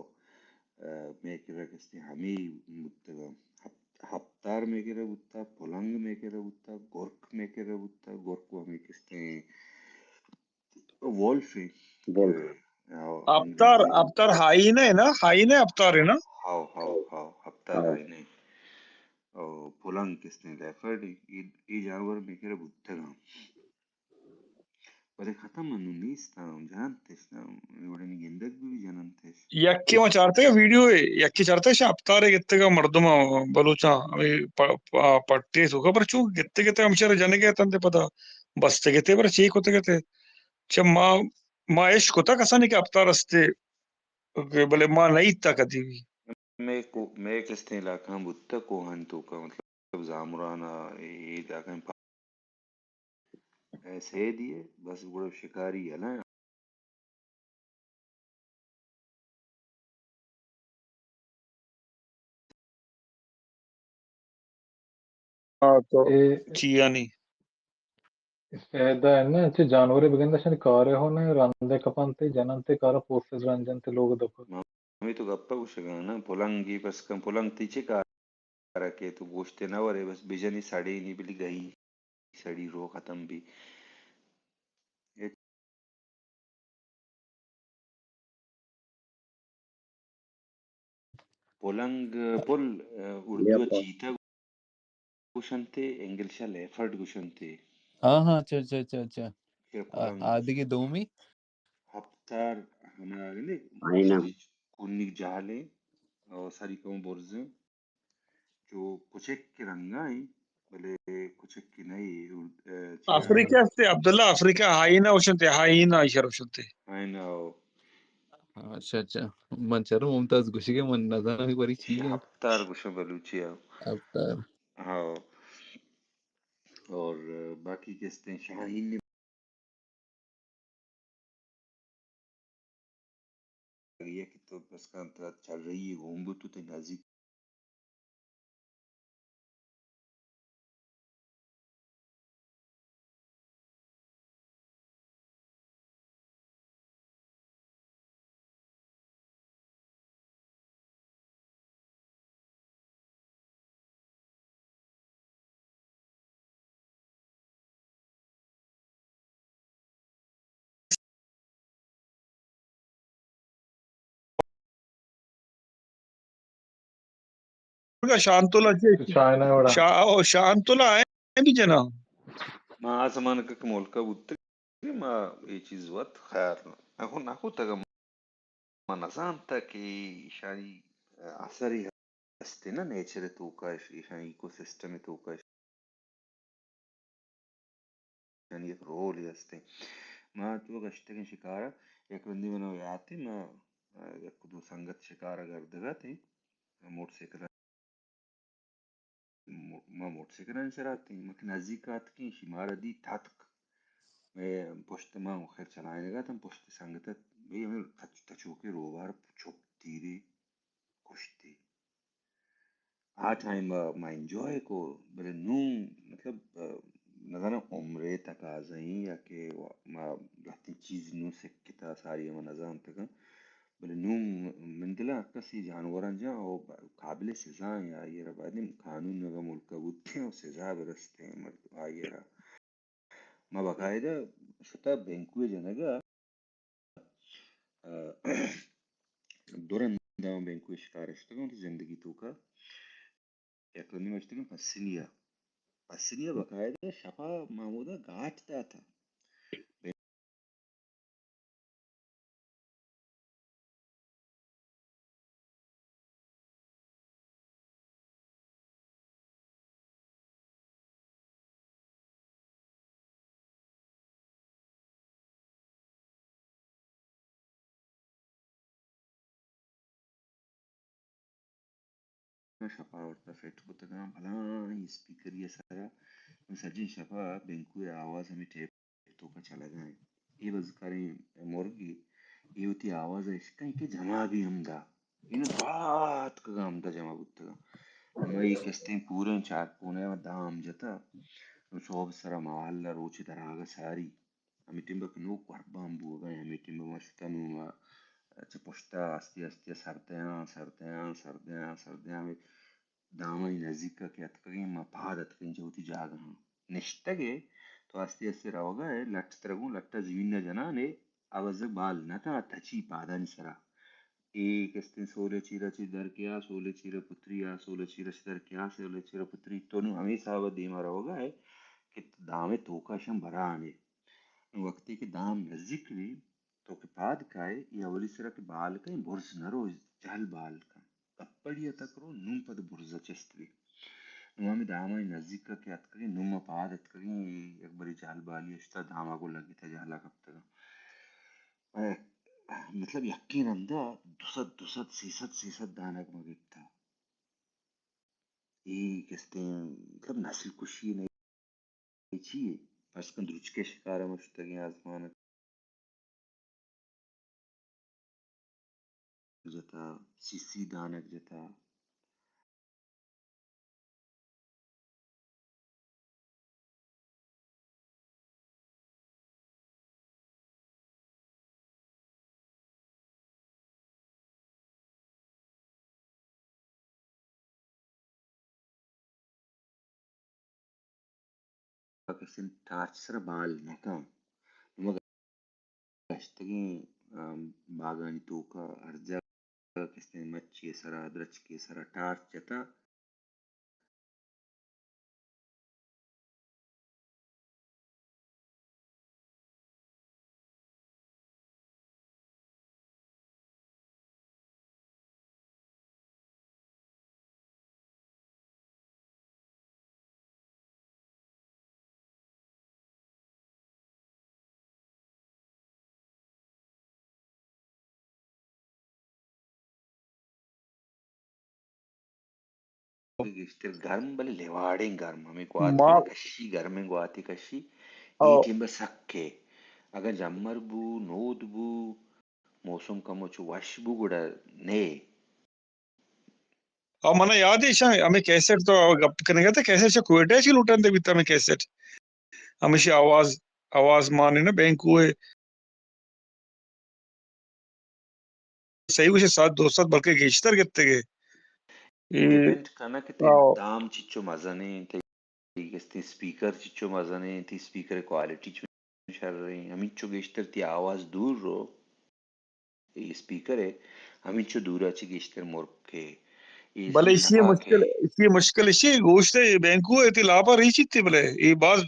آ، مئے کرا کستے ہمے بوتگاں۔ ہپ-، ہپتار مئے کرا بوتا، پلنگ مئے کرا بوتا، گرک مئے کرا بوتا، گرک و ہمے کستے وولف ایں۔ وولف۔ ہاؤ، ہپتار، انگریزی۔ ہپتار ہائین ہے نا؟ ہائین ہے ہپتار ہے نا؟ ہاؤ، ہاؤ، ہاؤ، ہپتار ہائین ہے۔ او پلنگ کستے لیپرڈ ایں، اے، اے جانور مئے کرا بوتگاں۔ بلے ختم انوں نیست، آ، جننتش، آ، اے وڑیں گندگ بھی، بھی جننتش۔ یکے ما چارتگ ویڈیو ء، یکے چارتگ شاہ ہپتارے گتگ مردم بلوچاں، ہمے پ-، پ-، پٹے توکا، پر چو گتگ گتگ ہمشی را جنگ ء اتنت پدا بستگ ات، پر چے کتگ ات؟ چہ ما، ما اش کتگ کسانی کہ ہپتار استے، بلے ما نہ ایتا کدی بھی۔ مئے کو-، مئے کستیں علاقہاں بوتگ کوہانی توکا، مطلب زامران ء اے، اے علاقہ ء پا-، اے سیدی ء بس گڑا شکاری یلہ تو اے چیانی۔ استعداد نہ، چہ جانورے بگندہ شانی کارے ہو نہ، رندے کپنتے، جننتے، کارا پوستے درنجنتے، لوگ دپ۔ ہمے تو گپا گوشگا نا، پلنگی بس کن، پلنگ تی چے کار کہ تو گوشتے نہ ورے، بس بجنی سڑینی بلی گئی، سڑی رو ختم بی۔ پلنگ، پل، اردو چیتا گوشنتے، انگلش لیپرڈ گوشنتے۔ ہاں، ہاں، اچھا، اچھا، اچھا، اچھا۔ آ، پلنگ۔ آ دگہ دومی؟ ہپتار، ہما گندے، ہائینا۔ کنیگ جہلیں، او سری کم برزیں۔ چو کچک رنگا ایں، بلے کچک نہ ایں، افریقہ استے، عبداللہ، افریقہ ہائینا گوشنتے، ہائینا ایشر گوشنتے۔ ہائینا، او۔ اچھا، اچھا۔ من چرو ممتاز گوشگے، من نزاناں کہ بری چی ایں۔ ہپتار گوشن بلوچی ءَ۔ ہپتار۔ ہاں۔ اور باقی کستیں شاہین نے یہ کہ تو بس کن تو چل رہی ہے، گھوم بو تو تے نزدیک۔ شانتولا چے؟ چائنا وڑا۔ شا-، او، شانتولا ایں بھی جنا۔ ما آ زمانگ کہ ملکا بوتگ، ما اے چیز وت خیال نہ، نہ کو، نہ کو تگا ما نزانتا کہ ایشانی اثرے ہستے نا نیچر توکا، ایش-، ایشانی ایکو سسٹم توکا، ایشانی یک رولے ہستے۔ ما تو گشتگیں شکارا، یک رندی منا یاتے، ما، آ، یک دو سنگت شکارا گردگا تے، موٹر سائیکل م-، ما موٹر سائیکلانی سرا اتیں، ما کہ نزیک آتکیں، ایشی مارا دیت، تتک۔ مئے پشت، ما خیر چلائینگا اتاں، پشت سنگت ات، بھئی ہمیں تچ-، تچوکے روبار چپ تیرے کشتی۔ آ ٹائم ما انجوائے کو، بلے نوں مطلب، آ، نزاناں عمرے تقاضا ایں یا کہ ما لہتیں چیز نوں سکتا ساری ما نزانتگاں۔ بلے نوں من دلاں کسی جانوراں جاں او قابل سزا ایں، آئی را باید قانون اگاں ملک ءَ بوتیں او سزا برستیں مردم آئی را۔ ما باقاعدہ شتا بینکو جنگا، آ، دو رندا بینکو شکار اشتگاں وتی زندگی توکا۔ یک رندی ما اشتگاں پسنی ءَ۔ پسنی ءَ باقاعدہ شپا ما ہمودا گاٹ داتا۔ شپا وت فٹ کتگاں، بلاہیں اسپیکری ءِ سرا، سجیں شپا بینکو ءِ آواز ہمے ٹیپ توکا چلگا ایں۔ اے بزکاریں مرگے، اے وتی آواز ءَ اشکاں کہ جمع بی ہمدا۔ اے نوں دعا اتکگاں ہمدا جمع بوتگاں۔ ہمے کستیں پوریں چارکونے ءَ دام جتا۔ نوں سہب سرا ماہل ءَ روچ دراگ ءَ ساری۔ ہمے ٹیم ءَ کہ نوں قربان بوگا ایں، ہمے ٹیم ءَ ما شتا نوں ما چہ پشتا آستے آستے سر دیاں، سر دیاں، سر دیاں، سر دیاں۔ دامانی نزیک ءَ کہ اتکگیں، ما پاد اتکگیں چہ وتی جاگہاں۔ نشتگ ئے، تو آستے آستے روگا ئے، لٹ ترا گوں لٹ ءَ زمین ءَ جنان ئے، آ بزگ بال نہ کن، آ تچی پادانی سرا۔ اے کستیں سولے چیرا چہ در کیا، سولے چیرا پتری آ، سولے چیرا چہ در کیا، سولے چیرا پتری۔ تو نوں ہمے حساب ءَ دیما روگا ئے کہ دامے توکا شم بران ئے۔ نوں وقتی کہ دام نزیک بی، تو کہ پاد کائے، اے اولی سرا کہ بال کن، برز نہ رو، جہل بال کن۔ کپڑی ءَ تک رو، نوں پد برز ءَ چست بی۔ نوں ہمے دامانی نزیک ءَ کہ اتکگیں، نوں ما پاد اتکگیں، اے یک بری جہل بالی اشتا، داما گوں لگتا، جہلا کپتگاں۔ اے، مطلب، یکیں رندا دو سد، دو سد، سیصد، سیصد دانگ ما گپتا۔ اے کستیں، مطلب، نسل کشی نہ اے چی یے؟ فرض کن درچکے شکار ءَ ما شتگیں آزمان ءَ جتا، سی سی دانگ جتا۔ کسیں ٹارچ سرا بال نہ کن۔ نوں گشتگیں، آ، باگانی توکا ہر جاگہ کسیں مچی ءِ سرا، درچکے ءِ سرا ٹارچ جتا۔ گیشتر گرم، بلے لواڑیں گرم، ہمیں گواتے ما کشی، گرمیں گواتے کشی۔ اے او۔ ٹیم بس سکے۔ اگاں جمر بو، نود بو، موسم کمو چو وش بو گڑا نے۔ او منا یاد ہے، ایشاں ہمیں کیسٹ تو گپ کنگا تھا، کیسٹ چا کوئٹہ چی لوٹن دے بیتا ہمیں کیسٹ۔ ہمیشی آواز، آواز مانے نا بینکو ہے۔ صحیح گوشے، سد، دو سد بلکہ گیشتر گپتگے۔ اے، ڈیپینڈ کنہ کہ تئی او۔ دام چچو مزنیں، تئی گستیں اسپیکر چچو مزنیں، تئی اسپیکر کوالٹی چو شریں، ہمینچو گیشتر تئی آواز دور رو، اے اسپیکر ہے، ہمینچو دورا چی گیشتر مرکے۔ اے بلے اسی مشکل، اسی مشکل اسی گوشتے بینکو ہے، تئی لاپا ریچی تھی بلے، اے باز